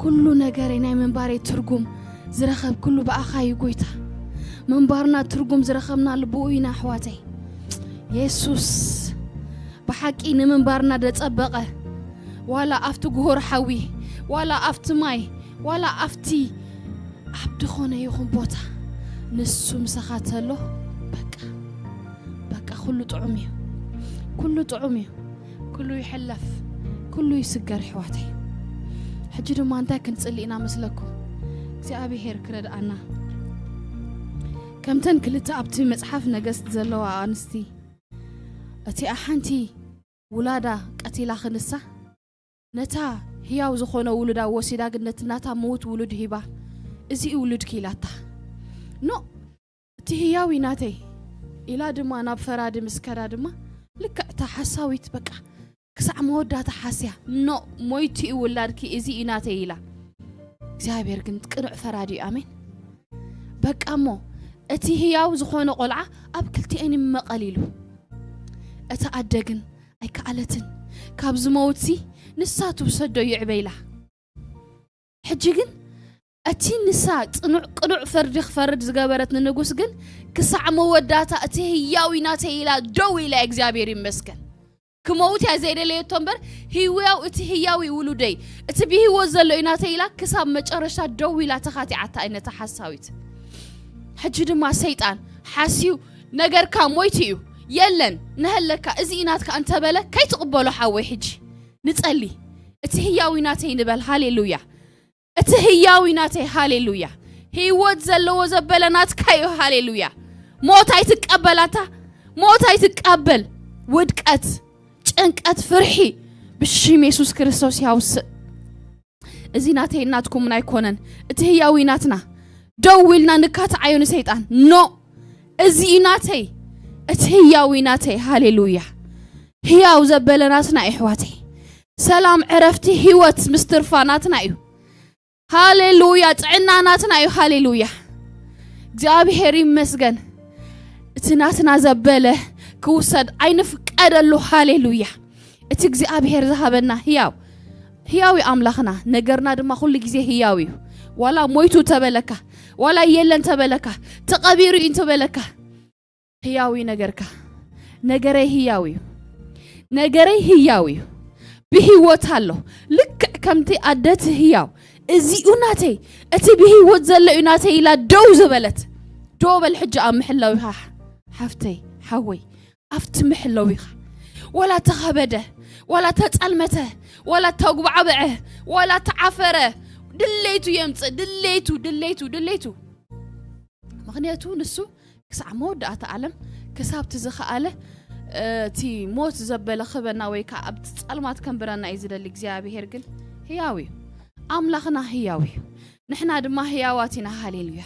ኩሉ ነገረይ ናይ ምንባረይ ትርጉም ዝረኸብኩሉ ብኣኻ እዩ ጎይታ። ምንባርና ትርጉም ዝረኸብናሉ ብኡ ኢና ኣሕዋተይ። የሱስ ብሓቂ ንምንባርና ደጸበቐ። ዋላ ኣብቲ ጉሁር ሓዊ፣ ዋላ ኣብቲ ማይ፣ ዋላ ኣብቲ ኣብ ድኾነ ይኹን ቦታ ንሱ ምሳኻ ተሎ በቃ በቃ ኩሉ ጥዑም እዩ። ኩሉ ጥዑም እዩ። ኩሉ ይሕለፍ። ኩሉ ይስገር ኣሕዋተይ። ሕጂ ድማ እንታይ ክንጽሊ ኢና መስለኩም? እግዚኣብሔር ክረድኣና። ከምተን ክልተ ኣብቲ መጽሓፍ ነገስት ዘለዋ ኣንስቲ እቲኣ ሓንቲ ውላዳ ቀቲላ ክንሳ ነታ ህያው ዝኾነ ውሉዳ ወሲዳ ግን ነቲ ናታ ምዉት ውሉድ ሂባ እዚ እዩ ውሉድኪ ኢላታ። ኖ እቲ ህያው እዩ ናተይ ኢላ ድማ ናብ ፈራዲ ምስ ከዳ ድማ ልክዕ እታ ሓሳዊት በቃ ክሳዕ መወዳእታ ሓስያ ኖ ሞይቱ እዩ ውላድኪ እዚ እዩ ናተይ ኢላ። እግዚኣብሔር ግን ቅኑዕ ፈራዲ እዩ። ኣሜን። በቃ እሞ እቲ ህያው ዝኾነ ቆልዓ ኣብ ክልቲኤን ይመቐል ኢሉ። እታ ኣደ ግን ኣይከኣለትን። ካብ ዝመውትሲ ንሳ ትውሰዶ ይዕበ ኢላ። ሕጂ ግን እቲ ንሳ ጽኑዕ ቅኑዕ ፍርዲ ክፈርድ ዝገበረት ንንጉስ ግን ክሳዕ መወዳእታ እቲ ህያው እዩ ናተይ ኢላ ደው ኢላ እግዚኣብሔር ይመስገን። ክመውት እያ ዘይደለየቶ እምበር ህያው እቲ ህያው እዩ ውሉደይ እቲ ብህይወት ዘሎ እዩ ናተይ ኢላ ክሳብ መጨረሻ ደው ኢላ ተኻቲዓታ እያ ነታ ሓሳዊት። ሕጂ ድማ ሰይጣን ሓስዩ ነገርካ ሞይቱ እዩ የለን ነሀለካ እዚ እዩ ናትካ እንተበለ ከይትቕበሎ ሓወይ ሕጂ ንጸሊ። እቲ ህያው እዩ ናተይ ንበል። ሃሌሉያ። እቲ ህያው እዩ ናተይ። ሃሌሉያ። ህይወት ዘለዎ ዘበለ ናትካ እዩ። ሃሌሉያ። ሞት ኣይትቀበላታ። ሞት ኣይትቀበል። ውድቀት፣ ጭንቀት፣ ፍርሒ ብሽም የሱስ ክርስቶስ ያውስእ። እዚ ናተይ ናትኩምን ኣይኮነን። እቲ ህያው እዩ ናትና። ደው ኢልና ንካትዓዮ ንሰይጣን። ኖ። እዚ እዩ ናተይ። እቲ ህያው እዩ ናተይ። ሃሌሉያ። ህያው ዘበለ ናትና እዩ ኣሕዋተይ። ሰላም፣ ዕረፍቲ፣ ህይወት ምስ ትርፋ ናትና እዩ። ሃሌሉያ። ጥዕና ናትና እዩ። ሃሌሉያ። እግዚኣብሔር ይመስገን። እቲ ናትና ዘበለ ክውሰድ ኣይንፍቀደሉ። ሃሌሉያ። እቲ እግዚኣብሔር ዝሃበና ህያው፣ ህያው እዩ ኣምላኽና። ነገርና ድማ ኩሉ ግዜ ህያው እዩ። ዋላ ሞይቱ ተበለካ፣ ዋላ የለን ተበለካ፣ ተቐቢሩ እዩ ተበለካ፣ ህያው እዩ ነገርካ። ነገረይ ህያው እዩ። ነገረይ ህያው እዩ። ብህይወት ኣሎ። ልክዕ ከምቲ ኣደቲ ህያው፣ "እዚኡ ናተይ፣ እቲ ብህይወት ዘሎ እዩ ናተይ" ኢላ ደው ዝበለት። ደው በል ሕጂ ኣብ ምሕላዊኻ ሓፍተይ፣ ሓወይ፣ ኣብቲ ምሕላዊኻ። ዋላ ተኸበደ፣ ዋላ ተጸልመተ፣ ዋላ ተጉባዕበዐ፣ ዋላ ተዓፈረ፣ ድሌቱ የምጽእ፣ ድሌቱ፣ ድሌቱ፣ ድሌቱ። ምኽንያቱ ንሱ ክሳዕ መወዳእታ ዓለም ክሳብ እቲ ዝኸኣለ፣ እ፣ እቲ ሞት ዘበለ ክበና ወይ ከዓ ኣብቲ ጸልማት ከንብረና እዩ ዝደሊ። እግዚኣብሔር ግን ህያው እዩ። ኣምላኽና ህያው እዩ። ንሕና ድማ ህያዋት ኢና። ሃሌሉያ።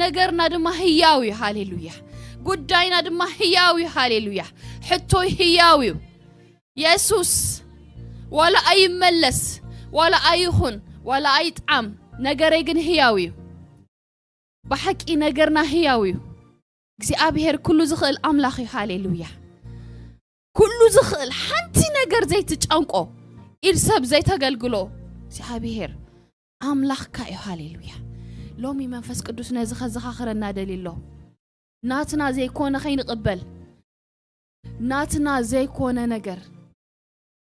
ነገርና ድማ ህያው እዩ። ሃሌሉያ። ጉዳይና ድማ ህያው እዩ። ሃሌሉያ። ሕቶይ ህያው እዩ። የሱስ ዋላ ኣይመለስ፣ ዋላ ኣይኹን፣ ዋላ ኣይጥዓም፣ ነገረይ ግን ህያው እዩ። ብሓቂ ነገርና ህያው እዩ። እግዚኣብሔር ኩሉ ዝኽእል ኣምላኽ እዩ። ሃሌሉያ። ኩሉ ዝኽእል ሓንቲ ነገር ዘይትጨንቆ፣ ኢድ ሰብ ዘይተገልግሎ እግዚኣብሔር ኣምላኽካ እዩ። ሃሌሉያ። ሎሚ መንፈስ ቅዱስ ነዚ ከዘኻኽረና ደልዩ ኣሎ። ናትና ዘይኮነ ከይንቕበል፣ ናትና ዘይኮነ ነገር፣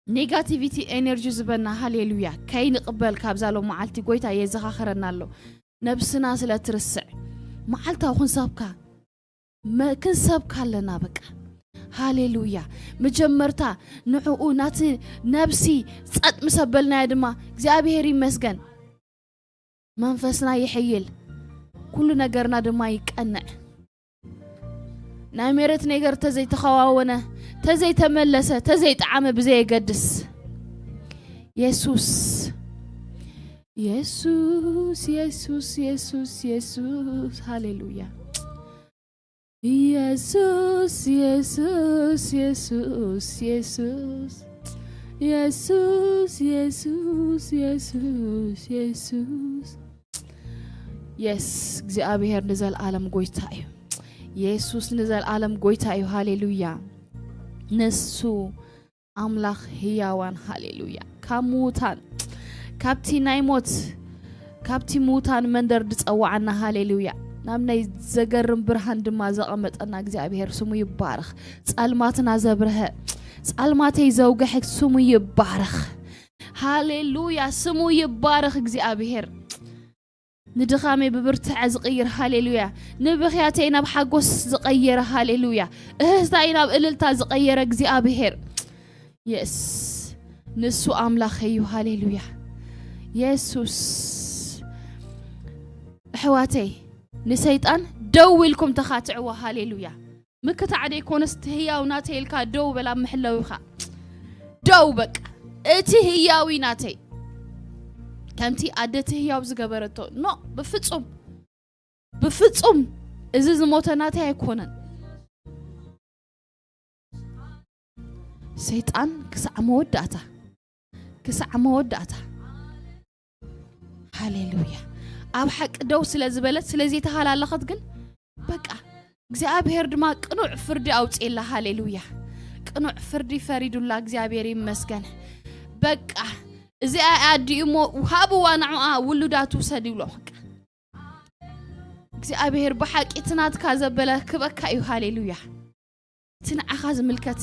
ኔጋቲቪቲ ኤነርጂ ዝበና፣ ሃሌሉያ፣ ከይንቕበል ካብዛ ሎም መዓልቲ ጎይታ የዘኻኽረና ኣሎ። ነብስና ስለ ትርስዕ፣ መዓልታዊ ክንሰብካ፣ መ-፣ ክንሰብካ ኣለና በቃ። ሃሌሉያ። መጀመርታ ንዕኡ ናቲ ነብሲ ጸጥ ምስ ኣበልናዮ ድማ እግዚኣብሔር ይመስገን። መንፈስና ይሕይል። ኩሉ ነገርና ድማ ይቀንዕ። ናይ መሬት ነገር ተዘይተኸዋወነ፣ ተዘይተመለሰ፣ ተዘይጠዓመ ብዘየገድስ። የሱስ፣ የሱስ፣ የሱስ፣ የሱስ፣ የሱስ። ሃሌሉያ። የሱስ፣ የሱስ፣ የሱስ፣ የሱስ። የሱስ፣ የሱስ፣ የሱስ፣ የሱስ። የስ፣ እግዚኣብሔር ንዘለዓለም ጎይታ እዩ። የሱስ ንዘለዓለም ጎይታ እዩ። ሃሌሉያ። ንሱ ኣምላኽ ህያዋን፣ ሃሌሉያ። ካብ ምዉታን፣ ካብቲ ናይ ሞት፣ ካብቲ ምዉታን መንደር ዝጸዋዓና፣ ሃሌሉያ፣ ናብ ናይ ዘገርም ብርሃን ድማ ዘቐመጠና እግዚኣብሔር ስሙ ይባረኽ። ጻልማትና ዘብርሀ፣ ጻልማተይ ዘውግሐ ስሙ ይባረኽ። ሃሌሉያ፣ ስሙ ይባረኽ እግዚኣብሔር። ንድኻመይ ብብርትዐ ዝቕይር፣ ሃሌሉያ፣ ንብኽያተይ ናብ ሓጎስ ዝቐየረ፣ ሃሌሉያ፣ እህህታይ ናብ እልልታ ዝቐየረ እግዚኣብሔር። የስ፣ ንሱ ኣምላኽ እዩ። ሃሌሉያ። የሱስ። ኣሕዋተይ፣ ንሰይጣን ደው ኢልኩም ተኻትዕዎ። ሃሌሉያ። ምክታዕ ደይኮነስ፣ እቲ ህያው ናተይ ኢልካ ደው በል ኣብ መሕለዊኻ። ደው በቃ። እቲ ህያዊ ናተይ። ከምቲ ኣደ እቲ ህያው ዝገበረቶ። ኖ፣ ብፍጹም። ብፍጹም። እዚ ዝሞተ ናተይ ኣይኮነን። ሰይጣን ክሳዕ መወዳእታ፣ ክሳዕ መወዳእታ። ሃሌሉያ። ኣብ ሓቂ ደው ስለ ዝበለት፣ ስለ ዘይተሃላለኸት ግን፣ በቃ፣ እግዚኣብሔር ድማ ቅኑዕ ፍርዲ ኣውፅኤላ። ሃሌሉያ። ቅኑዕ ፍርዲ ፈሪዱላ። እግዚኣብሔር ይመስገን። በቃ፣ እዚኣ ኣዲኡ እሞ ሃብዋ፣ ንዕኣ ውሉዳ ትውሰድ ይብሎ። በቃ፣ እግዚኣብሔር ብሓቂ እቲ ናትካ ዘበለ ክበካ እዩ። ሃሌሉያ። እቲ ንዓኻ ዝምልከት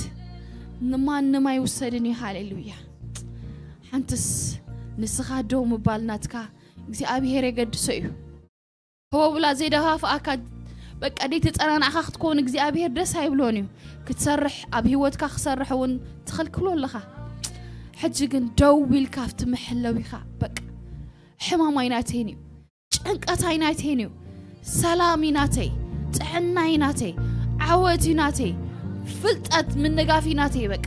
ንማንም ኣይውሰድን እዩ። ሃሌሉያ። ሓንትስ ንስኻ ደው ምባል ናትካ እግዚኣብሔር የገድሶ እዩ። ህቦብላ ዘይደፋፍኣካ፣ በቃ፣ ደይ ተጸናናዕካ ክትከውን እግዚኣብሔር ደስ ኣይብሎን እዩ። ክትሰርሕ፣ ኣብ ህይወትካ ክሰርሕ እውን ትኸልክሎ ኣለኻ። ሕጂ ግን ደው ኢልካ ኣብቲ መሐለዊኻ፣ በቃ፣ ሕማም ኣይናተይን እዩ፣ ጭንቀት ኣይናተይን እዩ፣ ሰላም ይናተይ፣ ጥዕና ይናተይ፣ ዓወት ይናተይ፣ ፍልጠት ምንጋፍ ይናተይ። በቃ፣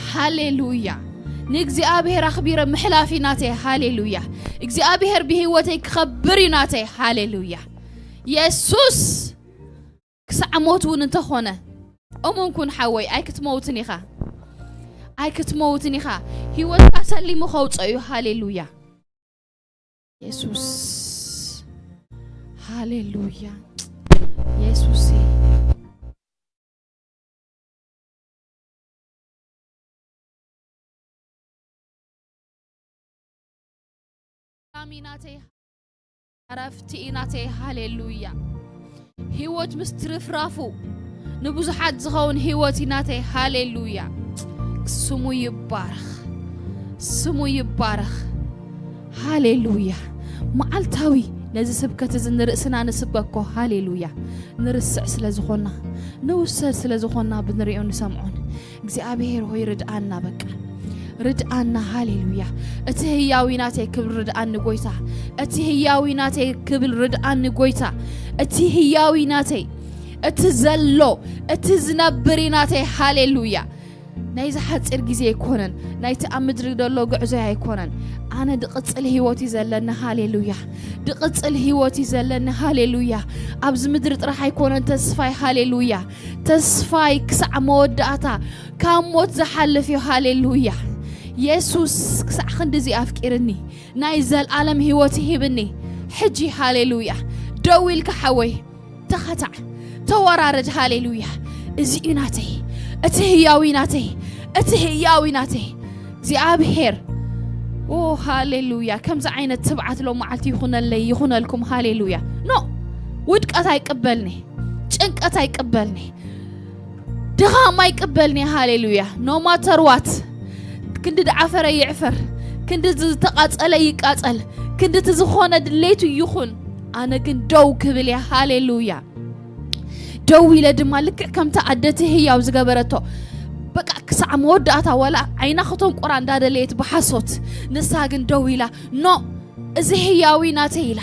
ሃሌሉያ። ንእግዚኣብሔር ኣኽቢረ ምሕላፍ ይናተይ። ሃሌሉያ። እግዚኣብሔር ብህይወተይ ክኸብር ይናተይ። ሃሌሉያ። የሱስ። ክሳዕ ሞት እውን እንተኾነ፣ እሙን ኩን ሓወይ፣ ኣይክትመውትን ኢኻ። ኣይክትመውትን ኢኻ። ህይወትካ ሰሊሙ ከውፅኦ እዩ። ሃሌሉያ። የሱስ። ሃሌሉያ። የሱሴ። ሰላም ይናተይ፣ ዕረፍቲ ይናተይ። ሃሌሉያ። ህይወት ምስ ትርፍራፉ ንብዙሓት ዝኸውን ህይወት ይናተይ። ሃሌሉያ። ስሙ ይባረኽ፣ ስሙ ይባረኽ። ሃሌሉያ። መዓልታዊ ነዚ ስብከት እዚ ንርእስና ንስበኮ። ሃሌሉያ። ንርስዕ ስለ ዝኾና፣ ንውሰድ ስለ ዝኾና፣ ብንሪኦ ንሰምዖን። እግዚኣብሔር ሆይ ርድኣና፣ በቃ ርድኣና። ሃሌሉያ። እቲ ህያዊ ናተይ ክብል ርድኣኒ ጎይታ። እቲ ህያዊ ናተይ ክብል ርድኣኒ ጎይታ። እቲ ህያዊ ናተይ፣ እቲ ዘሎ፣ እቲ ዝነብር ናተይ። ሃሌሉያ። ናይዚ ሓፂር ግዜ ኣይኮነን፣ ናይቲ ኣብ ምድሪ ዘሎ ጉዕዞ ኣይኮነን። ኣነ ድቕፅል ህይወት እዩ ዘለኒ። ሃሌሉያ። ድቕፅል ህይወት እዩ ዘለኒ። ሃሌሉያ። ኣብዚ ምድሪ ጥራሕ ኣይኮነን ተስፋይ። ሃሌሉያ። ተስፋይ ክሳዕ መወዳእታ ካብ ሞት ዝሓልፍ እዩ። ሃሌሉያ። የሱስ ክሳዕ ክንድዚ ኣፍቂርኒ፣ ናይ ዘልኣለም ህይወት ሂብኒ። ሕጂ፣ ሃሌሉያ፣ ደው ኢልካ ሓወይ፣ ተኸታዕ፣ ተወራረድ። ሃሌሉያ። እዚ እዩ ናተይ፣ እቲ ህያዊ ናተይ፣ እቲ ህያዊ ናተይ እግዚኣብሔር። ኦ፣ ሃሌሉያ። ከምዚ ዓይነት ትብዓት ሎም መዓልቲ ይኹነለይ፣ ይኹነልኩም። ሃሌሉያ። ኖ፣ ውድቀት ኣይቅበልኒ፣ ጭንቀት ኣይቅበልኒ፣ ድኻም ኣይቅበልኒ። ሃሌሉያ። No matter what፣ ክንዲ ዝዓፈረ ይዕፈር፣ ክንዲ ዝተቓጸለ ይቃጸል፣ ክንዲ እቲ ዝኾነ ድሌቱ ይኹን፣ ኣነ ግን ደው ክብል እየ። ሃሌሉያ። ደው ኢለ ድማ ልክዕ ከምታ ኣደ እቲ ህያው ዝገበረቶ፣ በቃ ክሳዕ መወዳእታ፣ ዋላ ዓይና ከተንቁራ እንዳደለየት ብሓሶት፣ ንሳ ግን ደው ኢላ፣ ኖ፣ እዚ ህያዊ ናተይ ኢላ።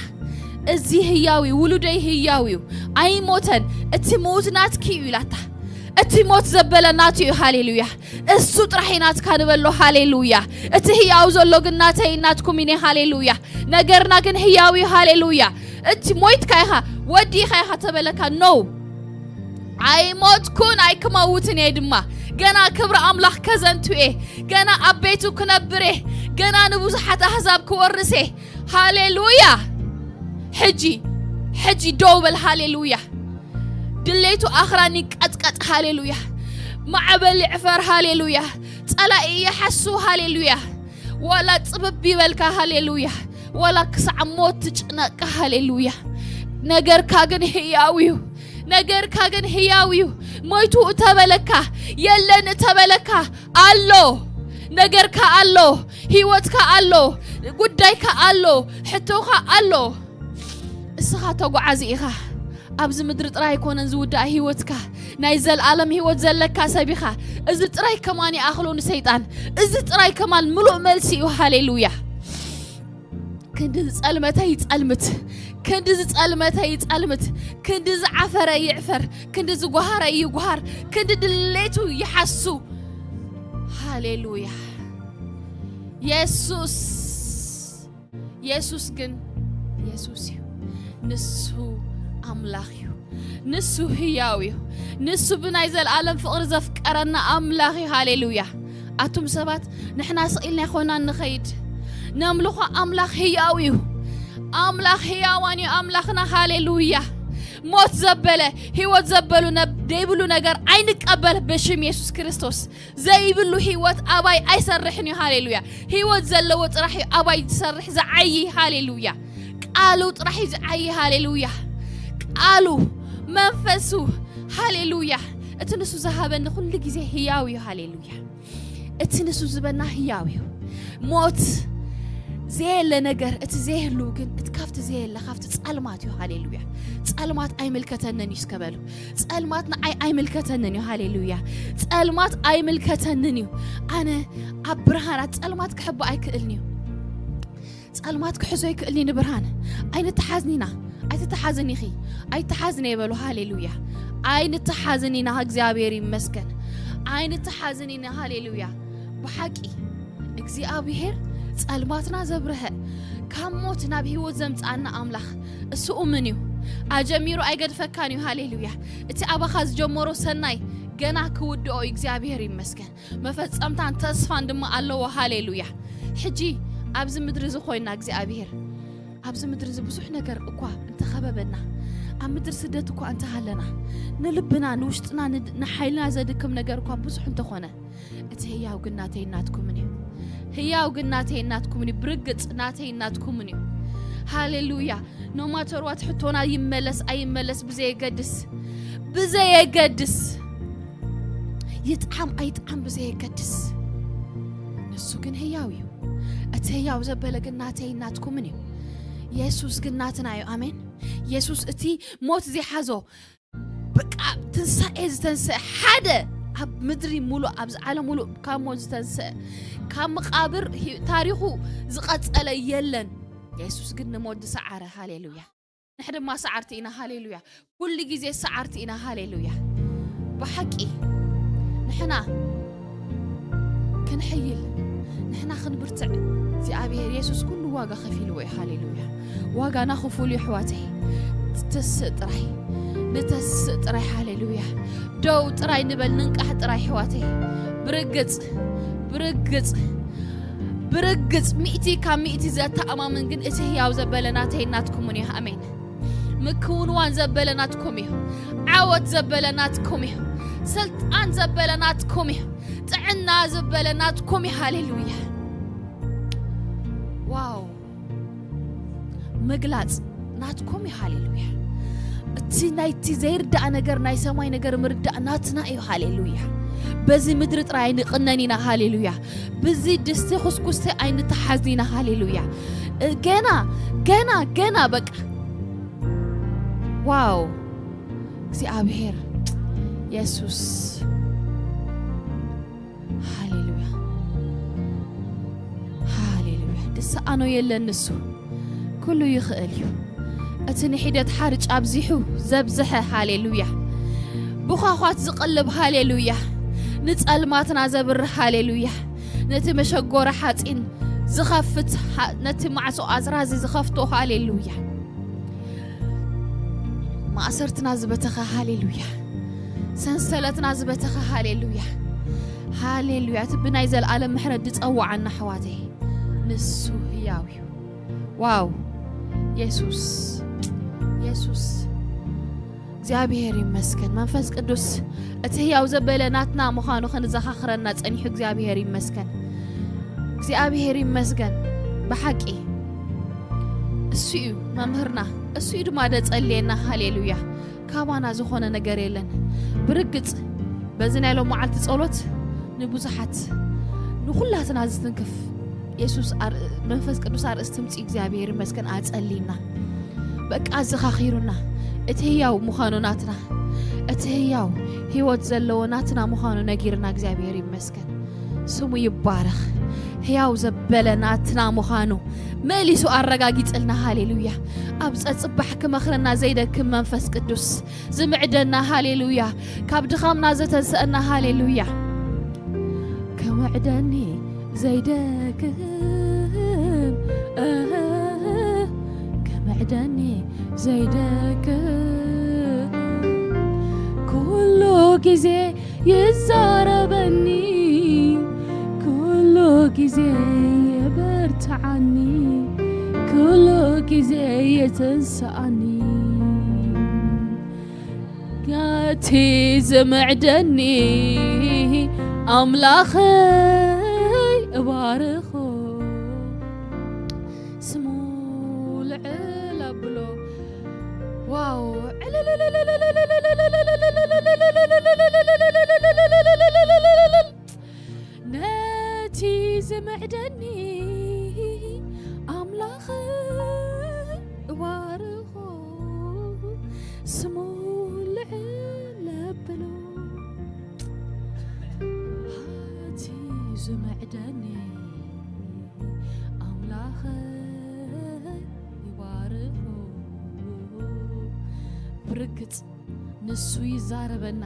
እዚ ህያዊ፣ ውሉደይ ህያው እዩ፣ ኣይሞተን፣ እቲ ምዉት ናትኪ እዩ ኢላታ። እቲ ሞት ዘበለ ናቱ እዩ። ሃሌሉያ። እሱ ጥራሕ እዩ ናትካ ንበሎ። ሃሌሉያ። እቲ ህያው ዘሎ ግን ናተይ ናትኩም እዩ። ሃሌሉያ። ነገርና ግን ህያው እዩ። ሃሌሉያ። እቲ ሞይትካ ኢኻ፣ ወዲኻ ኢኻ ተበለካ፣ ኖ፣ ኣይሞትኩን፣ ኣይክመውትን እየ ድማ። ገና ክብሪ ኣምላኽ ከዘንቱ እየ። ገና ኣብ ቤቱ ክነብር እየ። ገና ንብዙሓት ኣህዛብ ክወርስ እየ። ሃሌሉያ። ሕጂ፣ ሕጂ ደው በል። ሃሌሉያ። ድሌቱ ኣኽራን ይቀጥቀጥ። ሃሌሉያ። ማዕበል ይዕፈር። ሃሌሉያ። ጸላኢ ይሓሱ። ሃሌሉያ። ዋላ ጽብብ ይበልካ። ሃሌሉያ። ወላ ክሳዕ ሞት ትጭነቅካ። ሃሌሉያ። ነገርካ ግን ህያው እዩ። ነገርካ ግን ህያው እዩ። ሞይቱ እተበለካ፣ የለን እተበለካ ኣሎ። ነገርካ ኣሎ። ህይወትካ ኣሎ። ጉዳይካ ኣሎ። ሕቶኻ ኣሎ። እስኻ ተጓዓዚ ኢኻ። ኣብዚ ምድሪ ጥራይ ኣይኮነን ዝውዳእ ህይወትካ። ናይ ዘልኣለም ህይወት ዘለካ ሰብ ኢኻ። እዚ ጥራይ ከማን ይኣኽሎ ንሰይጣን። እዚ ጥራይ ከማን ምሉእ መልሲ እዩ። ሃሌሉያ። ክንዲ ዝጸልመተ ይጸልምት፣ ክንዲ ዝጸልመተ ይጸልምት፣ ክንዲ ዝዓፈረ ይዕፈር፣ ክንዲ ዝጓሃረ ይጓሃር፣ ክንዲ ድሌቱ ይሓሱ። ሃሌሉያ። የሱስ፣ የሱስ ግን የሱስ እዩ። ንሱ ኣምላኽ እዩ። ንሱ ህያው እዩ። ንሱ ብናይ ዘልኣለም ፍቕሪ ዘፍቀረና ኣምላኽ እዩ። ሃሌሉያ። ኣቱም ሰባት፣ ንሕና ስቕ ኢልና ኣይኮናን ንኸይድ። ነምልኾ ኣምላኽ ህያው እዩ። ኣምላኽ ህያዋን እዩ ኣምላኽና። ሃሌሉያ። ሞት ዘበለ፣ ህይወት ዘበሉ ነብ-፣ ዘይብሉ ነገር ኣይንቀበል ብሽም የሱስ ክርስቶስ። ዘይብሉ ህይወት ኣባይ ኣይሰርሕን እዩ። ሃሌሉያ። ህይወት ዘለዎ ጥራሕ እዩ ኣባይ ዝሰርሕ ዝዓዪ። ሃሌሉያ። ቃሉ ጥራሕ እዩ ዝዓዪ። ሃሌሉያ። ቃሉ፣ መንፈሱ። ሃሌሉያ። እቲ ንሱ ዝሃበኒ ኩሉ ግዜ ህያው እዩ። ሃሌሉያ። እቲ ንሱ ዝበና ህያው እዩ። ሞት ዘየለ ነገር፣ እቲ ዘየህልው ግን፣ እቲ ካብቲ ዘየለ፣ ካብቲ ጸልማት እዩ። ሃሌሉያ። ጸልማት ኣይምልከተንን እዩ እስከ በሉ። ጸልማት ንዓይ ኣይምልከተንን እዩ። ሃሌሉያ። ጸልማት ኣይምልከተንን እዩ። ኣነ ኣብ ብርሃናት ጸልማት ክሕባ ኣይክእልን እዩ። ጸልማት ክሕዞ ኣይክእልን እዩ ንብርሃን። ኣይንተሓዝኒና። ኣይትተሓዝን ኢኺ። ኣይትተሓዝን እየ በሉ። ሃሌሉያ። ኣይንተሓዝን ኢና። እግዚኣብሔር ይመስገን። ኣይንተሓዝን ኢና። ሃሌሉያ። ብሓቂ እግዚኣብሔር ጸልማትና ዘብርሀ፣ ካብ ሞት ናብ ህይወት ዘምጽኣና ኣምላኽ እሱ እሙን እዩ። ኣጀሚሩ ኣይገድፈካን እዩ። ሃሌሉያ። እቲ ኣባኻ ዝጀመሮ ሰናይ ገና ክውድኦ እዩ። እግዚኣብሔር ይመስገን። መፈጸምታን ተስፋን ድማ ኣለዎ። ሃሌሉያ። ሕጂ ኣብዚ ምድሪ እዚ ኮይና እግዚኣብሔር፣ ኣብዚ ምድሪ እዚ ብዙሕ ነገር እኳ እንተኸበበና፣ ኣብ ምድሪ ስደት እኳ እንተሃለና፣ ንልብና፣ ንውሽጥና፣ ን-፣ ንሓይልና ዘድክም ነገር እኳ ብዙሕ እንተኾነ፣ እቲ ህያው ግን ናተይን ናትኩምን እዩ። ህያው ግን ናተይን ናትኩምን እዩ። ብርግጽ ናተይን ናትኩምን እዩ። ሃሌሉያ። No matter what፣ ሕቶና ይመለስ ኣይመለስ ብዘየገድስ፣ ብዘየገድስ፣ ይጥዓም ኣይጥዓም ብዘየገድስ፣ ንሱ ግን ህያው እዩ። እቲ ህያው ዘበለ ግን ናተይን ናትኩምን እዩ። የሱስ ግን ናትና እዩ። ኣሜን። የሱስ እቲ ሞት ዘይሓዞ፣ በቃ ትንሳኤ ዝተንስአ ሓደ፣ ኣብ ምድሪ ሙሉእ፣ ኣብዚ ዓለም ሙሉእ ካብ ሞት ዝተንስአ፣ ካብ መቓብር ሂ-፣ ታሪኹ ዝቐጸለ የለን። የሱስ ግን ንሞት ዝሰዓረ። ሃሌሉያ። ንሕና ድማ ሰዓርቲ ኢና። ሃሌሉያ። ኩሉ ግዜ ሰዓርቲ ኢና። ሃሌሉያ። ብሓቂ ንሕና ክንሕይል፣ ንሕና ክንብርትዕ እግዚኣብሔር የሱስ ኩሉ ዋጋ ከፊልዎ እዩ። ሃሌሉያ። ዋጋና ክፉል እዩ ኣሕዋተይ። ንተስእ ጥራይ፣ ንተስእ ጥራይ። ሃሌሉያ። ደው ጥራይ ንበል፣ ንንቃሕ ጥራይ ኣሕዋተይ። ብርግጽ፣ ብርግጽ፣ ብርግጽ ሚእቲ ካብ ሚእቲ ዘተኣማምን ግን እቲ ህያው ዘበለ ናተይን ናትኩምን እዩ። ኣሜን። ምክውንዋን ዘበለ ናትኩም እዩ። ዓወት ዘበለ ናትኩም እዩ። ስልጣን ዘበለ ናትኩም እዩ። ጥዕና ዘበለ ናትኩም እዩ። ሃሌሉያ። ዋው። ምግላጽ ናትኩም እዩ። ሃሌሉያ። እቲ ናይቲ ዘይርዳእ ነገር ናይ ሰማይ ነገር ምርዳእ ናትና እዩ። ሃሌሉያ። በዚ ምድሪ ጥራይ ኣይንቕነን ኢና። ሃሌሉያ። ብዚ ድስቲ ኩስኩስቲ ኣይንተሓዝን ኢና። ሃሌሉያ። እ፣ ገና፣ ገና፣ ገና በቃ። ዋው። እግዚኣብሔር የሱስ። ሃሌሉያ። ሃሌሉያ። ድሰኣኖ የለን ንሱ። ኩሉ ይኽእል እዩ። እቲ ንሒደት ሓርጭ ኣብዚሑ ዘብዝሐ። ሃሌሉያ። ብዃዃት ዝቕልብ። ሃሌሉያ። ንጸልማትና ዘብርህ። ሃሌሉያ። ነቲ መሸጎሪ ሓጺን ዝኸፍት፣ ሃ-፣ ነቲ ማዕጾ ኣዝራዚ ዝኸፍቶ። ሃሌሉያ። ማእሰርትና ዝበተኸ። ሃሌሉያ። ሰንሰለትና ዝበተኸ። ሃሌሉያ። ሃሌሉያ። እቲ ብናይ ዘልኣለም ምሕረት ዝጸዋዓና ኣሕዋተይ፣ ንሱ ህያው እዩ። ዋው። የሱስ፣ የሱስ። እግዚኣብሔር ይመስገን። መንፈስ ቅዱስ እቲ ህያው ዘበለ ናትና ምዃኑ ክንዘኻኽረና ጸኒሑ። እግዚኣብሔር ይመስገን። እግዚኣብሔር ይመስገን። ብሓቂ እሱ እዩ መምህርና፣ እሱ እዩ ድማ ደጸልየና። ሃሌሉያ። ካባና ዝኾነ ነገር የለን። ብርግጽ በዚ ናይ ሎም መዓልቲ ጸሎት ንብዙሓት፣ ንኹላትና ዝትንክፍ የሱስ ኣር-፣ መንፈስ ቅዱስ ኣርእስቲ ምጽኡ እግዚኣብሔር ይመስገን ኣጸሊና። በቃ ኣዘኻኺሩና። እቲ ህያው ምዃኑ ናትና፣ እቲ ህያው ህይወት ዘለዎ ናትና ምዃኑ ነጊርና እግዚኣብሔር ይመስገን። ስሙ ይባረኽ። ህያው ዘበለ ናትና ምዃኑ መሊሱ ኣረጋጊጽልና። ሃሌሉያ። ኣብ ጸጽባሕ ክመኽረና ዘይደክም መንፈስ ቅዱስ ዝምዕደና። ሃሌሉያ። ካብ ድኻምና ዘተንሰአና። ሃሌሉያ። ክምዕደኒ ዘይደክም፣ እህ፣ ክምዕደኒ ዘይደክም፣ ኩሉ ግዜ ይዛረበኒ፣ ኩሉ ግዜ የበርትዓኒ፣ ኩሉ ግዜ የተንስኣኒ። እቲ ዝምዕደኒ ኣምላኸይ እባርኾ፣ ስሙ ልዕል ኣብሎ። ዋው! ነቲ ዝምዕደኒ ኣምላኸይ እባርኾ፣ ስሙ ልዕል ኣብሎ። እቲ ዝምዕደኒ ኣምላኸይ ይባርኾ። ብርግጽ ንሱ ይዛረበና፣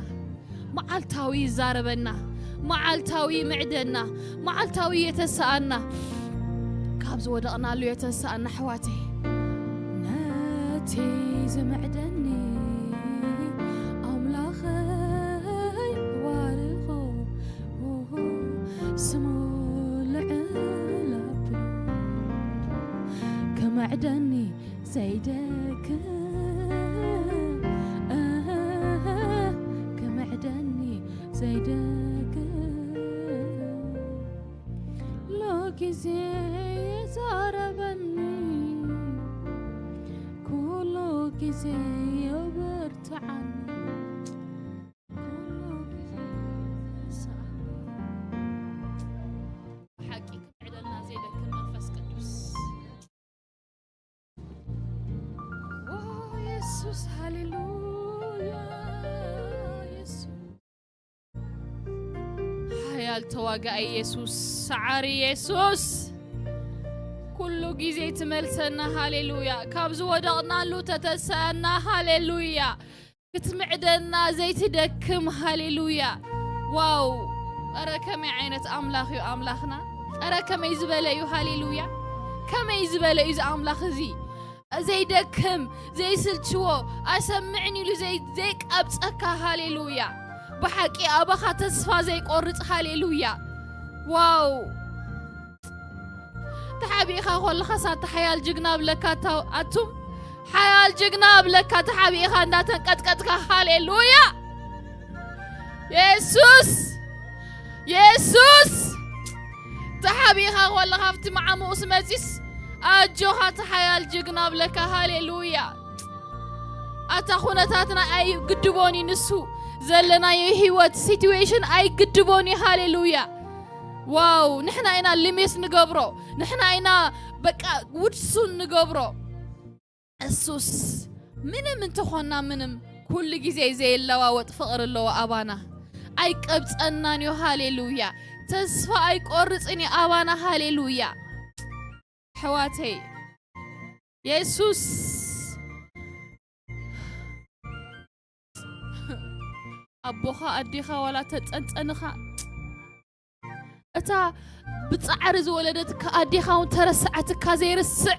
መዓልታዊ ይዛረበና፣ መዓልታዊ ይምዕደና፣ መዓልታዊ የተስኣና፣ ካብ ዝወደቕናሉ የተስኣና ኣሕዋተይ። ነቲ ዝምዕደኒ ኣምላኸይ ባርኾ፣ ስሙ ልዕል ኣብሎ። ክምዕደኒ ዘይደክም፣ ክምዕደኒ ዘይደክም፣ ሎጊዜ የዛረበኒ፣ ኩሉ ጊዜ የበርትዓኒ፣ ኩሉ ጊዜ የስኣኒ። ብሓቂ ክምዕደልና ዘይደክም መንፈስ ቅዱስ። ኦ የሱስ፣ ሃሌሉያ፣ የሱስ። ሓያል ተዋጋኢ የሱስ፣ ሰዓሪ የሱስ፣ ኩሉ ጊዜ ትመልሰና። ሃሌሉያ። ካብ ዝወደቕናሉ ተተሰኣና። ሃሌሉያ። ክትምዕደና ዘይትደክም። ሃሌሉያ። ዋው! ኧረ ከመይ ዓይነት ኣምላኽ እዩ ኣምላኽና! ኧረ ከመይ ዝበለ እዩ! ሃሌሉያ! ከመይ ዝበለ እዩ እዚ ኣምላኽ እዚ! ዘይደክም፣ ዘይስልችዎ፣ ኣይሰምዕን ኢሉ ዘይ-፣ ዘይቃብጸካ። ሃሌሉያ! ብሓቂ ኣባኻ ተስፋ ዘይቆርጽ። ሃሌሉያ! ዋው! ተሓቢእኻ ከለኻስ ኣታ ሓያል ጅግና ብለካ፣ ኣታ ኣቱም ሓያል ጅግና ብለካ፣ ተሓቢእኻ እንዳተንቀጥቀጥካ። ሃሌሉያ! የሱስ! የሱስ! ተሓቢእኻ ከለኻ ኣብቲ መዓሙቕ ስመጺስ ኣጆኻ፣ ኣታ ሓያል ጅግና ብለካ። ሃሌሉያ! ኣታ ኩነታትና ኣይግድቦን እዩ፣ ንሱ ዘለናዮ ህይወት ሲትዌሽን ኣይግድቦን እዩ። ሃሌሉያ! ዋው! ንሕና ኢና ሊሚት ንገብሮ፣ ንሕና ኢና በቃ ውድሱን ንገብሮ። እሱስ ምንም እንተኾንና ምንም፣ ኩሉ ግዜ ዘይለዋወጥ ፍቕሪ ኣለዎ ኣባና። ኣይቀብጸናን እዩ። ሃሌሉያ! ተስፋ ኣይቆርጽን እዩ ኣባና። ሃሌሉያ! ኣሕዋተይ፣ የሱስ፣ ኣቦኻ ኣዴኻ ዋላ ተጸንጸንኻ፣ እታ ብጻዕሪ ዝወለደትካ ኣዴኻ እውን ተረስዓትካ፣ ዘይርስዕ፣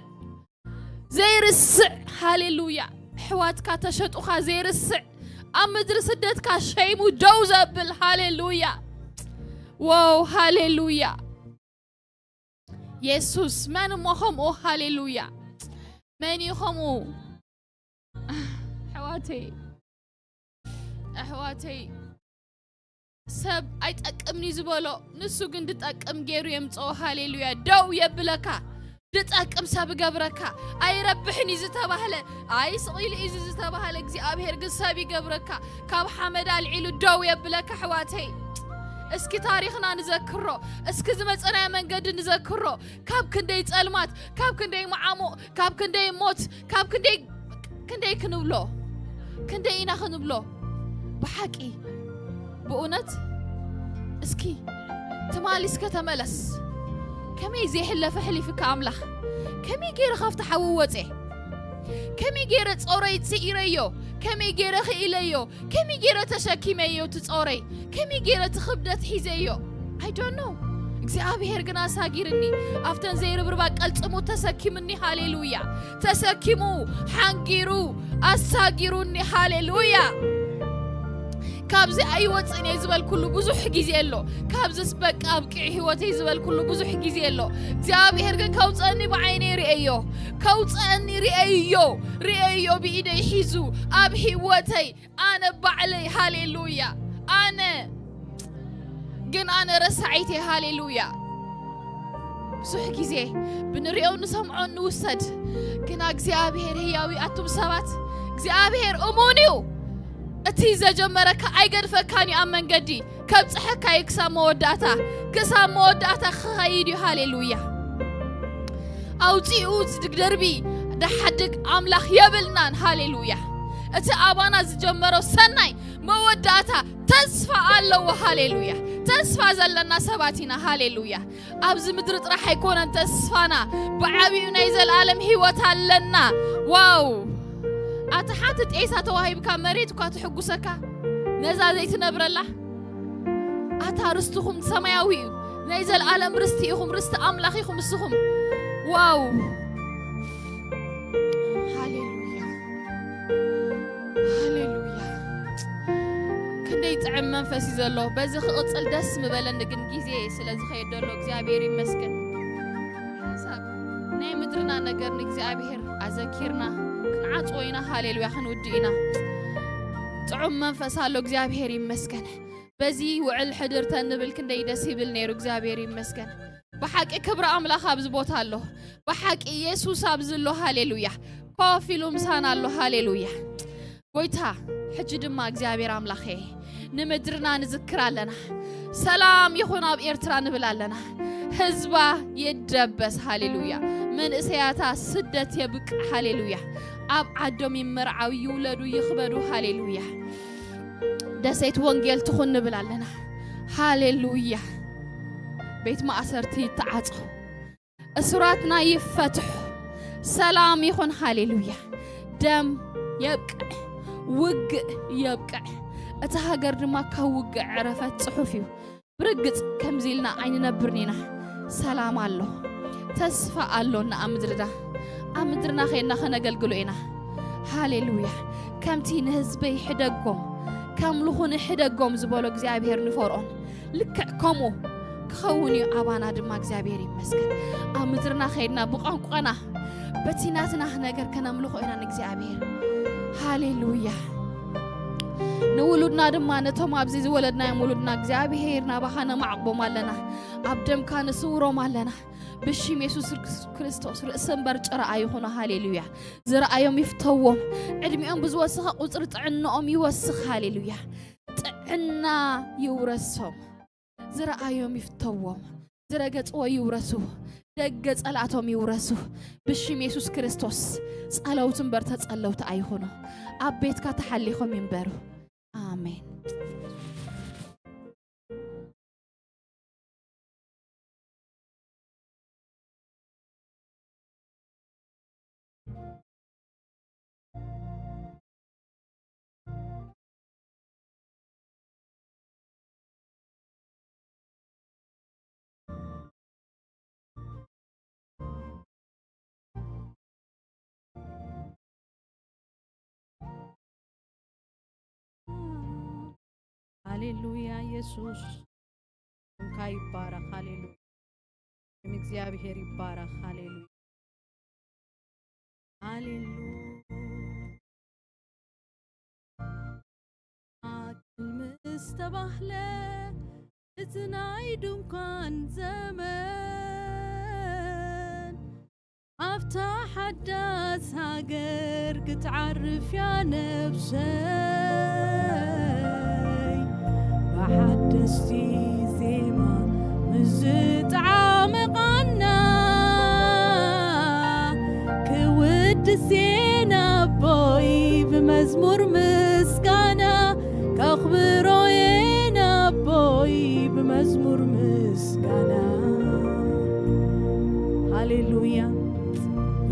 ዘይርስዕ። ሃሌሉያ! ኣሕዋትካ ተሸጡኻ ዘይርስዕ፣ ኣብ ምድሪ ስደትካ ሸይሙ ደው ዘብል። ሃሌሉያ! ዋው! ሃሌሉያ! የሱስ፣ መን እሞ ከምኡ? ሃሌሉያ! መን እዩ ከምኡ? ኣሕዋተይ፣ ኣሕዋተይ፣ ሰብ ኣይጠቅምን እዩ ዝበሎ፣ ንሱ ግን ዝጠቅም ገይሩ የምጽኦ። ሃሌሉያ! ደው የብለካ። ድጠቅም ሰብ እገብረካ። ኣይረብሕን እዩ ዝተባህለ፣ ኣይ ስቕ ኢሉ እዩ ዝተባህለ እግዚኣብሔር ግን ሰብ ይገብረካ። ካብ ሓመድ ኣልዒሉ ደው የብለካ ኣሕዋተይ። እስኪ ታሪኽና ንዘክሮ፣ እስኪ ዝመጸናዮ መንገዲ ንዘክሮ። ካብ ክንደይ ጸልማት፣ ካብ ክንደይ መዓሙቕ፣ ካብ ክንደይ ሞት፣ ካብ ክንደይ ክንደይ ክንብሎ፣ ክንደይ ኢና ክንብሎ? ብሓቂ ብእውነት እስኪ ትማሊ እስከ ተመለስ። ከመይ ዘይሕለፈ ሕሊፍካ ኣምላኽ? ከመይ ገይረ ካብቲ ሓዊ ወጼ? ከመይ ገይረ ጾረይ ጽኢረዮ? ከመይ ገይረ ክኢለዮ? ከመይ ገይረ ተሸኪመዮ እቲ ጾረይ? ከመይ ገይረ እቲ ክብደት ሒዘዮ? I don't know። እግዚኣብሔር ግን ኣሳጊርኒ። ኣብተን ዘይርብርባ ቀልጽሙ ተሰኪምኒ። ሃሌሉያ። ተሰኪሙ፣ ሓንጊሩ፣ ኣሳጊሩኒ። ሃሌሉያ። ካብዚ ኣይወፅእን እየ ዝበልኩሉ ብዙሕ ግዜ ኣሎ። ካብዚስ በቃ ኣብቂዑ ህይወተይ ዝበልኩሉ ብዙሕ ግዜ ኣሎ። እግዚኣብሔር ግን ከውፀአኒ ብዓይነይ ርእየዮ። ከውፀአኒ ርእየዮ። ርእየዮ ብኢደይ ሒዙ ኣብ ህይወተይ ኣነ ባዕለይ። ሃሌሉያ። ኣነ ግን ኣነ ረሳዒት እየ። ሃሌሉያ። ብዙሕ ግዜ ብንሪኦ ንሰምዖ ንውሰድ፣ ግና እግዚኣብሔር ህያዊ ኣቱም ሰባት፣ እግዚኣብሔር እሙን እዩ። እቲ ዘጀመረካ ኣይገድፈካን እዩ ኣብ መንገዲ፣ ከብጽሐካ እዩ ክሳብ መወዳእታ። ክሳብ መወዳእታ ክኸይድ እዩ። ሃሌሉያ። ኣውፂኡ ዝድግ ደርቢ ደሓድግ ኣምላኽ የብልናን። ሃሌሉያ። እቲ ኣባና ዝጀመሮ ሰናይ መወዳእታ ተስፋ ኣለዎ። ሃሌሉያ። ተስፋ ዘለና ሰባት ኢና። ሃሌሉያ። ኣብዚ ምድሪ ጥራሕ ኣይኮነን ተስፋና፣ ብዓብዩ ናይ ዘለኣለም ህይወት ኣለና። ዋው። ኣታ ሓንቲ ጤሳ ተዋሂብካ መሬት እኳ ትሕጉሰካ፣ ነዛ ዘይትነብረላ። ኣታ ርስትኹም ሰማያዊ እዩ። ናይ ዘለኣለም ርስቲ ኢኹም፣ ርስቲ ኣምላኽ ኢኹም እስኹም። ዋው። ሃሌሉያ። ሃሌሉያ። ክንደይ ጥዕም መንፈስ እዩ ዘሎ። በዚ ክቕጽል ደስ ምበለኒ፣ ግን ግዜ ስለ ዝኸየድ ዘሎ እግዚኣብሔር ይመስገን። ሰብ ናይ ምድርና ነገር ንእግዚኣብሔር ኣዘኪርና ክንዓጽዎ ኢና። ሃሌሉያ። ክንውድእ ኢና። ጥዑም መንፈስ ኣሎ። እግዚኣብሔር ይመስገን። በዚ ውዕል ሕድር ተንብል ክንደይ ደስ ይብል ነይሩ። እግዚኣብሔር ይመስገን። ብሓቂ ክብሪ ኣምላኽ ኣብዚ ቦታ ኣሎ። ብሓቂ የሱስ ኣብዚ ኣሎ። ሃሌሉያ። ኮፍ ኢሉ ምሳና ኣሎ። ሃሌሉያ። ጎይታ፣ ሕጂ ድማ እግዚኣብሔር ኣምላኸ፣ ንምድርና ንዝክር ኣለና። ሰላም ይኹን ኣብ ኤርትራ ንብል ኣለና። ህዝባ ይደበስ። ሃሌሉያ። መንእሰያታ ስደት የብቅዕ። ሃሌሉያ። ኣብ ዓዶም ይመርዓው፣ ይውለዱ፣ ይኽበዱ። ሃሌሉያ። ደሴት ወንጌል ትኹን ንብል ኣለና። ሃሌሉያ። ቤት ማእሰርቲ ይተዓጾ፣ እሱራትና ይፈትሑ፣ ሰላም ይኹን። ሃሌሉያ። ደም የብቅዕ፣ ውግእ የብቅዕ። እታ ሃገር ድማ ካብ ውግእ ዕረፈት ጽሑፍ እዩ። ብርግጽ ከምዚ ኢልና ኣይንነብርን ኢና። ሰላም ኣሎ፣ ተስፋ ኣሎና ኣብ ምድርና። ኣብ ምድርና ኸይድና ኸነገልግሎ ኢና። ሃሌሉያ። ከምቲ ንህዝበይ ሕደጎም፣ ከምልኹኒ ሕደጎም ዝበሎ እግዚኣብሔር ንፈርዖን፣ ልክዕ ከምኡ ክኸውን እዩ ኣባና ድማ። እግዚኣብሔር ይመስገን። ኣብ ምድርና ኸይድና ብቋንቋና፣ በቲ ናትና ነገር ከነምልኾ ኢና ንእግዚኣብሔር። ሃሌሉያ። ንውሉድና ድማ፣ ነቶም ኣብዚ ዝወለድናዮም ውሉድና፣ እግዚኣብሔር ናባኻ ነማዕቕቦም ኣለና። ኣብ ደምካ ንስውሮም ኣለና። ብሽም የሱስ ክርስቶስ ርእሲ እምበር ጭራ ኣይኹኑ። ሃሌሉያ። ዝረኣዮም ይፍተዎም። ዕድሚኦም ብዝወሰኸ ቁጽሪ ጥዕናኦም ይወስኽ። ሃሌሉያ። ጥዕና ይውረሶም። ዝረኣዮም ይፍተዎም። ዝረገጽዎ ይውረሱ። ደገ ጸላእቶም ይውረሱ። ብሽም የሱስ ክርስቶስ ጸለውቲ እምበር ተጸለውቲ ኣይኹኑ። ኣብ ቤትካ ተሓሊኾም ይንበሩ። ኣሜን። ሃሌሉያ፣ ኢየሱስ ስምካ ይባረኽ። ሃሌሉያ፣ ስም እግዚኣብሔር ይባረኽ። ሃሌሉያ፣ ሃሌሉያ። ማዕከል ምስ ተባህለ እቲ ናይ ድንኳን ዘመን ኣብታ ሓዳስ ሃገር ክትዓርፍ እያ ነብሰይ፣ ብሓደስቲ ዜማ ምስ ዝጠዓመ ቃና። ክውድስ እየ ናቦይ ብመዝሙር ምስጋና፣ ከኽብሮ እየ ናቦይ ብመዝሙር ምስጋና። ሃሌሉያ።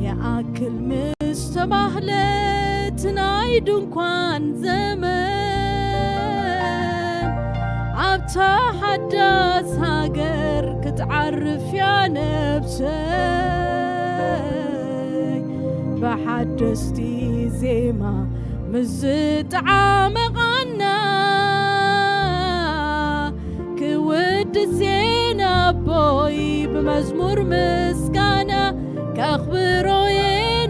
ይኣክል ምስ ተባህለት ናይ ድንኳን ዘመን፣ ኣብታ ሓዳስ ሃገር ክትዓርፍ እያ ነብሰይ፣ ብሓደስቲ ዜማ ምስ ዝጠዓመ ቃና። ክውድስ እየ ናቦይ ብመዝሙር ምስጋና፣ ከኽብሮ እየ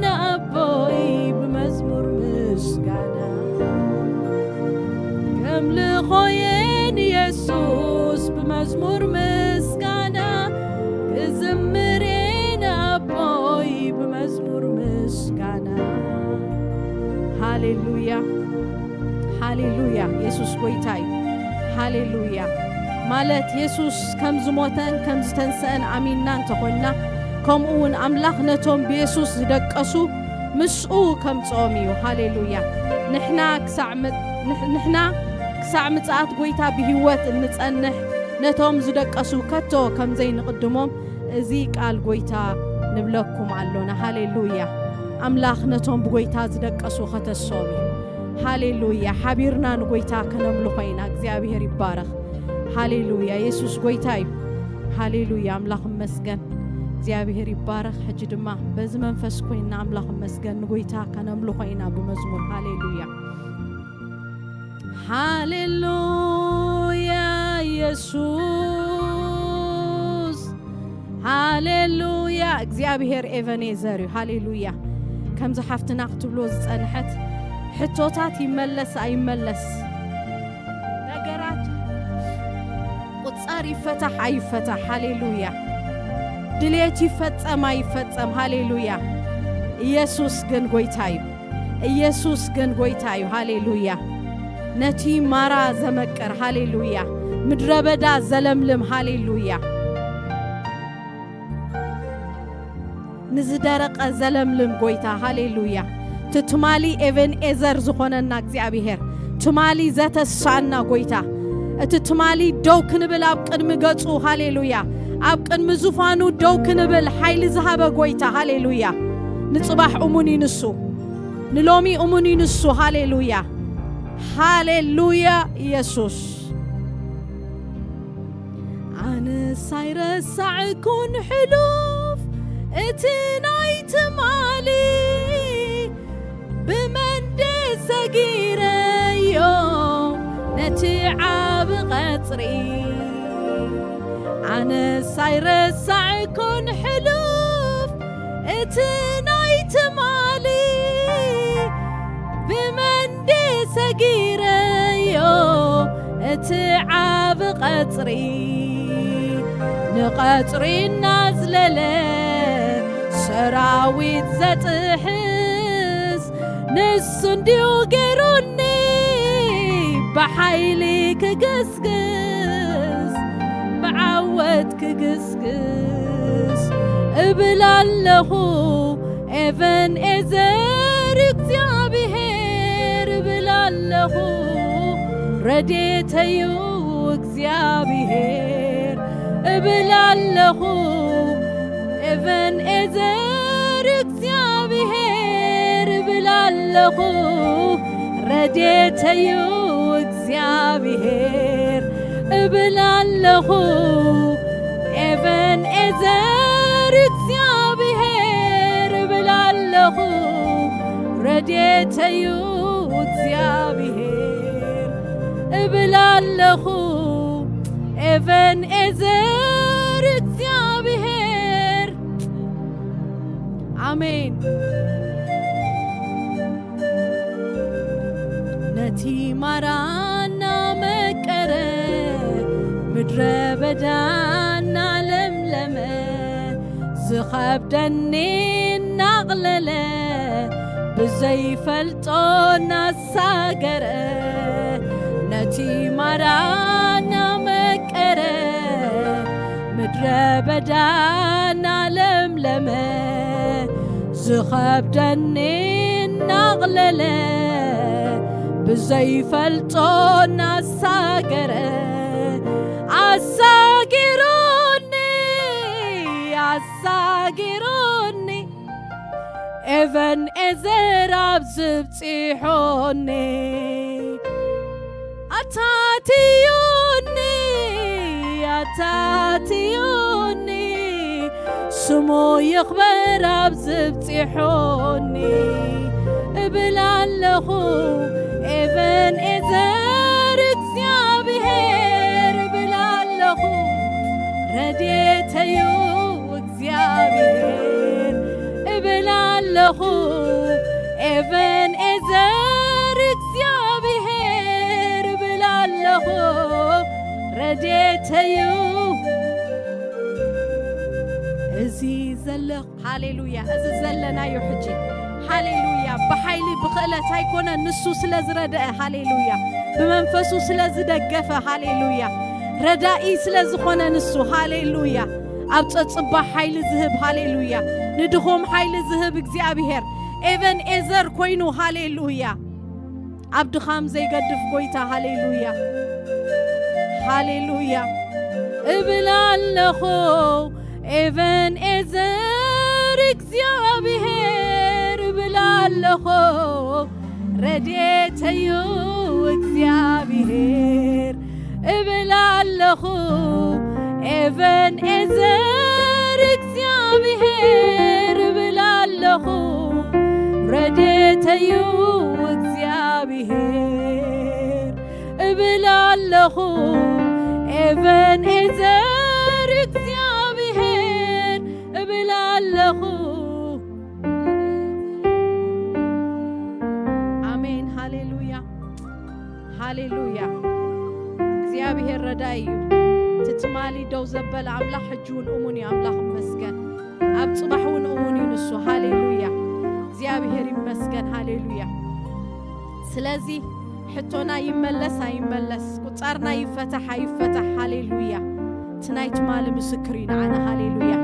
ናቦይ ብመዝሙር ምስጋና። ከምልኾ እየ ንየሱስ ብመዝሙር ምስጋና፣ ክዝምር እየ ናቦይ ብመዝሙር ምስጋና። ሃሌሉያ፣ ሃሌሉያ። የሱስ ጎይታ እዩ። ሃሌሉያ። ማለት የሱስ ከም ዝሞተን ከም ዝተንሰአን ኣሚንና እንተኾንና፣ ከምኡ እውን ኣምላኽ ነቶም ብየሱስ ዝደቀሱ ምስኡ ከምጽኦም እዩ። ሃሌሉያ። ንሕና ክሳዕ ም-፣ ንሕ-፣ ንሕና ክሳዕ ምጽኣት ጎይታ ብህይወት እንጸንሕ፣ ነቶም ዝደቀሱ ከቶ ከም ዘይንቕድሞም እዚ ቃል ጎይታ ንብለኩም ኣሎና። ሃሌሉያ። ኣምላኽ ነቶም ብጎይታ ዝደቀሱ ከተሶም እዩ። ሃሌሉያ። ሓቢርና ንጎይታ ከነምልኾ ኢና። እግዚኣብሔር ይባረኽ። ሃሌሉያ። የሱስ ጎይታ እዩ። ሃሌሉያ። ኣምላኽ ይመስገን። እግዚኣብሔር ይባረኽ። ሕጂ ድማ በዚ መንፈስ ኮይንና ኣምላኽ ይመስገን ንጎይታ ከነምልኾ ኢና ብመዝሙር። ሃሌሉያ። ሃሌሉያ የሱስ፣ ሃሌሉያ። እግዚኣብሔር ኤቨኔዘር እዩ። ሃሌሉያ። ከምዚ ሓፍትና ክትብሎ ዝጸንሐት፣ ሕቶታት ይመለስ ኣይመለስ፣ ነገራት ቁጻር ይፈታሕ ኣይፈታሕ፣ ሃሌሉያ። ድሌት ይፈጸም ኣይፈጸም፣ ሃሌሉያ። ኢየሱስ ግን ጎይታ እዩ። ኢየሱስ ግን ጎይታ እዩ። ሃሌሉያ። ነቲ ማራ ዘመቅር፣ ሃሌሉያ፣ ምድረ በዳ ዘለምልም፣ ሃሌሉያ፣ ንዝደረቐ ዘለምልም ጎይታ፣ ሃሌሉያ። እቲ ትማሊ ኤቨንኤዘር ዝኾነና እግዚኣብሔር፣ ትማሊ ዘተሳና ጎይታ፣ እቲ ትማሊ ደው ክንብል ኣብ ቅድሚ ገጹ፣ ሃሌሉያ፣ ኣብ ቅድሚ ዙፋኑ ደው ክንብል ሓይሊ ዝሃበ ጎይታ፣ ሃሌሉያ። ንጽባሕ እሙን እዩ ንሱ። ንሎሚ እሙን እዩ ንሱ። ሃሌሉያ፣ ሃሌሉያ። ኢየሱስ፣ ኣነስ ኣይረሳዕኩን ሕሉፍ እቲ ናይ ትማሊ፣ ብመንዴ ሰጊረዮ ነቲ ዓቢ ቐጽሪ። ኣነስ ኣይረሳዕኩን ሕሉፍ እቲ ናይ ትማሊ፣ ብመንዴ ሰጊረዮ እቲ ዓቢ ቐጽሪ። ንቐጽሪ እናዝለለ ሰራዊት ዘጥሕስ ንሱ እንድዩ ገይሩኒ፣ ብሓይሊ ክግስግስ፣ ብዓወት ክግስግስ እብል ኣለኹ። ኤቨን ኤዘር እግዚኣብሔር እብል ኣለኹ፣ ረድኤተዩ እግዚኣብሔር እብል ኣለኹ። ኤቨን ኤዘር እግዚኣብሔር እብል ኣለኹ፣ ረድኤተዩ እግዚኣብሔር እብል ኣለኹ። ኤቨን ኤዘር እግዚኣብሔር እብል ኣለኹ፣ ረድኤተዩ እግዚኣብሔር እብል ኣለኹ። ኤቨን ኤዘር እግዚኣብሔር። ኣሜን። ነቲ ማራና መቀረ፣ ምድረ በዳና ለምለመ፣ ዝኸብደኒ እናቕለለ ብዘይፈልጦ እናሳገረ ነቲ ማራ እናመቀረ ምድረ በዳ እናለምለመ ዝኸብደኒ እናቕለለ ብዘይፈልጦ እናሳገረ ኣሳጊሩኒ ኣሳጊሩኒ ኤቨን ኤዘር ኣብ ዝብፂሖኒ ኣታትዩኒ ኣታትዩኒ ስሙ ይኽበር ኣብ ዝብፂሖኒ እብል ኣለኹ ኤቨን ኤዘር እግዚኣብሔር እብል ኣለኹ ረድኤተዩ እግዚኣብሔር እብል ኣለኹ ኤቨን ኤዘር እግዚኣብሔር እብል ኣለኹ ረድኤተዩ እዚ ዘለኹ ሃሌሉያ እዚ ዘለናዮ ሕጂ ሃሌሉያ ብሓይሊ ብክእለት ኣይኮነ ንሱ ስለ ዝረድአ ሃሌሉያ ብመንፈሱ ስለ ዝደገፈ ሃሌሉያ ረዳኢ ስለ ዝኾነ ንሱ ሃሌሉያ ኣብ ጸጽባ ሓይሊ ዝህብ ሃሌሉያ ንድኹም ሓይሊ ዝህብ እግዚኣብሔር ኤቨን ኤዘር ኮይኑ ሃሌሉያ ኣብ ድኻም ዘይገድፍ ጎይታ ሃሌሉያ ሃሌሉያ እብል ኣለኹ ኤቨን ኤዘር እግዚኣብሔር እብል ኣለኹ ረድኤተዩ እግዚኣብሔር እብል ኣለኹ ኤቨን ኤዘር እግዚኣብሔር እብል ኣለኹ ረድኤተዩ እግዚኣብሔር እብል ኣለኹ ኤቨን ኤዘር እግዚኣብሔር እብል ኣለኹ ኣሜን ሃሌሉያ ሃሌሉያ እግዚኣብሔር ረዳይ እዩ እቲ ትማሊ ደው ዘበለ ኣምላኽ ሕጂ እውን እሙን እዩ ኣምላኽ ይመስገን ኣብ ፅባሕ እውን እሙን እዩ ንሱ ሃሌሉያ እግዚኣብሔር ይመስገን ሃሌሉያ ስለዚ ሕቶና ይመለስ ኣይመለስ ቁፃርና ይፈታሕ ኣይፈታሕ ሃሌሉያ እቲ ናይ ትማሊ ምስክር እዩ ንዓና ሃሌሉያ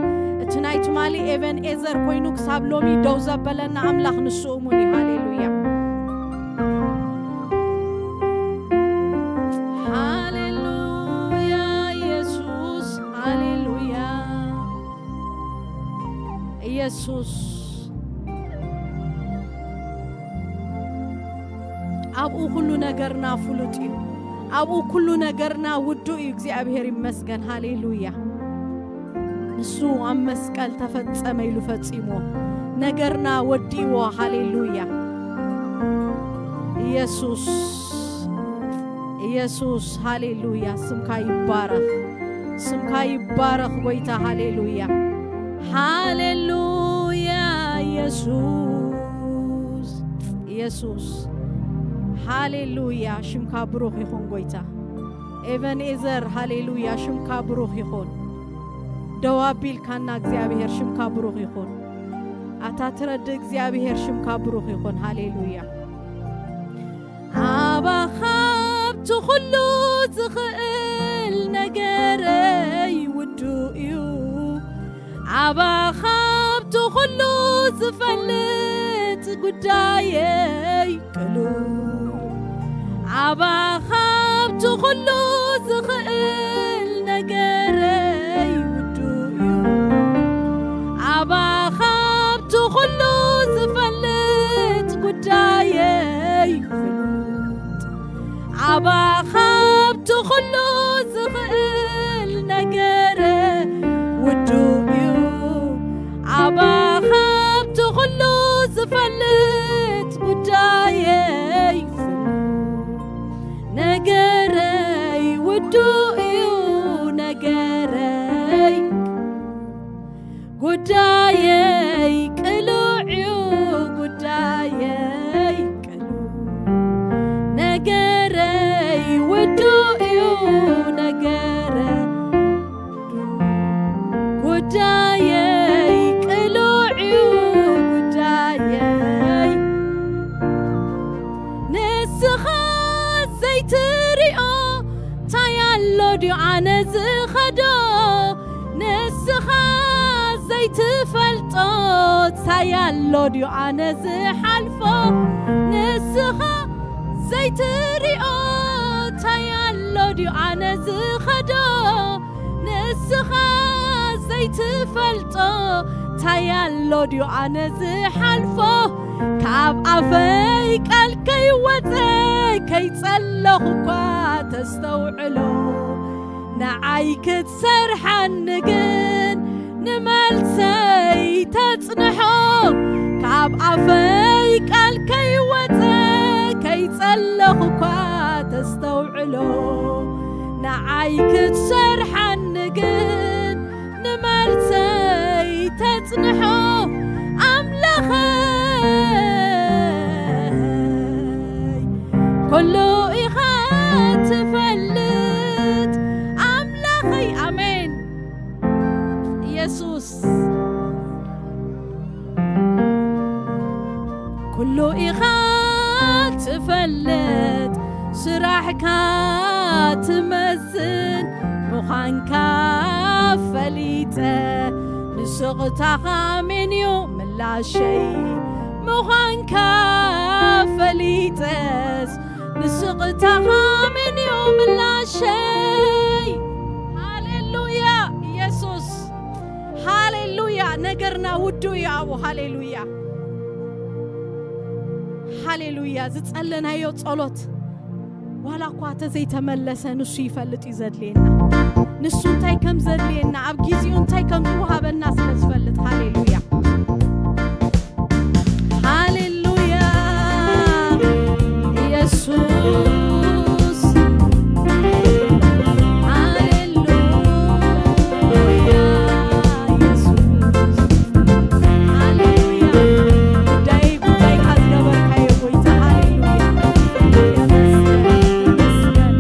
እቲ ናይ ትማሊ ኤቨን ኤዘር ኮይኑ ክሳብ ሎሚ ደው ዘበለና ኣምላኽ ንሱ እሙን እዩ ሃሌሉያ ሃሌሉያ ኢየሱስ ሃሌሉያ ኢየሱስ ኣብኡ ኩሉ ነገርና ፍሉጥ እዩ ኣብኡ ኩሉ ነገርና ውዱ እዩ እግዚኣብሔር ይመስገን ሃሌሉያ ንሱ ኣብ መስቀል ተፈጸመ ኢሉ ፈጺሞ ነገርና ወዲእዎ ሃሌሉያ ኢየሱስ ኢየሱስ ሃሌሉያ ስምካ ይባረኽ ስምካ ይባረኽ ጎይታ ሃሌሉያ ሃሌሉያ ኢየሱስ ኢየሱስ ሃሌሉያ ሽምካ ብሩኽ ይኹን ጎይታ ኤቨንኤዘር ሃሌሉያ ሽምካ ብሩኽ ይኹን ደው ኣቢልካና እግዚኣብሔር ሽምካ ብሩኽ ይኹን ኣታ ትረዲ እግዚኣብሔር ሽምካ ብሩኽ ይኹን ሃሌሉያ ኣባኻብቲ ኩሉ ዝኽእል ነገረይ ውዱ እዩ ኣባኻብቲ ኩሉ ዝፈልጥ ጉዳየይ ቅሉ ኣባኻብቲ ኩሉ ዝኽእል ነገረይ ውዱ እዩ ኣባኻብቲ ኩሉ ዝፈልጥ ጉዳየይ ፍሉጥ ኣባኻብቲ ኩሉ ዝኽእል ነገረ ውዱ እዩ ኣባ ካብቲ ኩሉ ዝፈልጥ ጉዳየይ ነገረይ ውዱ እዩ ነገረይ ጉዳየይ ቅሉዕ እዩ ጉዳየይ ቅሉዕ ነገረይ ውዱ እዩ ዝኸዶ ንስኻ ዘይትፈልጦ ታይ ኣሎ ድዩ ኣነ ዝሓልፎ? ንስኻ ዘይትሪኦ ታይ ኣሎ ድዩ ኣነ ዝኸዶ? ንስኻ ዘይትፈልጦ ታይ ኣሎ ድዩ ኣነ ዝሓልፎ? ካብ ኣፈይ ቃል ከይወፀ ከይፀለኹ እኳ ተስተውዕሎ። ንዓይ ክትሰርሓኒ ግን ንመልሰይ ተጽንሖ። ካብ ኣፈይ ቃል ከይወፀ ከይጸለኹ እኳ ተስተውዕሎ። ንዓይ ክትሰርሓኒ ግን ንመልሰይ ተጽንሖ። ኣምላኸይ ኩሉ ኢኻ ትፈልጥ ኣምላኸይ። ኣሜን። ኢየሱስ ኩሉ ኢኻ ትፈልጥ፣ ስራሕካ ትመዝን ምዃንካ ፈሊጠ፣ ንስቕታኻ ኣሜን እዩ ምላሸይ። ምዃንካ ፈሊጠስ ንስቕታኻ ኣሜን እዩ ምላሸይ። ሃሌሉያ ኢየሱስ፣ ሃሌሉያ። ነገርና ውዱ እዩ ኣብኡ። ሃሌሉያ፣ ሃሌሉያ። ዝጸለናዮ ጸሎት ዋላ እኳ ተዘይተመለሰ፣ ንሱ ይፈልጥ እዩ ዘድልየና። ንሱ እንታይ ከም ዘድልየና፣ ኣብ ጊዜኡ እንታይ ከም ዝወሃበና ስለ ዝፈልጥ። ሃሌሉያ፣ ሃሌሉያ። ኢየሱስ፣ ሃሌሉያ፣ ኢየሱስ፣ ሃሌሉያ። ጉዳይ፣ ጉዳይካ ዝገበርካዮ ጎይታ፣ ሃሌሉያ። ተመስገን፣ ተመስገን።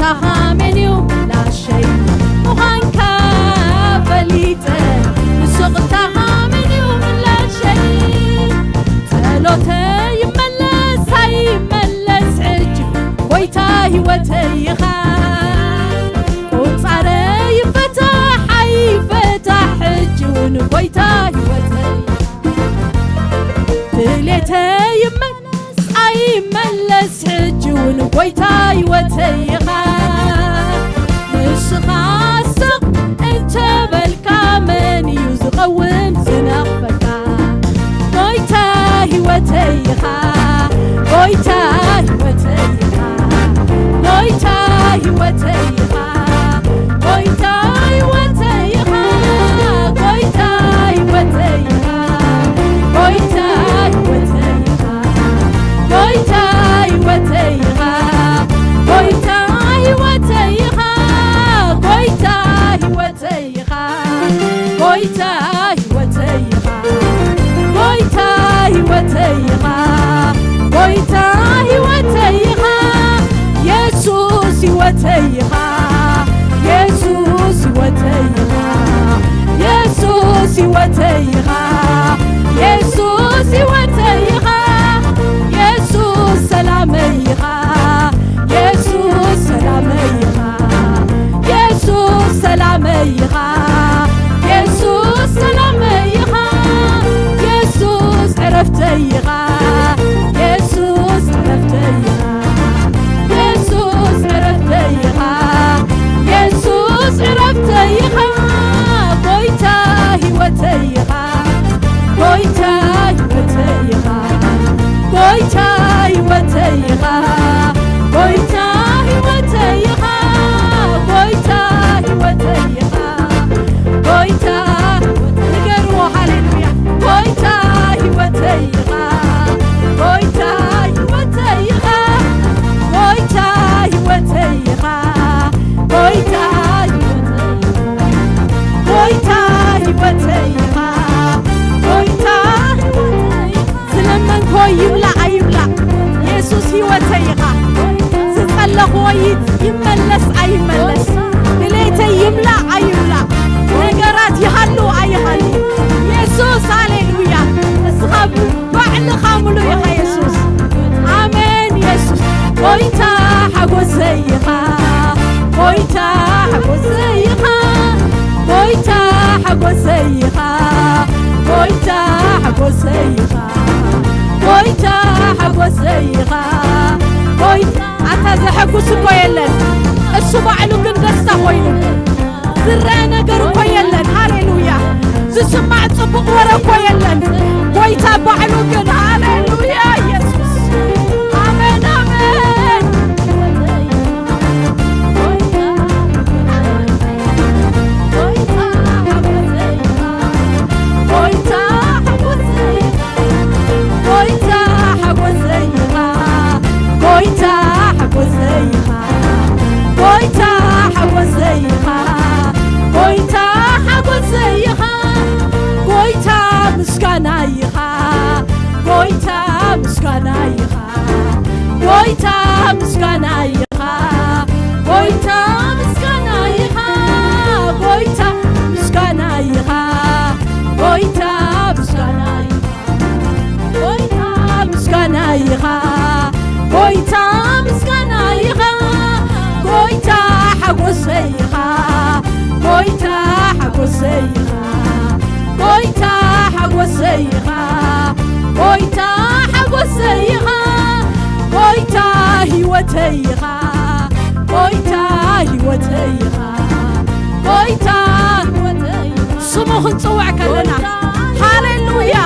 ቃልካ መን እዩ ምላሸይ? ምዃንካ ፈሊጠ፣ ንስቕታኻ መን እዩ ምላሸይ? ጸሎተይ ይመለስ ኣይመለስ ሕጂ፣ ጎይታ ህይወተይ ኢኻ። ቁጻረይ ይፈታሕ ኣይፈታሕ ሕጂ እውን፣ ጎይታ ህይወተይ ኢኻ። ድሌተይ ይመለስ ኣይመለስ ሕጂ እውን፣ ጎይታ ህይወተይ ኢኻ። ንስኻ ስቕ እንተበልካ፣ መን እዩ ዝቐውም ዝነቕፈካ? ጎይታ ህይወተይ ኢኻ። ጎይታ ህይወተይ ኢኻ። ጎይታ ህይወተይ ኢኻ። ጎይታ ህይወተይ ኢኻ። ጎይታ ህይወተይ ኢኻ። ጎይታ ህይወተይ ኢኻ። ጎይታ ህይወተይ ኢኻ። ጎይታ ህይወተይ ኢኻ። ጎይታ ህይወተይ ኢኻ። ጎይታ ህይወተይ ኢኻ። ጎይታ ህይወተይ ኢኻ። ጎይታ ህይወተይ ኢኻ። የሱስ ህይወተይ ኢኻ። የሱስ ህይወተይ ኢኻ። የሱስ ህይወተይ ኢኻ። የሱስ ህይወተይ ኢኻ። የሱስ ሰላመይ ኢኻ። የሱስ ሰላመይ ኢኻ። የሱስ ሰላመይ ኢኻ። የሱስ ሰላመይ ኢኻ። የሱስ ዕረፍተይ ኢኻ። የሱስ ዕረፍተይ ኢኻ። የሱስ ዕረፍተይ ኢኻ። የሱስ ዕረፍተይ ኢኻ። ጎይታ ህይወተይ ኢኻ። ጎይታ ህይወተይ ኢኻ። ጎይታ ህይወተይ ኢኻ። ጎይታ ህይወተይ ኢኻ። ጎይታ ህይወተይ ኢኻ። ጎይታ ንገርዎ፣ ሃሌሉያ። ጎይታ ህይወተይ ኢኻ። ጎይታ ህይወተይ ኢኻ። ጎይታ ህይወተይ ኢኻ። ጎይታ ህይወተይ ኢኻ። ጎይታ ህይወተይ ኢኻ። ጎይታ ህይወተይ ኢኻ። ዝለመንክዎ ይምላእ ኣይምላእ፣ የሱስ ህይወተይ ኢኻ። ዝጸለኽዎ ይ-፣ ይመለስ ኣይመለስ፣ ድሌተይ ይምላእ ኣይምላእ፣ ነገራት ይሃሉ ኣይሃሉ፣ የሱስ፣ ሃሌሉያ። እስኻ ባዕልኻ ምሉእ ኢኻ የሱስ። ኣሜን የሱስ። ጎይታ ሓጎሰይ ኢኻ። ጎይታ ሓጎሰይ ኢኻ። ጎይታ ሓጎሰይ ኢኻ። ጎይታ ሓጎሰይ ኢኻ። ጎይታ ሓጎሰይ ኢኻ። ጎይታ ኣታ ዘሐጉስ እኮ የለን። እሱ ባዕሉ ግን ደስታ ኮይኑ ዝረአ ነገር እኮ የለን። ሃሌሉያ። ዝስማዕ ጽቡቕ ወረ እኮ የለን። ጎይታ ባዕሉ ግን፣ ሃሌሉያ፣ ኢየሱስ። ኣሜን፣ ኣሜን። ጎይታ ሓጎሰይ ኢኻ። ጎይታ ሓጎሰይ ኢኻ። ጎይታ ሓጎሰይ ኢኻ። ጎይታ ሓጎሰይ ኢኻ። ጎይታ ሓጎሰይ ኢኻ። ጎይታ ምስጋና ኢኻ። ጎይታ ምስጋና ኢኻ። ጎይታ ምስጋና ኢኻ። ጎይታ ምስጋና ኢኻ። ጎይታ ምስጋና ኢኻ። ጎይታ ምስጋና ኢኻ። ጎይታ ምስጋና ኢኻ። ጎይታ ምስጋና ኢኻ። ጎይታ ሓጎሰይ ኢኻ። ጎይታ ሓጎሰይ ኢኻ። ጎይታ ሓጎሰይ ኢኻ። ጎይታ ሓጎሰይ ኢኻ። ጎይታ ህይወተይ ኢኻ። ጎይታ ህይወተይ ኢኻ። ጎይታ ህይወተይ ኢኻ። ስሙ ክንጽውዕ ከለና፣ ጎይታ፣ ሃሌሉያ።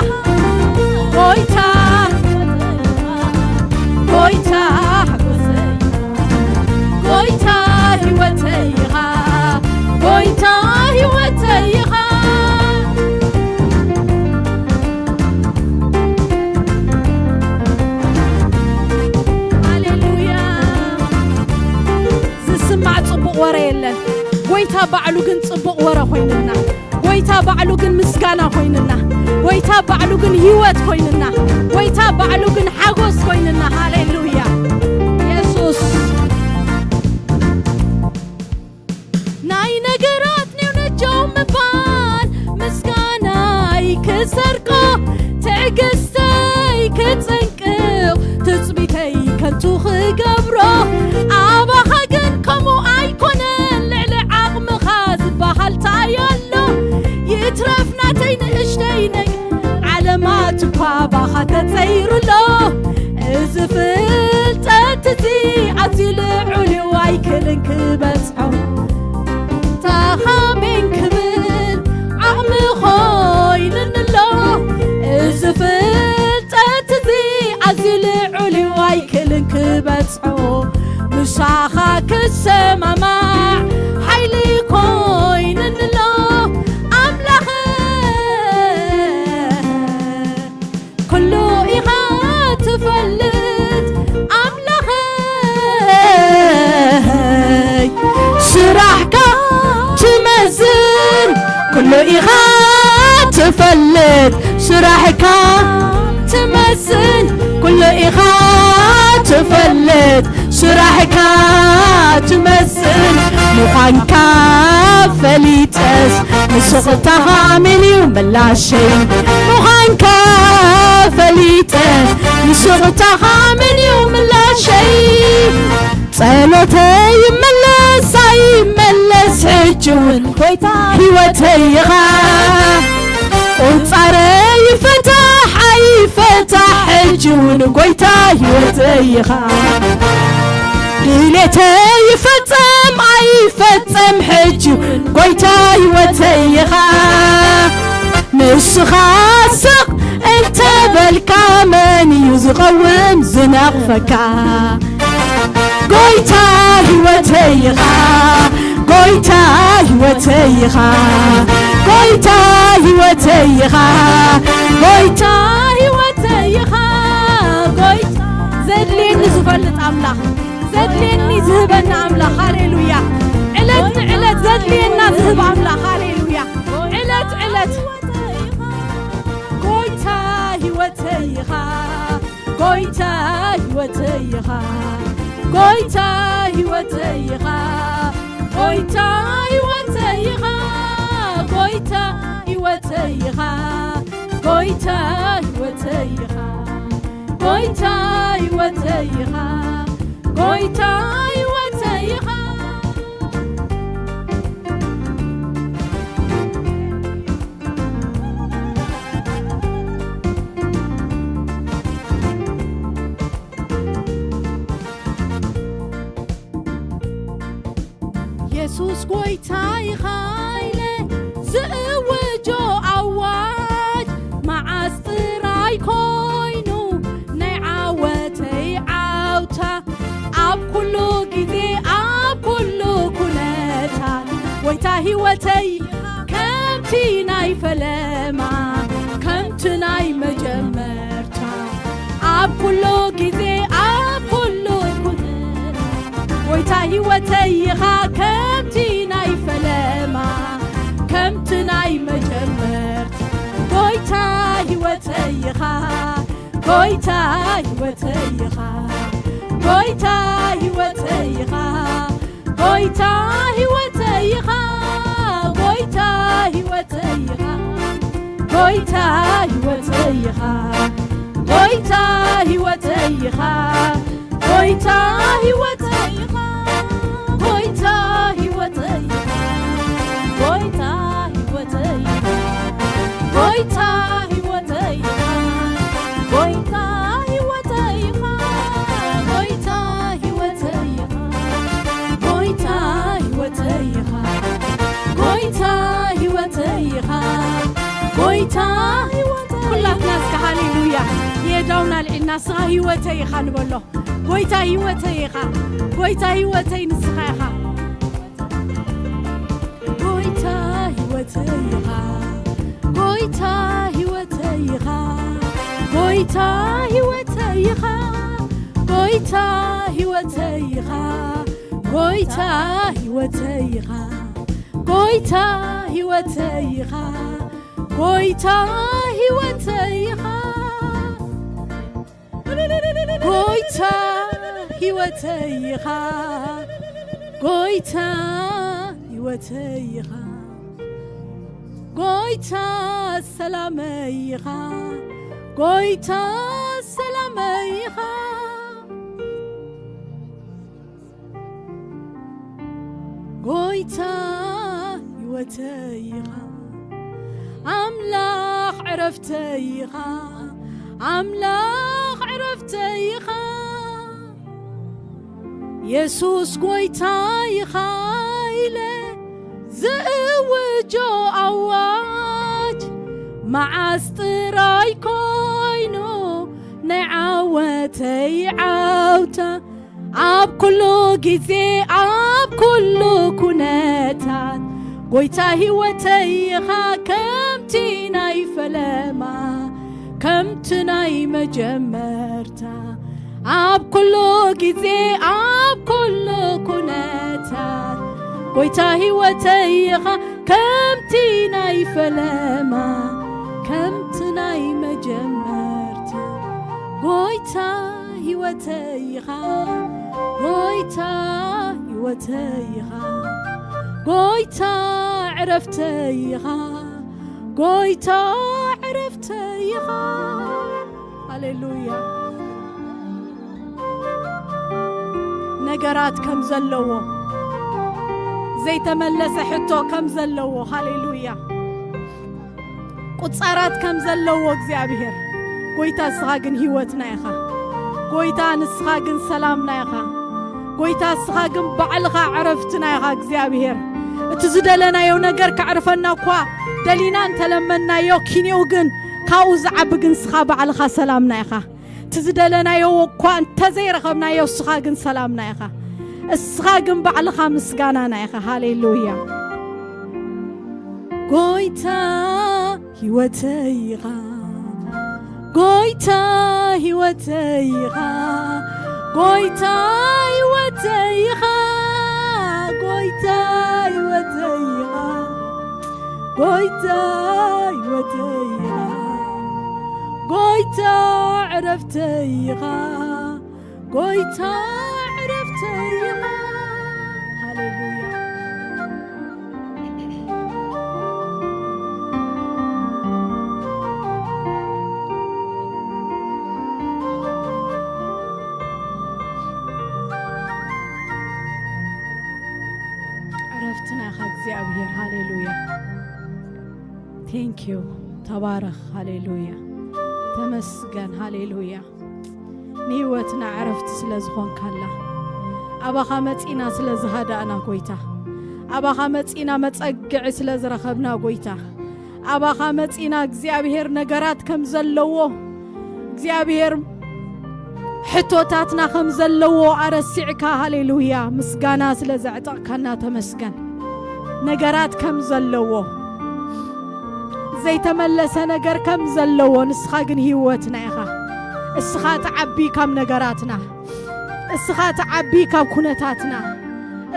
ጎይታ፣ ጎይታ፣ ጎይታ ህይወተይ ኢኻ። ጎይታ ህይወተይ ኢኻ። ሃሌሉያ። ዝስማዕ ጽቡቕ ወረ የለን። ጎይታ ባዕሉ ግን ጽቡቕ ወረ ኮይንና። ጎይታ ባዕሉ ግን ምስጋና ኮይንና። ጎይታ ባዕሉ ግን ህይወት ኮይንና። ጎይታ ባዕሉ ግን ሓጎስ ኮይንና። ሃሌሉያ። የሱስ። ኩሉ ኢኻ ትፈልጥ ስራሕካ ትመስል፣ ኩሉ ኢኻ ትፈልጥ ስራሕካ ትመስል። ምዃንካ ፈሊጠስ ንስቕታኻ መን እዩ ምላሸይ? ምዃንካ ፈሊጠስ ንስቕታኻ መን እዩ ምላሸይ? ጸሎተይ ይመለስ ኣይመለስ ሕጂ እውን ጎይታ ህይወተይ ኢኻ። ቁጻረይ ይፈታሕ ኣይፈታሕ ሕጂ እውን ጎይታ ህይወተይ ኢኻ። ድሌተይ ይፈጸም ኣይፈጸም ሕጂ እውን ጎይታ ህይወተይ ኢኻ። ንስኻ ስቕ እንተ በልካ መን እዩ ዝቐውም ዝነቕፈካ? ጎይታ ህይወተይ ኢኻ፣ ጎይታ ህይወተይ ኢኻ፣ ጎይታ ህይወተይ ኢኻ፣ ጎይታ ህይወተይ ኢኻ፣ ጎይታ ዘድልየኒ ዝፈልጥ ኣምላኽ፣ ዘድልየኒ ዝህበኒ ኣምላኽ፣ ሃሌሉያ። ዕለት ንዕለት ዘድልየና ዝህብ ኣምላኽ፣ ሃሌሉያ። ዕለት ዕለት ጎይታ ህይወተይ ኢኻ፣ ጎይታ ህይወተይ ኢኻ፣ ጎይታ ህይወተይ ኢኻ፣ ጎይታ ህይወተይ ኢኻ፣ ጎይታ ህይወተይ ኢኻ፣ ጎይታ ህይወተይ ኢኻ፣ ጎይታ ህይወተይ ኢኻ፣ ጎይታ ህይወተይ ኢኻ። የሱስ ጎይታ ኢኻ ኢለ ዝእውጆ ኣዋጅ፣ መዓስ ጥራይ ኮይኑ ናይ ዓወተይ ዓውታ? ኣብ ኩሉ ግዜ፣ ኣብ ኩሉ ኩነታት፣ ጎይታ ህይወተይ፣ ከምቲ ናይ ፈለማ፣ ከምቲ ናይ መጀመርታ፣ ኣብ ኩሉ ግዜ፣ ኣብ ኩሉ ኩነታት፣ ጎይታ ህይወተይ ኢኻ፣ ከምቲ ናይ ፈለማ፣ ከምቲ ናይ መጀመርታ፣ ጎይታ ህይወተይ ኢኻ፣ ጎይታ ህይወተይ ኢኻ፣ ጎይታ ህይወተይ ኢኻ፣ ጎይታ ህይወተይ ኢኻ፣ ጎይታ ህይወተይ ኢኻ፣ ጎይታ ህይወተይ ኢኻ፣ ጎይታ ህይወተይ ኢኻ፣ ጎይታ ህይወተይ ኢኻ፣ ጎይታ ህይወተይ ኢኻ፣ ጎይታ ህይወተይ ኢኻ፣ ጎይታ ህይወተይ ኢኻ፣ ጎይታ ህይወተይ ኢኻ፣ ጎይታ ህይወተይ ኢኻ፣ ጎይታ ህይወተይ ኢኻ፣ ጎይታ ህይወተይ ኢኻ፣ ጎይታ ህይወተይ። ኩላትና እስከ ሃሌሉያ። የእዳውና ኣልዒልና ንስኻ ህይወተይ ኢኻ ንበሎ። ጎይታ ህይወተይ ኢኻ፣ ጎይታ ህይወተይ ንስኻ ኢኻ። ጎይታ ህይወተይ ኢኻ፣ ጎይታ ህይወተይ ኢኻ፣ ጎይታ ህይወተይ ኢኻ፣ ጎይታ ህይወተይ ኢኻ፣ ጎይታ ህይወተይ ኢኻ፣ ጎይታ ህይወተይ ኢኻ፣ ጎይታ ህይወተይ ኢኻ። ጎይታ ህይወተይ ኢኻ፣ ጎይታ ህይወተይ ኢኻ፣ ጎይታ ሰላመይ ኢኻ፣ ጎይታ ሰላመይ ኢኻ። ጎይታ ህይወተይ ኢኻ፣ ኣምላኽ ዕረፍተይ ኢኻ፣ ኣምላኽ ዕረፍተይ ኢኻ። የሱስ ጎይታ ኢኻ ኢለ ዝእውጆ ኣዋጅ፣ መዓስ ጥራይ ኮይኑ ናይ ዓወተይ ዓውታ? ኣብ ኩሉ ግዜ፣ ኣብ ኩሉ ኩነታት፣ ጎይታ ህይወተይ ኢኻ፣ ከምቲ ናይ ፈለማ፣ ከምቲ ናይ መጀመርታ። ኣብ ኩሉ ግዜ፣ ኣብ ኩሉ ኩነታት፣ ጎይታ ህይወተይ ኢኻ፣ ከምቲ ናይ ፈለማ፣ ከምቲ ናይ መጀመርታ፣ ጎይታ ህይወተይ ኢኻ፣ ጎይታ ህይወተይ ኢኻ፣ ጎይታ ዕረፍተይ ኢኻ፣ ጎይታ ዕረፍተይ ኢኻ። ሃሌሉያ። ነገራት ከም ዘለዎ፣ ዘይተመለሰ ሕቶ ከም ዘለዎ፣ ሃሌሉያ። ቁጻራት ከም ዘለዎ እግዚኣብሔር፣ ጎይታ ንስኻ ግን ህይወትና ኢኻ። ጎይታ ንስኻ ግን ሰላምና ኢኻ። ጎይታ ንስኻ ግን ባዕልኻ ዕረፍትና ኢኻ እግዚኣብሔር። እቲ ዝደለናዮ ነገር ከዕርፈና እኳ ደሊና እንተለመናዮ፣ ኪንኡ ግን ካብኡ ዝዓቢ ግን ንስኻ ባዕልኻ ሰላምና ኢኻ። እቲ ዝደለናዮ እኳ እንተዘይረኸብናዮ፣ እስኻ ግን ሰላምና ኢኻ። እስኻ ግን ባዕልኻ ምስጋናና ኢኻ። ሃሌሉያ። ጎይታ ህይወተይ ኢኻ፣ ጎይታ ህይወተይ ኢኻ፣ ጎይታ ህይወተይ ኢኻ፣ ጎይታ ህይወተይ ኢኻ፣ ጎይታ ህይወተይ ኢኻ፣ ጎይታ ዕረፍተይ ኢኻ፣ ጎይታ ዕረፍተይ ኢኻ። ሃሌሉያ። ዕረፍትና ኢኻ እግዚኣብሔር። ሃሌሉያ። Thank you። ተባረኽ። ሃሌሉያ። ተመስገን። ሃሌሉያ። ንህይወትና ዕረፍቲ ስለ ዝኾንካላ፣ ኣባኻ መጺና ስለ ዝሃዳእና ጎይታ፣ ኣባኻ መጺና መጸግዒ ስለ ዝረኸብና ጎይታ፣ ኣባኻ መጺና እግዚኣብሔር ነገራት ከም ዘለዎ፣ እግዚኣብሔር ሕቶታትና ከም ዘለዎ ኣረሲዕካ፣ ሃሌሉያ፣ ምስጋና ስለ ዘዕጠቕካና ተመስገን። ነገራት ከም ዘለዎ፣ ዘይተመለሰ ነገር ከም ዘለዎ፣ ንስኻ ግን ህይወትና ኢኻ። እስኻ ትዓቢ ካብ ነገራትና፣ እስኻ ትዓቢ ካብ ኩነታትና፣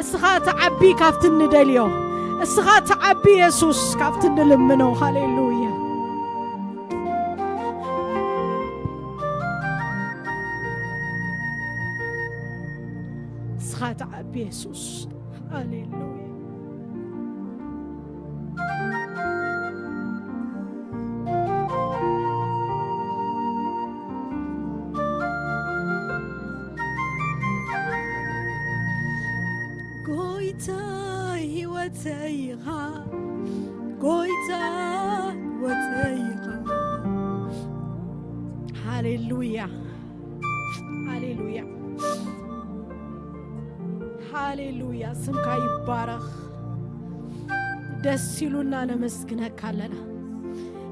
እስኻ ትዓቢ ካብቲ ንደልዮ፣ እስኻ ትዓቢ የሱስ ካብቲ ንልምኖ። ሃሌሉያ። እስኻ ትዓቢ የሱስ። ሃሌሉያ። ጎይታ ህይወተይ ኢኻ፣ ጎይታ ህይወተይ ኢኻ። ሃሌሉያ፣ ሃሌሉያ፣ ሃሌሉያ። ስምካ ይባረኽ። ደስ ኢሉና ነመስግነካ ኣለና፣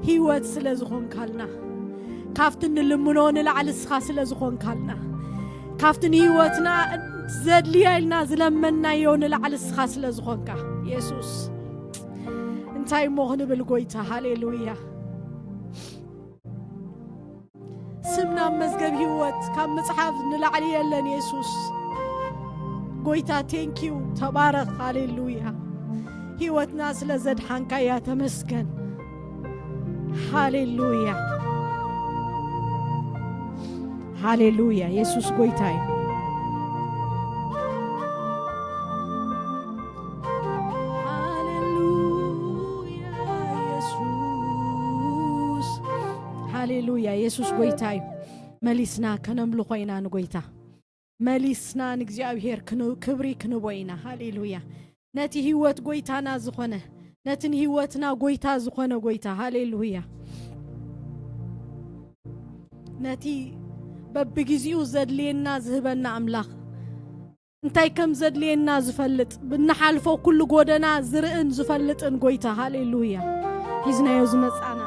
ህይወት ስለ ዝኾንካልና፣ ካብቲ ንልምኖ ንላዕሊ እስኻ ስለ ዝኾንካልና፣ ካብቲ ንህይወትና ዘድልያ ኢልና ዝለመናዮ ንላዕሊ እስኻ ስለ ዝኾንካ፣ የሱስ፣ እንታይ እሞ ክንብል ጎይታ? ሃሌሉያ። ስምና ኣብ መዝገብ ህይወት ካብ ምጽሓፍ ንላዕሊ የለን። የሱስ ጎይታ፣ ቴንኪዩ፣ ተባረኽ። ሃሌሉያ። ህይወትና ስለ ዘድሓንካያ ተመስገን። ሃሌሉያ፣ ሃሌሉያ። የሱስ ጎይታ እዩ። ሃሌሉያ፣ የሱስ፣ ሃሌሉያ። የሱስ ጎይታ እዩ። መሊስና ከነምልኾ ኢና ንጎይታ። መሊስና ንእግዚኣብሔር ክን-፣ ክብሪ ክንቦ ኢና። ሃሌሉያ። ነቲ ህይወት ጎይታና ዝኾነ፣ ነቲ ንህይወትና ጎይታ ዝኾነ ጎይታ፣ ሃሌሉያ። ነቲ በብግዜኡ ዘድልየና ዝህበና ኣምላኽ፣ እንታይ ከም ዘድልየና ዝፈልጥ፣ ብንሓልፎ ኩሉ ጎደና ዝርእን ዝፈልጥን ጎይታ፣ ሃሌሉያ። ሒዝናዮ ዝመጻና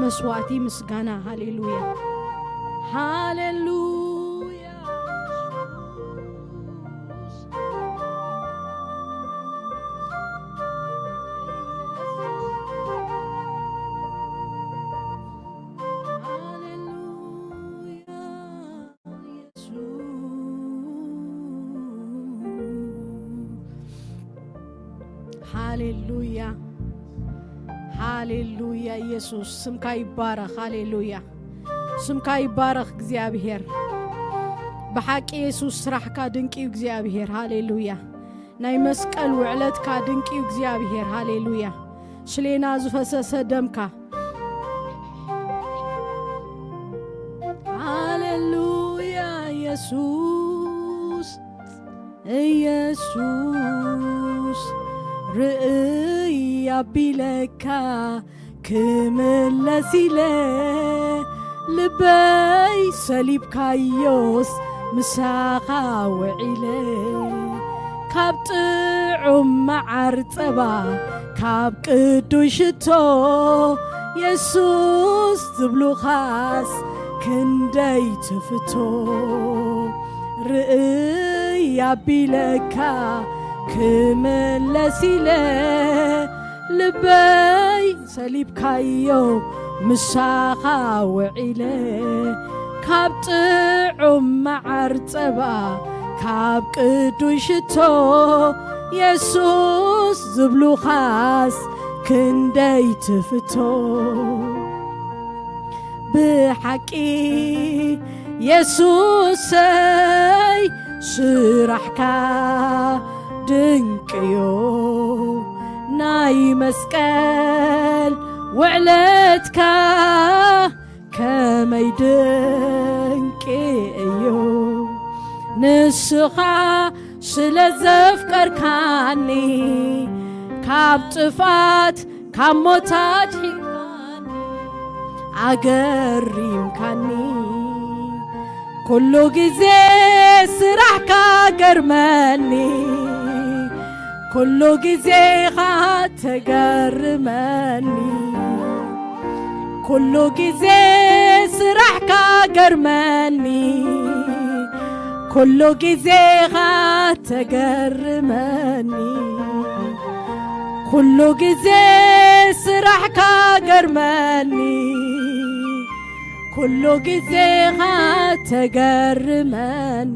መስዋዕቲ ምስጋና፣ ሃሌሉያ፣ ሃሌሉያ። ሃሌሉያ፣ ሃሌሉያ። ኢየሱስ ስምካ ይባረኽ። ሃሌሉያ፣ ስምካ ይባረኽ እግዚኣብሔር። ብሓቂ ኢየሱስ ስራሕካ ድንቂ እዩ እግዚኣብሔር። ሃሌሉያ፣ ናይ መስቀል ውዕለትካ ድንቂ እዩ እግዚኣብሔር። ሃሌሉያ፣ ስሌና ዝፈሰሰ ደምካ። ሃሌሉያ ኢየሱስ፣ ኢየሱስ ርእይ ኣቢለካ ክምለስ ኢለ ልበይ ሰሊብካዮስ ምሳኻ ውዒለ ካብ ጥዑም መዓር ጸባ ካብ ቅዱስ ሽቶ የሱስ ዝብሉኻስ ክንደይ ትፍቶ ርእይ ኣቢለካ ክምለስ ኢለ ልበይ ሰሊብካዮ ምሳኻ ውዒለ ካብ ጥዑም መዓር ጸባ ካብ ቅዱስ ሽቶ የሱስ ዝብሉኻስ ክንደይ ትፍቶ ብሓቂ የሱሰይ ስራሕካ ድንቅዮ ናይ መስቀል ውዕለትካ ከመይ ድንቂ እዩ ንስኻ ስለ ዘፍቀርካኒ ካብ ጥፋት ካብ ሞት ኣድሒንካኒ ኣገሪምካኒ ኩሉ ግዜ ስራሕካ ገርመኒ ኩሉ ግዜ ኻ ተገርመኒ ኩሉ ግዜ ስራሕካ ገርመኒ ኩሉ ግዜ ኻ ተገርመኒ ኩሉ ግዜ ስራሕካ ገርመኒ ኩሉ ግዜ ኻ ተገርመኒ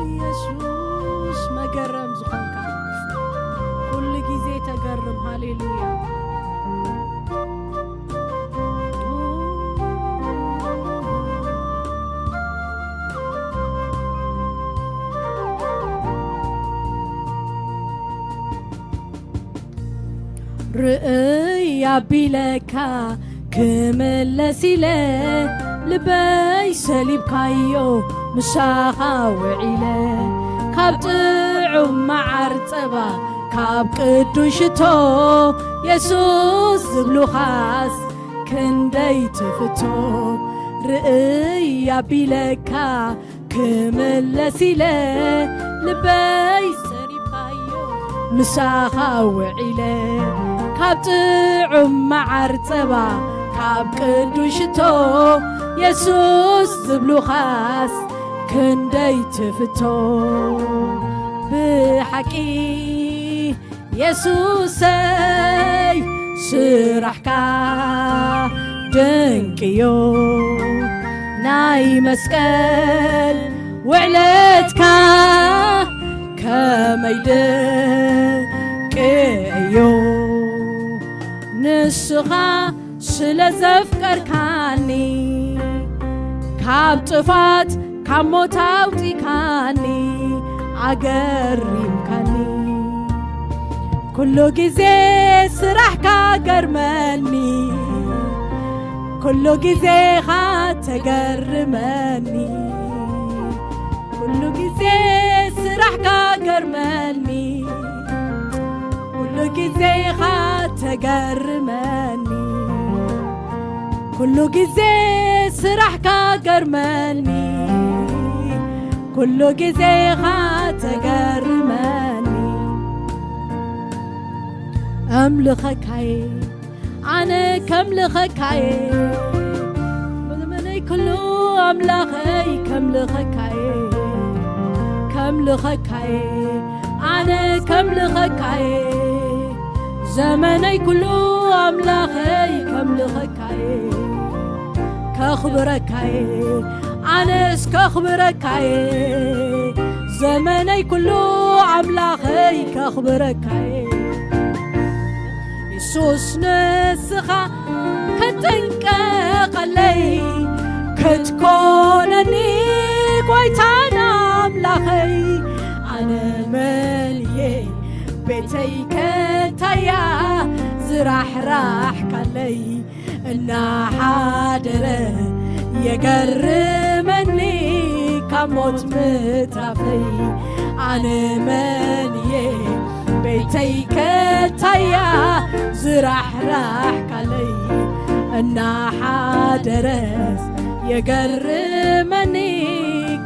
ኢየሱስ መገረም ዝኾንካ ኩሉ ግዜ ተገርም። ሃሌሉያ። ርእይ ኣቢለካ ክምለስ ኢለ ልበይ ሰሊብካዮ ምሳኻ ውዒለ ካብ ጥዑም መዓር ጸባ ካብ ቅዱስ ሽቶ የሱስ ዝብሉኻስ ክንደይ ትፍቶ ርእይ ኣቢለካ ክምለስ ኢለ ልበይ ሰሪፋዮ ምሳኻ ውዒለ ካብ ጥዑም መዓር ጸባ ካብ ቅዱስ ሽቶ የሱስ ዝብሉኻስ ክንደይ ትፍቶ ብሓቂ የሱሰይ ስራሕካ ድንቅዮ ናይ መስቀል ውዕለትካ ከመይ ድንቅዮ ንስኻ ስለ ዘፍቀርካኒ ካብ ጥፋት ካብ ሞት ኣውጺካኒ ኣገሪምካኒ ኩሉ ግዜ ስራሕካ ገርመኒ ኩሉ ግዜ ኻ ተገርመኒ ኩሉ ግዜ ስራሕካ ገርመኒ ኩሉ ግዜ ኻ ተገርመኒ ኩሉ ግዜ ስራሕካ ገርመኒ፣ ኩሉ ግዜኻ ተገርመኒ። ኣምልኸካየ ኣነ ከምልኸካየ፣ ዘመነይ ኩሉ ኣምላኸይ ከምልኸካየ፣ ከምልኸካየ ኣነ ከምልኸካየ፣ ዘመነይ ኩሉ ኣምላኸይ ከምልኸካየ፣ ከኽብረካየ ኣነስ ከኽብረካየ፣ ዘመነይ ኩሉ ኣምላኸይ ከኽብረካየ። የሱስ ንስኻ ክትጥንቀቐለይ፣ ክትኮነኒ ጎይታን ኣምላኸይ። ኣነ መን እየ ቤተይ ከንታያ ዝራሕራሕካለይ፣ እናሓደረ የገርመኒ ካብ ሞት ምትራፈይ። ኣነ መን እየ ቤተይ ከታያ ዝራሕራሕካለይ፣ እናሓደረስ የገርመኒ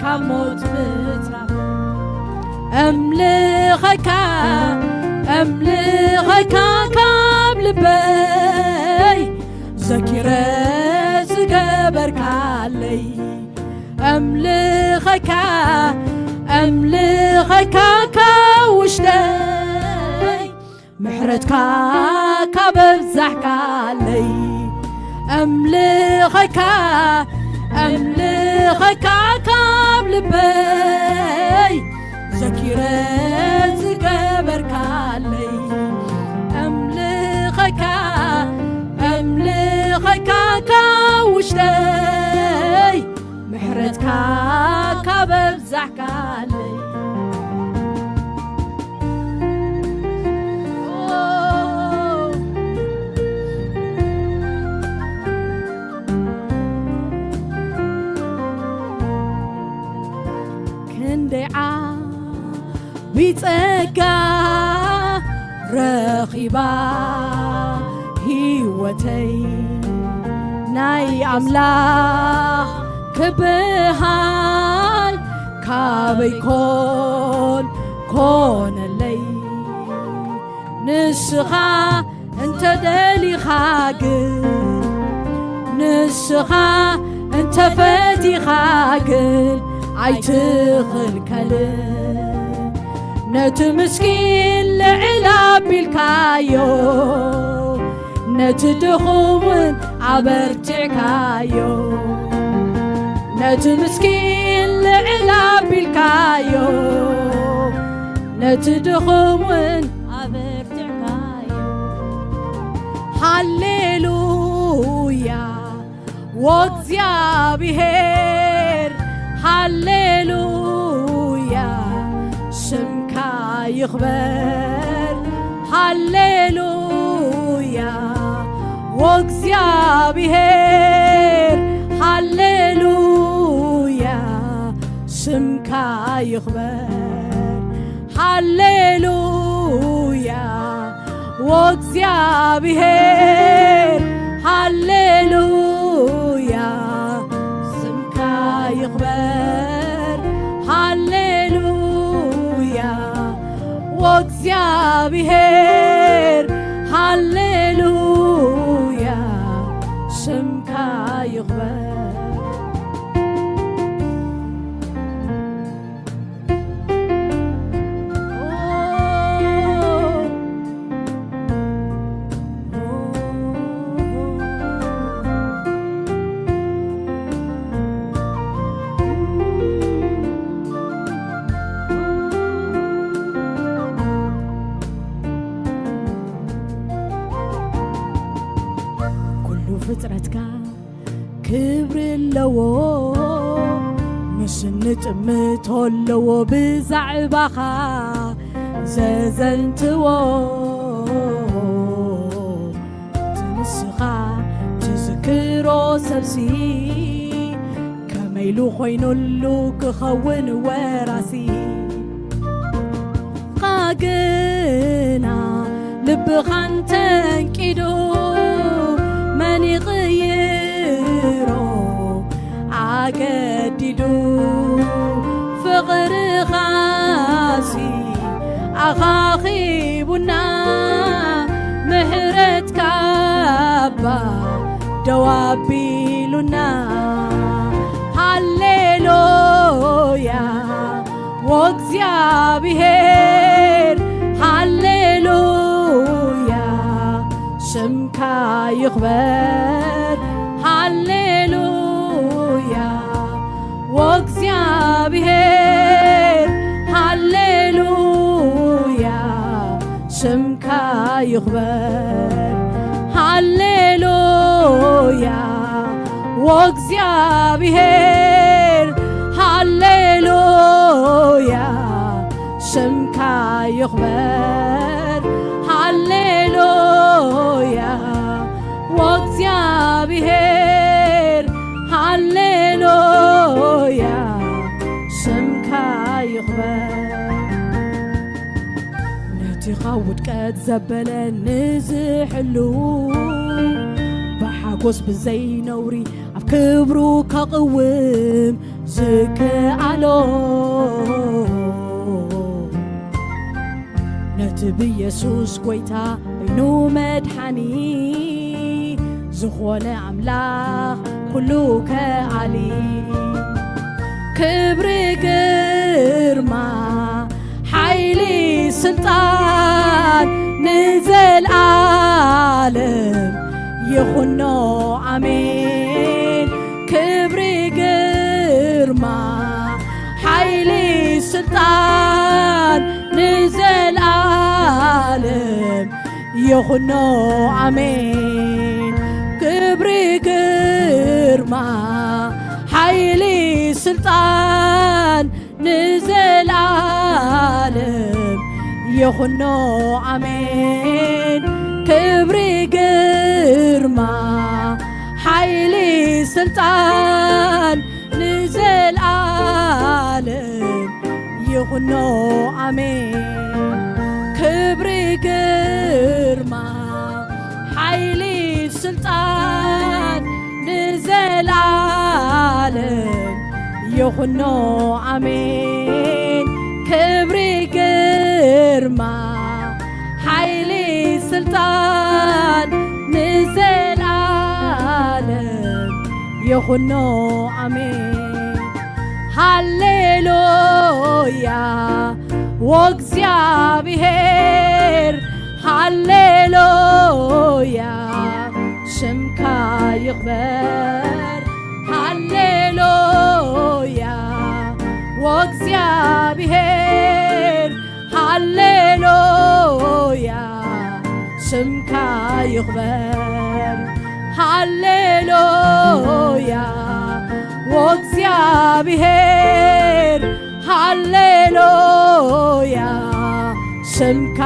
ካብ ሞት ምትራፈይ። እምልኸካ እምልኸካ ካብ ልበይ ዘኪረ ዝገበርካለይ። እምልኸካ እምልኸካ ካብ ውሽጠይ ምሕረትካ ካብ ኣብዛሕካለይ። እምልኸካ እምልኸካ ካብ ልበይ ዘኪረ ዝገበርካለይ። እምልኸካ እምልኸካ ካብ ውሽጠይ ምሕረትካ ካብ ኣብዛሕካለይ። ክንደይ ዓቢ ጸጋ ረኺባ ህይወተይ፣ ናይ ኣምላኽ ክበሃል ካበይ ኮን ኮነለይ። ንስኻ እንተ ደሊኻ ግን፣ ንስኻ እንተ ፈቲኻ ግን ኣይትኽልከልን። ነቲ ምስኪን ልዕል ኣቢልካዮ፣ ነቲ ድኹም እውን ኣበርቲዕካዮ። ነቲ ምስኪን ልዕል ኣቢልካዮ፣ ነቲ ድኹም እውን ኣበርቲዕካዮ። ሃሌሉያ ወእግዚኣብሔር፣ ሃሌሉያ ስምካ ይኽበር። ሃሌሉያ ወእግዚኣብሔር፣ ሃሌሉያ ስምካ ይኽበር። ሃሌሉያ ወእግዚኣብሔር፣ ሃሌሉያ ስምካ ይኽበር። ሃሌሉያ ወእግዚኣብሔር፣ ሃሌሉያ ስምካ ይኽበር። ኩሉ ፍጥረትካ ክብሪ ኣለዎ፣ ምስኒ ጥምቶ ኣለዎ ብዛዕባኻ ዘዘንትዎ። እቲ ንስኻ ትዝክሮ ሰብሲ፣ ከመይ ኢሉ ኮይኑሉ ክኸውን ወራሲ? ቃ ግና ልብኻን ተንቂዱ፣ መን ይቕይሮ ኣገዲዱ ፍቕርኻሲ ኣኻኺቡና፣ ምሕረትካ ኣባ ደው ኣቢሉና። ሃሌሉያ ወእግዚኣብሔር፣ ሃሌሉያ ስምካ ይኽበር። ሃሌሉያ ወእግዚኣብሔር፣ ሃሌሉያ ስምካ ይኽበር። ሃሌሉያ ወእግዚኣብሔር፣ ሃሌሉያ ስምካ ይኽበር። ሃሌሉያ ወእግዚኣብሔር፣ ሃሌሉያ ስምካ ይኽበር። ነቲ ካብ ውድቀት ዘበለ ንዝሕሉ፣ ብሓጎስ ብዘይነውሪ ኣብ ክብሩ ከቕውም ዝከኣሎ፣ ነቲ ብየሱስ ጐይታ በይኑ መድሓኒ ዝኾነ ኣምላኽ ኩሉ ከኣሊ፣ ክብሪ ግርማ ሓይሊ ስልጣን ንዘልኣለም ይኹኖ፣ ኣሜን። ክብሪ ግርማ ሓይሊ ስልጣን ንዘልኣለም ይኹኖ፣ ኣሜን። ክብሪ ግርማ ሓይሊ ስልጣን ንዘልኣለም ይኹኖ፣ ኣሜን። ክብሪ ግርማ ሓይሊ ስልጣን ንዘልኣለም ይኹኖ፣ ኣሜን። ክብሪ ግርማ ሓይሊ ስልጣን ንዘልኣለም ይኹኖ፣ ኣሜን። ክብሪ ግርማ ሓይሊ ስልጣን ንዘልኣለም ይኹኖ፣ ኣሜን። ሃሌሉያ ወእግዚኣብሔር፣ ሃሌሉያ ስምካ ይኽበር። ሃሌሉያ ወእግዚኣብሔር፣ ሃሌሉያ ስምካ ይኽበር። ሃሌሉያ ወእግዚኣብሔር፣ ሃሌሉያ ስምካ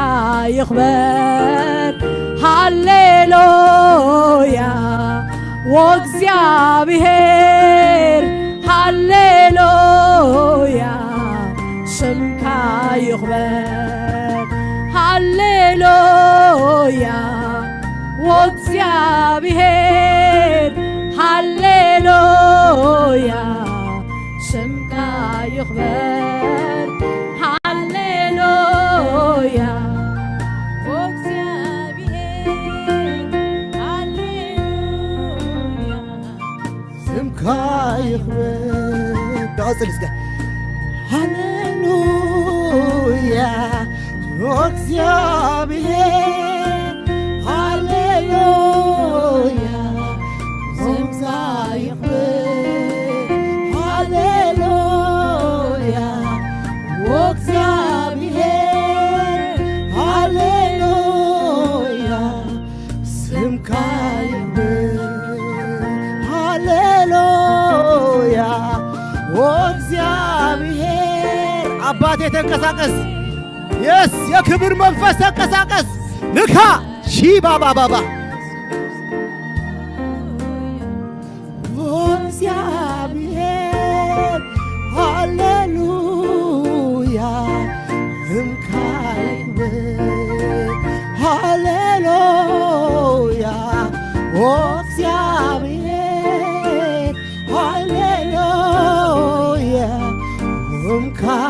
ይኽበር። ሃሌሉያ ወእግዚኣብሔር፣ ሃሌሉያ ስምካ ይኽበር። ሃሌሉያ ወእግዚኣብሔር፣ ሃሌሉያ ስምካ ይኽበር። ሃሌሉያ ወእግዚኣብሔር፣ ሃሌሉያ ስምካ ይኽበር። ቀጽል እስከ። ሃሌሉያ ወእግዚኣብሔር፣ ሃሌሉያ ስምካ ይኽበር። ሃሌሉያ ወእግዚኣብሔር፣ ሃሌሉያ ስምካ ይኽበር። ሃሌሉያ ወእግዚኣብሔር። አባቴ ተንቀሳቀስ። የስ የክብር መንፈስ ተንቀሳቀስ። ንካ ሺባባባባ ወእግዚኣብሔር፣ ሃሌሉያ ስምካ ይኽበር። ሃሌሉያ ወእግዚኣብሔር፣ ሃሌሉያ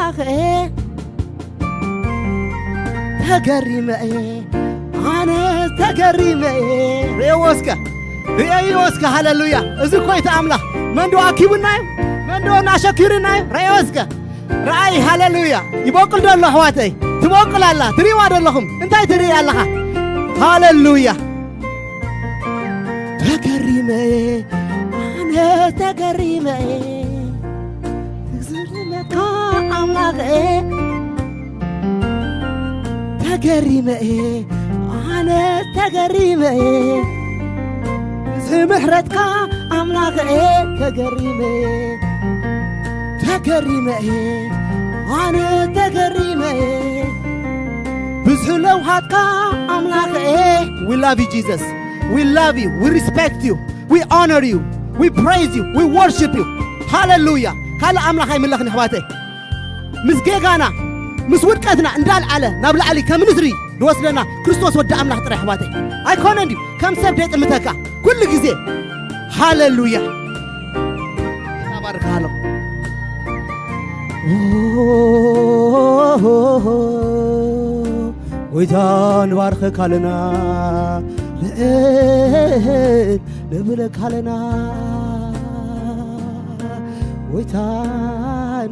ኣምላኸ ተገሪመ እየ፣ ኣነ ተገሪመ እየ። ርእይዎ እስከ፣ ርእይዎ እስከ። ሃሌሉያ። እዚ እኮ እቲ ኣምላኽ መንዶ ኣኪቡና እዩ፣ መንዶ እናሸኪሩና እዩ። ርእይዎ እስከ። ረኣይ፣ ሃሌሉያ። ይበቁል ዘሎ ኣሕዋተይ፣ ትበቁል ኣላ። ትርእይዋ ዘለኹም፣ እንታይ ትርኢ ኣለኻ? ሃሌሉያ። ተገሪመ፣ ኣነ ተገሪመ፣ ዝርመካ ኣምላኸ። ተገሪመ፣ ኣነ ተገሪመ፣ ዝምሕረትካ ኣምላኸ። ተገሪመ፣ ተገሪመ፣ ኣነ ተገሪመ፣ ብዙሕ ለውሃትካ ኣምላኸ። We love you, Jesus. We love you. We respect you. We honor you. We praise you. We worship you. ሃሌሉያ። ካልእ ኣምላኽ ኣይምለኽን ኣሕዋተይ። ምስ ጌጋና፣ ምስ ውድቀትና እንዳልዓለ ናብ ላዕሊ ከም ንስሪ ዝወስደና ክርስቶስ ወዲ ኣምላኽ ጥራይ ኣሕዋተይ። ኣይኮነን ድዩ? ከም ሰብ ደይጥምተካ ኩሉ ግዜ። ሃሌሉያ። ባርካለሁ። ጎይታ ንባርኸካ ኣለና፣ ልዕል ንብለካ ኣለና። ጎይታ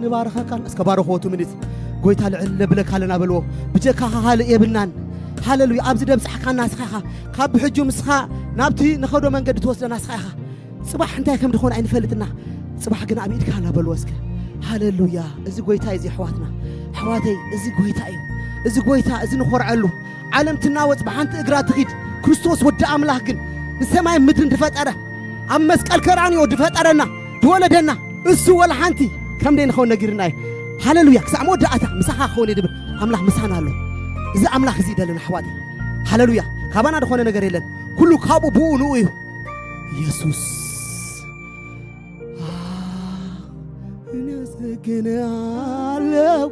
ንባርኸካ ኣለና። እስከ ባርኽዎ፣ ቱ ሚኒት። ጎይታ ልዕል ነብለካ ኣለና በልዎ። ብጀካኻ ካልእ የብልናን። ሃሌሉያ። ኣብዚ ደብጻሕካና ንስኻ ኢኻ። ካብ ብሕጁ ምስኻ ናብቲ ንኸዶ መንገዲ ትወስደና ንስኻ ኢኻ። ጽባሕ እንታይ ከም ድኾን ኣይንፈልጥና። ጽባሕ ግን ኣብ ኢድካ ኣላ በልዎ እስከ። ሃሌሉያ። እዚ ጎይታ እዩ፣ እዚ ኣሕዋትና። ኣሕዋተይ፣ እዚ ጎይታ እዩ። እዚ ጎይታ፣ እዚ ንኾርዐሉ። ዓለም ትናወጽ ብሓንቲ እግራ ትኺድ። ክርስቶስ ወዲ ኣምላኽ ግን ንሰማይን ምድርን ዝፈጠረ፣ ኣብ መስቀል ከራንዮ ዝፈጠረና፣ ዝወለደና፣ እሱ ወላ ሓንቲ ከም ደይንኸውን ነጊርና እዩ። ሃሌሉያ። ክሳዕ መወዳእታ ምሳኻ ክኸውን እየ ድብል ኣምላኽ ምሳና ኣሎ። እዚ ኣምላኽ እዚ ይደልን ኣሕዋተይ። ሃሌሉያ። ካባና ዝኾነ ነገር የለን። ኩሉ ካብኡ ብኡ ንኡ እዩ። ኢየሱስ። እኔ አመሰግንሃለሁ፣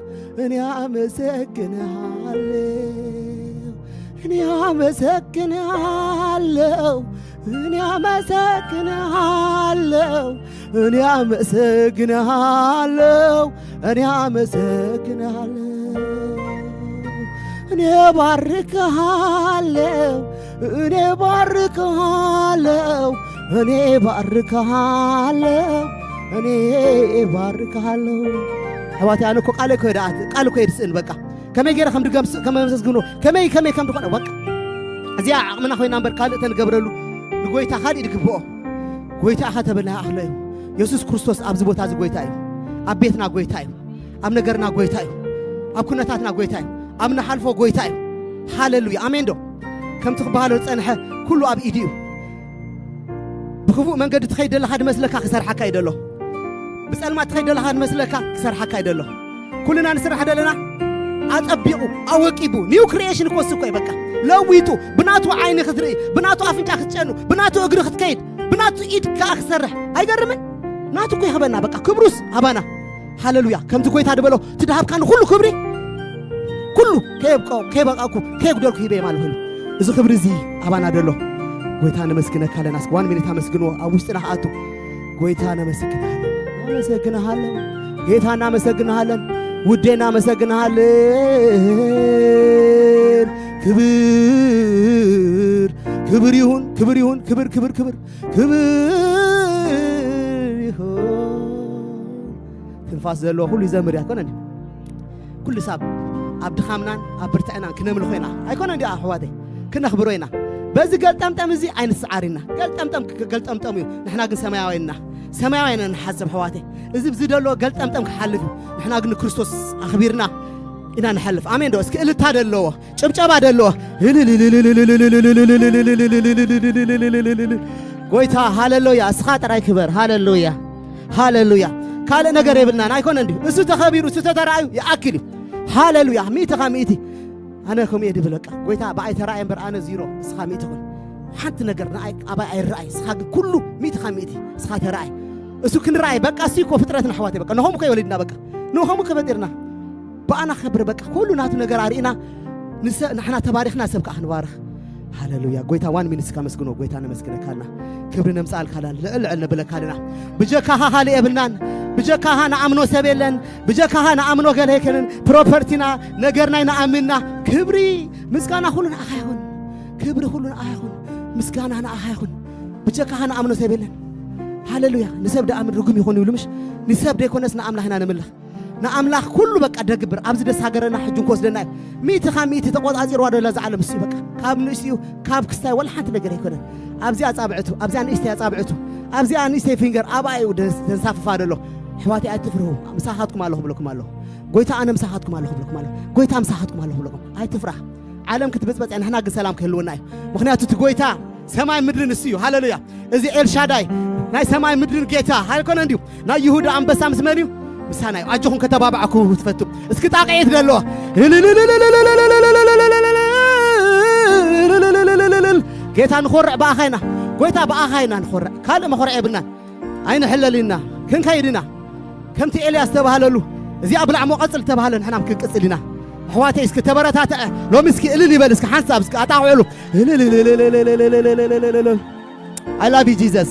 እኔ አመሰግንሃለሁ፣ እኔ አመሰግንሃለሁ፣ እኔ አመሰግንሃለሁ፣ እኔ አመሰግንሃለሁ፣ እኔ አመሰግንሃለሁ፣ እኔ ባርክሃለሁ፣ እኔ ባርክሃለሁ፣ እኔ ባርክሃለሁ፣ እኔ ባርክሃለሁ። ኣሕዋተይ፣ ኣነ እኮ ቃለይ እኮ የድኣት፣ ቃል እኮ የድስእን። በቃ ከመይ ገይረ ከም ድገምስ-፣ ከም መመስግኖ፣ ከመይ፣ ከመይ ከም ድኾነ፣ በቃ እዚኣ ዓቕምና ኮይና እምበር ካልእ ተንገብረሉ ንጎይታ ካልእ ድግብኦ። ጎይታ ኢኻ ተበልና ይኣኽሎ እዩ። የሱስ ክርስቶስ ኣብዚ ቦታ እዚ ጎይታ እዩ። ኣብ ቤትና ጎይታ እዩ። ኣብ ነገርና ጎይታ እዩ። ኣብ ኩነታትና ጎይታ እዩ። ኣብ ንሓልፎ ጎይታ እዩ። ሃሌሉያ። ኣሜን ዶ? ከምቲ ክበሃሎ ዝጸንሐ ኩሉ ኣብ ኢዱ እዩ። ብኽፉእ መንገዲ ትኸይድ ዘለኻ ድመስለካ ክሰርሓካ እዩ ደሎ። ብጸልማት ትኸይድ ዘለኻ ድመስለካ ክሰርሓካ እዩ ደሎ። ኩልና ንስራሕ ደለና ኣጸቢቑ፣ ኣወቂቡ፣ ኒው ክሪኤሽን እኮ እሱ እኮ እዩ። በቃ ለዊጡ፣ ብናቱ ዓይኒ ክትርኢ፣ ብናቱ ኣፍንጫ ክትጨኑ፣ ብናቱ እግሪ ክትከይድ፣ ብናቱ ኢድ ከኣ ክሰርሕ። ኣይገርምን? ናቱ እኮ ይህበና። በቃ ክብሩስ ኣባና። ሃሌሉያ። ከምቲ ጎይታ ድበሎ፣ እቲ ድሃብካኒ ኩሉ ክብሪ፣ ኩሉ ከየብቀ-፣ ከየበቃኩ፣ ከየጉደልኩ ሂበ ማለት እዩ። እዚ ክብሪ እዚ ኣባና ደሎ። ጎይታ ነመስግነካ ኣለና። እስኪ ዋን ሚኒት ኣመስግንዎ፣ ኣብ ውሽጥና ክኣቱ። ጎይታ ነመስግንሃለን። ነመሰግንሃለን። ጌታ እናመሰግንሃለን። ውዴ እናመሰግንሃለን። ክብር፣ ክብር ይሁን፣ ክብር ይሁን፣ ክብር፣ ክብር፣ ክብር፣ ክብር ይሁን። ትንፋስ ዘለዎ ኩሉ ይዘምር እያ፣ ኣይኮነን ድዩ? ኩሉ ሳብ ኣብ ድኻምናን ኣብ ብርትዕናን ክነምልኾ ኢና፣ ኣይኮነን ድዩ ኣሕዋተይ? ክነኽብሮ ኢና። በዚ ገልጠምጠም እዚ ኣይንስዓር ኢና። ገልጠምጠም ክ-፣ ገልጠምጠም እዩ። ንሕና ግን ሰማያውያን ኢና። ሰማያውያን ኢና ንሓስብ ኣሕዋተይ። እዚ ብዚ ደሎ ገልጠምጠም ክሓልፍ እዩ። ንሕና ግን ንክርስቶስ ኣኽቢርና ኢና ንሓልፍ። ኣሜን ዶ? እስኪ እልልታ ደለዎ፣ ጭብጨባ ደለዎ። ጎይታ ሃሌሉያ፣ እስኻ ጥራይ ክበር። ሃሌሉያ፣ ሃሌሉያ። ካልእ ነገር የብልናን። ኣይኮነን ድዩ? እሱ ተኸቢሩ፣ እሱ ተተራእዩ ይኣክል እዩ። ሃሌሉያ፣ ሚእቲ ካብ ሚእቲ። ኣነ ከምኡ እየ ድብል፣ በቃ። ጎይታ ብኣይ ተራእየ እምበር ኣነ ዚሮ፣ እስኻ ሚእቲ ኩን። ሓንቲ ነገር ንኣይ፣ ኣባይ ኣይረኣይ፣ እስኻ ግን ኩሉ ሚእቲ ካብ ሚእቲ፣ እስኻ ተራእይ። እሱ ክንረኣይ፣ በቃ፣ እሱ እኮ ፍጥረትና ኣሕዋተይ፣ በቃ። ንኸምኡ እኮ የወሊድና፣ በቃ። ንኸምኡ እኮ ፈጢርና። ብኣና ክብር፣ በቃ። ኩሉ ናቱ ነገር ኣርኢና፣ ንሰ-፣ ንሕና ተባሪኽና፣ ሰብ ከኣ ክንባርኽ። ሃሌሉያ። ጎይታ ዋን ሚኒትስ ካመስግኖ። ጎይታ ነመስግነካልና። ክብሪ ነምጻልካላን ልዕል ልዕል ነብለካልና። ብጀካኻ ካልእ የብልናን። ብጀካኻ ንኣምኖ ሰብ የለን። ብጀካኻ ንኣምኖ ገለ የከንን። ፕሮፐርቲና፣ ነገርናይ ንኣምንና። ክብሪ፣ ምስጋና ኩሉ ንኣኻ ይኹን። ክብሪ ኩሉ ንኣኻ ይኹን። ምስጋና ንኣኻ ይኹን። ብጀካኻ ንኣምኖ ሰብ የለን። ሃሌሉያ። ንሰብ ደኣምን ርጉም ይኹን ይብሉ ምሽ? ንሰብ ደይኮነስ ንኣምላኽ ኢና ነምልኽ። ንኣምላኽ ኩሉ በቃ ደግብር። ኣብዚ ደስ ሃገረና ሕጂ እንኮ ወስደና እዩ። ሚእቲ ካብ ሚእቲ ተቆጻጺርዋ ደላ እዛ ዓለም እሱ እዩ በቃ። ካብ ንእሽትኡ ካብ ክስታይ ወላ ሓንቲ ነገር ኣይኮነን። ኣብዚኣ ኣጻብዕቱ፣ ኣብዚኣ ንእሽተይ ኣጻብዕቱ፣ ኣብዚኣ ንእሽተይ ፊንገር ኣብኣ እዩ ደስ-፣ ዘንሳፍፋ ደሎ። ኣሕዋተይ ኣይትፍርሁ። ምሳኻትኩም ኣለኹ ብለኩም ኣለኹ። ጎይታ ኣነ ምሳኻትኩም ኣለኹ ብለኩም ኣለኹ። ጎይታ ምሳኻትኩም ኣለኹ ብለኩም። ኣይትፍራህ። ዓለም ክትብጽበጽ እያ፣ ንሕና ግን ሰላም ክህልወና እዩ። ምኽንያቱ እቲ ጎይታ ሰማይ ምድሪ ንሱ እዩ። ሃሌሉያ። እዚ ኤልሻዳይ ናይ ሰማይ ምድርን ጌታ ኣይኮነን ድዩ? ናይ ይሁዳ ኣንበሳ ምስ መን እዩ? ምሳና እዩ። ኣጆኹም ከተባብዓኩ ትፈቱ። እስኪ ጣቕዒት ደለዋ። ጌታ ንኾርዕ ብኣኻ ኢና። ጎይታ ብኣኻ ኢና ንኾርዕ። ካልእ መኾርዕ የብልናን። ኣይንሕለል ኢና። ክንከይድ ኢና። ከምቲ ኤልያስ ዝተባህለሉ፣ እዚኣ ብላዕ ሞ ቀጽል ዝተባህለ ንሕና ክንቅጽል ኢና። ኣሕዋተይ እስኪ ተበረታትዐ። ሎሚ እስኪ እልል ይበል። እስኪ ሓንሳብ እስኪ ኣጣቕዕሉ። እልል፣ እልል፣ እልል፣ እልል፣ እልል፣ እልል፣ እልል፣ እልል። I love you Jesus።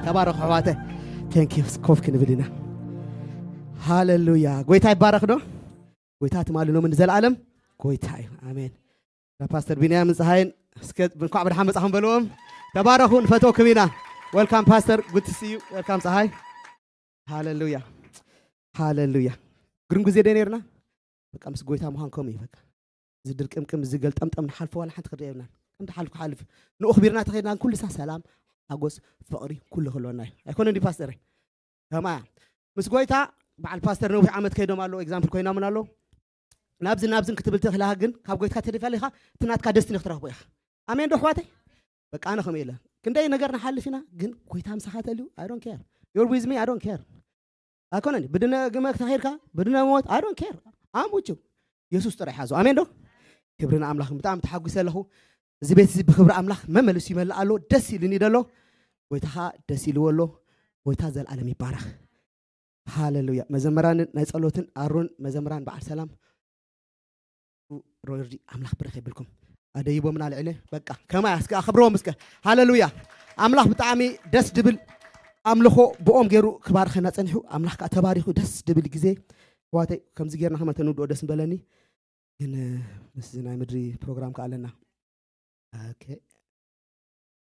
ተባረኹ ኣሕዋተ። Thank you። ኮፍ ክንብል ኢና። ሃሌሉያ። ጎይታ ይባረኽ ዶ? ጎይታ ትማሊ ሎምን ንዘለኣለም ጎይታ እዩ። ኣሜን። ፓስተር ቢንያምን ፀሃይን እስከ እንኳዕ ብደሓን መፃኹም በልዎም። ተባረኹ፣ ንፈትወኩም ኢና። Welcome pastor, good to see you። Welcome ፀሃይ። ሃሌሉያ፣ ሃሌሉያ። ግሩም ግዜ ዶ ነርና? በቃ ምስ ጎይታ ምዃን ከምኡ እዩ። በቃ እዚ ድርቅምቅም፣ እዚ ገልጠምጠም ንሓልፎ ዋላ ሓንቲ ክርድእ የብልናን። ከም ትሓልፍ ክሓልፍ ንኡ ክቢርና ተኸድና ኩሉ ሳ ሰላም፣ ሓጎስ፣ ፍቕሪ ኩሉ ክህልወና እዩ። ኣይኮነን ድዩ ፓስተር? ከማያ ምስ ጎይታ በዓል ፓስተር ነዊሕ ዓመት ከይዶም ኣለዉ፣ ኤግዛምፕል ኮይናምን ኣለዉ። ናብዚ ናብዝን ክትብል ትኽእልኻ፣ ግን ካብ ጎይታ ተሪፋ ኢኻ እቲ ናትካ ደስቲኒ ክትረኽቦ ኢኻ። ኣሜን ዶ ኣሕዋተይ? በቃ ኣነ ከምኡ ኢለ ክንደይ ነገር ንሓልፍ ኢና፣ ግን ጎይታ ምሳኻ ተልዩ I don't care። You're with me, I don't care። ኣይኮነን ብድነ ግመ ተኸይድካ ብድነ ሞት I don't care። I'm with you። የሱስ ጥራይ ሓዞ። ኣሜን ዶ? ክብሪ ንኣምላኽ። ብጣዕሚ ተሓጒሰ ኣለኹ። እዚ ቤት እዚ ብክብሪ ኣምላኽ መመሊሱ ይመልእ ኣሎ። ደስ ኢሉኒ ደሎ። ጎይታ ኸዓ ደስ ኢልዎ ኣሎ። ጎይታ ዘልኣለም ይባረኽ። ሃሌሉያ። መዘምራንን ናይ ጸሎትን ኣሮን መዘምራን በዓል ሰላም ሮርዲ ኣምላኽ ብረኽ የብልኩም። ኣደይቦምና ልዕለ በቃ ከማይ እስከ ኣኽብርዎም እስከ። ሃሌሉያ። ኣምላኽ ብጣዕሚ ደስ ድብል ኣምልኾ ብኦም ገይሩ ክባርኸና ጸኒሑ። ኣምላኽ ከዓ ተባሪኹ ደስ ድብል ግዜ። ኣሕዋተይ ከምዚ ጌርና ከመ ተንውድኦ ደስ ምበለኒ። ግን ምስዚ ናይ ምድሪ ፕሮግራም ከዓ ኣለና። ኦኬ።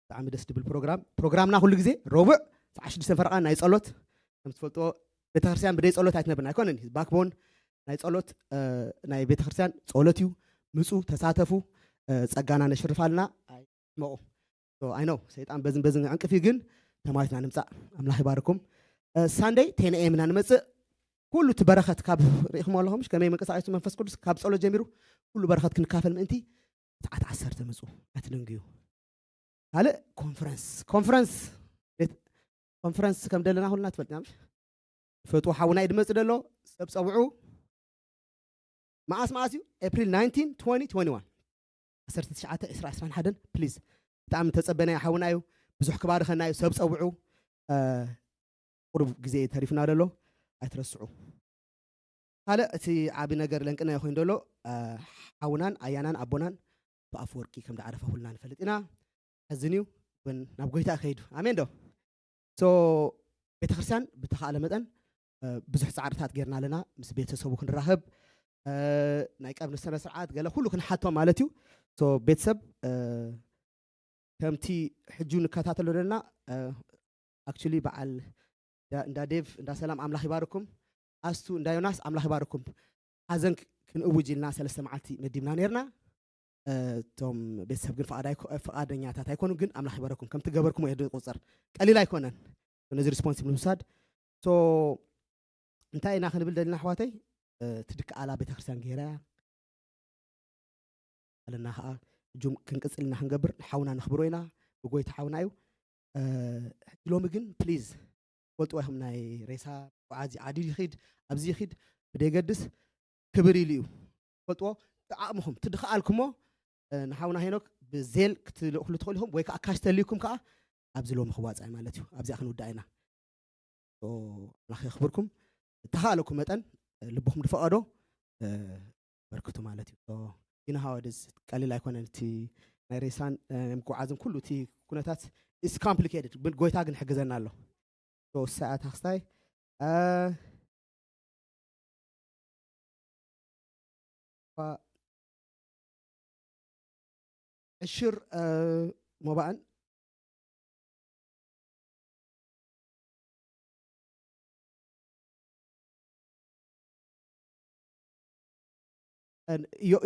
ብጣዕሚ ደስ ድብል ፕሮግራም። ፕሮግራምና ኩሉ ግዜ ረቡዕ ሰዓት ሽዱሽተ ፈረቓ ናይ ጸሎት። ከም ትፈልጥዎ ቤተክርስትያን ብደይ ጸሎት ኣይትነብርን ኣይኮነን። ባክቦን ናይ ጸሎት፣ እ፣ ናይ ቤተክርስትያን ጸሎት እዩ። ምጹ፣ ተሳተፉ፣ እ፣ ጸጋና ነሽርፋልና። ኣይሕመቑ። So, I know ሰይጣን በዝን በዝን ዕንቅፍ እዩ፣ ግን ተማሪትና ንምጻእ። ኣምላኽ ይባርኩም። እ፣ ሳንደይ ቴን ኤ ኤም ኢና ንመጽእ። ኩሉ እቲ በረኸት ካብ ርኢኹም ኣለኹም፣ ምሽ ከመይ መንቀሳቐሲ መንፈስ ቅዱስ ካብ ጸሎት ጀሚሩ ኩሉ በረኸት ክንካፈል ምእንቲ ሰዓት ዓሰርተ ምጹ፣ ኣትደንግዩ። ካልእ ኮንፈረንስ፣ ኮንፈረንስ፣ ቤት ኮንፈረንስ ከም ደለና ኩልና ትፈልጥና ምሽ? ፈትዎ ሓውና እዩ ድመጽእ ደሎ፣ ሰብ ጸውዑ። መዓስ መዓስ እዩ? ኤፕሪል ናይንቲን፣ ትወንቲ፣ ትወንቲ ዋን። ዓሰርተ ትሽዓተ፣ ዕስራ፣ ዕስራን ሓደን፣ ፕሊዝ። ብጣዕሚ ተጸበናዮ ሓውና እዩ። ብዙሕ ክባርኸና እዩ። ሰብ ጸውዑ። እ፣ ቁሩብ ግዜ ተሪፍና ደሎ፣ ኣይትረስዑ። ካልእ እቲ ዓቢ ነገር ለንቅናዮ ኮይኑ ደሎ፣ እ፣ ሓውናን ኣያናን ኣቦናን ብኣፍ ወርቂ ከም ዝዓረፈ ኩልና ንፈልጥ ኢና። ሓዝን እዩ፣ ግን ናብ ጎይታ ከይዱ። ኣሜን ዶ? ሶ፣ ቤተክርስትያን ብተኻእለ መጠን፣ እ፣ ብዙሕ ጻዕርታት ጌርና ኣለና። ምስ ቤተሰቡ ክንራኸብ፣ እ፣ ናይ ቀብሪ ስነ ስርዓት ገለ ኩሉ ክንሓቶ ማለት እዩ። ሶ፣ ቤተሰብ፣ እ፣ ከምቲ ሕጂ ንከታተሎ ዘለና፣ እ፣ ኣክቹሊ በዓል እንዳ፣ እንዳ ዴቭ፣ እንዳ ሰላም ኣምላኽ ይባርኩም። ኣስቱ፣ እንዳ ዮናስ ኣምላኽ ይባርኩም። ሓዘን ክ-፣ ክንእውጅ ኢልና ሰለስተ መዓልቲ መዲብና ኔርና። እ፣ እቶም ቤተሰብ ግን ፍቓድ ኣይኮ-፣ ፍቓደኛታት ኣይኮኑ፣ ግን ኣምላኽ ይባርኩም። ከምቲ ገበርኩሞ እዩ ዝቁጸር። ቀሊል ኣይኮነን። ነዚ ሪስፖንሲብል ምውሳድ። ሶ፣ እንታይ ኢና ክንብል ደሊና ኣሕዋተይ? እ፣ ትድክኣላ ቤተክርስትያን ገይራ ኣለና ኸዓ፣ እጁም ክንቅጽል ኢና ክንገብር፣ ንሓውና ነኽብሮ ኢና፣ ብጎይታ ሓውና እዩ። እ፣ ሕጂ ሎሚ ግን ፕሊዝ፣ ፈልጥዎ ኢኹም፣ ናይ ሬሳ መጓዓዚ ዓዲ ይኺድ፣ ኣብዚ ይኺድ፣ ብደይገድስ ክብር ኢሉ እዩ። ፈልጥዎ፣ ዓቕምኹም ትድኽኣልኩሞ፣ እ፣ ንሓውና ሄኖክ ብዜል ክትልእኽሉ ትኽእሉ ኢኹም፣ ወይ ከዓ ካሽ ተልዩኩም ከዓ ኣብዚ ሎሚ ክዋፃእ ማለት እዩ። ኣብዚኣ ክንውዳእ ኢና። ሶ፣ ኣምላኽ የኽብርኩም። እተኻእለኩም መጠን፣ እ፣ ልብኹም ዝፈቐዶ፣ እ፣ በርክቱ ማለት እዩ። ሶ፣ you know how it is፣ ቀሊል ኣይኮነን እቲ ናይ ሬሳን ምጉዓዝን ኩሉ እቲ ኩነታት is complicated። ጎይታ ግን ሕግዘና ኣሎ። ሰዓት ኣክስታይ ዕሽር ሞባእን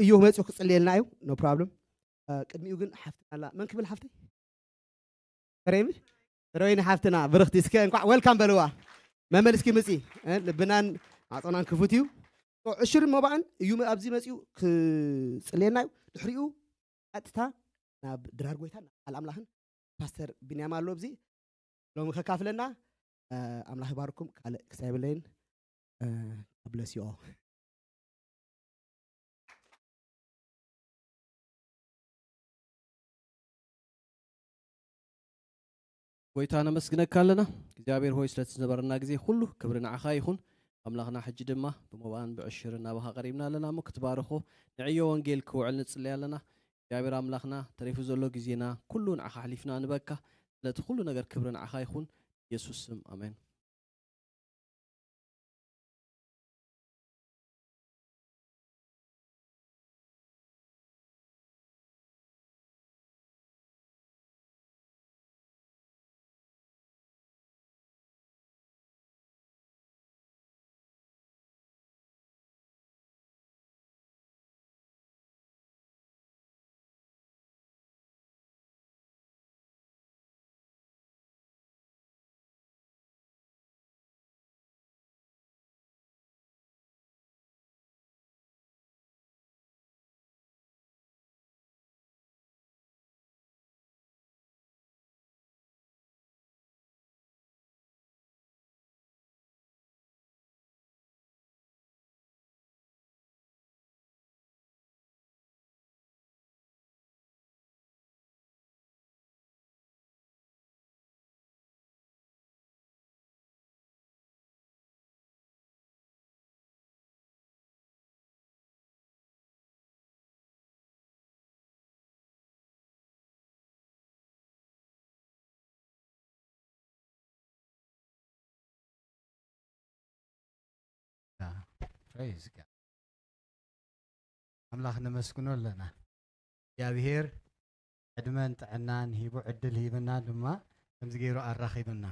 እዮ መፅኡ ክፅልየልና እዩ። No problem። ቅድሚኡ ግን ሓፍትና ኣላ። መን ክብል ሓፍተይ? ረይሚ ረይኒ ሓፍትና ብርኽቲ እስከ እንኳዕ welcome በልዋ። መመልስኪ ምፂ ልብናን ማዕፆናን ክፉት እዩ። ዕሽር ሞባእን እዩ ኣብዚ መፅኡ ክፅልየና እዩ። ድሕሪኡ ቀጥታ ናብ ድራር ጎይታን ቃል ኣምላኽን ፓስተር ቢንያም ኣሎ ኣብዚ ሎሚ ከካፍለና። ኣምላኽ ይባርኩም። ካልእ ክሳይ ብለይን። God bless you all። ጎይታ ነመስግነካ ኣለና እግዚኣብሔር ሆይ ስለቲ ዝነበረና ግዜ ኩሉ ክብሪ ንዓኻ ይኹን ኣምላኽና። ሕጂ ድማ ብሞባን ብዕሽርን ናባኻ ቀሪብና ኣለና እሞ ክትባርኾ ንዕዮ ወንጌል ክውዕል ንጽለይ ኣለና እግዚኣብሔር ኣምላኽና። ተሪፉ ዘሎ ግዜና ኩሉ ንዓኻ ኣሕሊፍና ንበካ። ስለቲ ኩሉ ነገር ክብሪ ንዓኻ ይኹን ኢየሱስ ስም ኣሜን። ኣምላኽ ነመስግኖ ኣለና እግዚኣብሔር ዕድመን ጥዕናን ሂቡ ዕድል ሂብና ድማ ከምዚ ገይሩ ኣራኺብና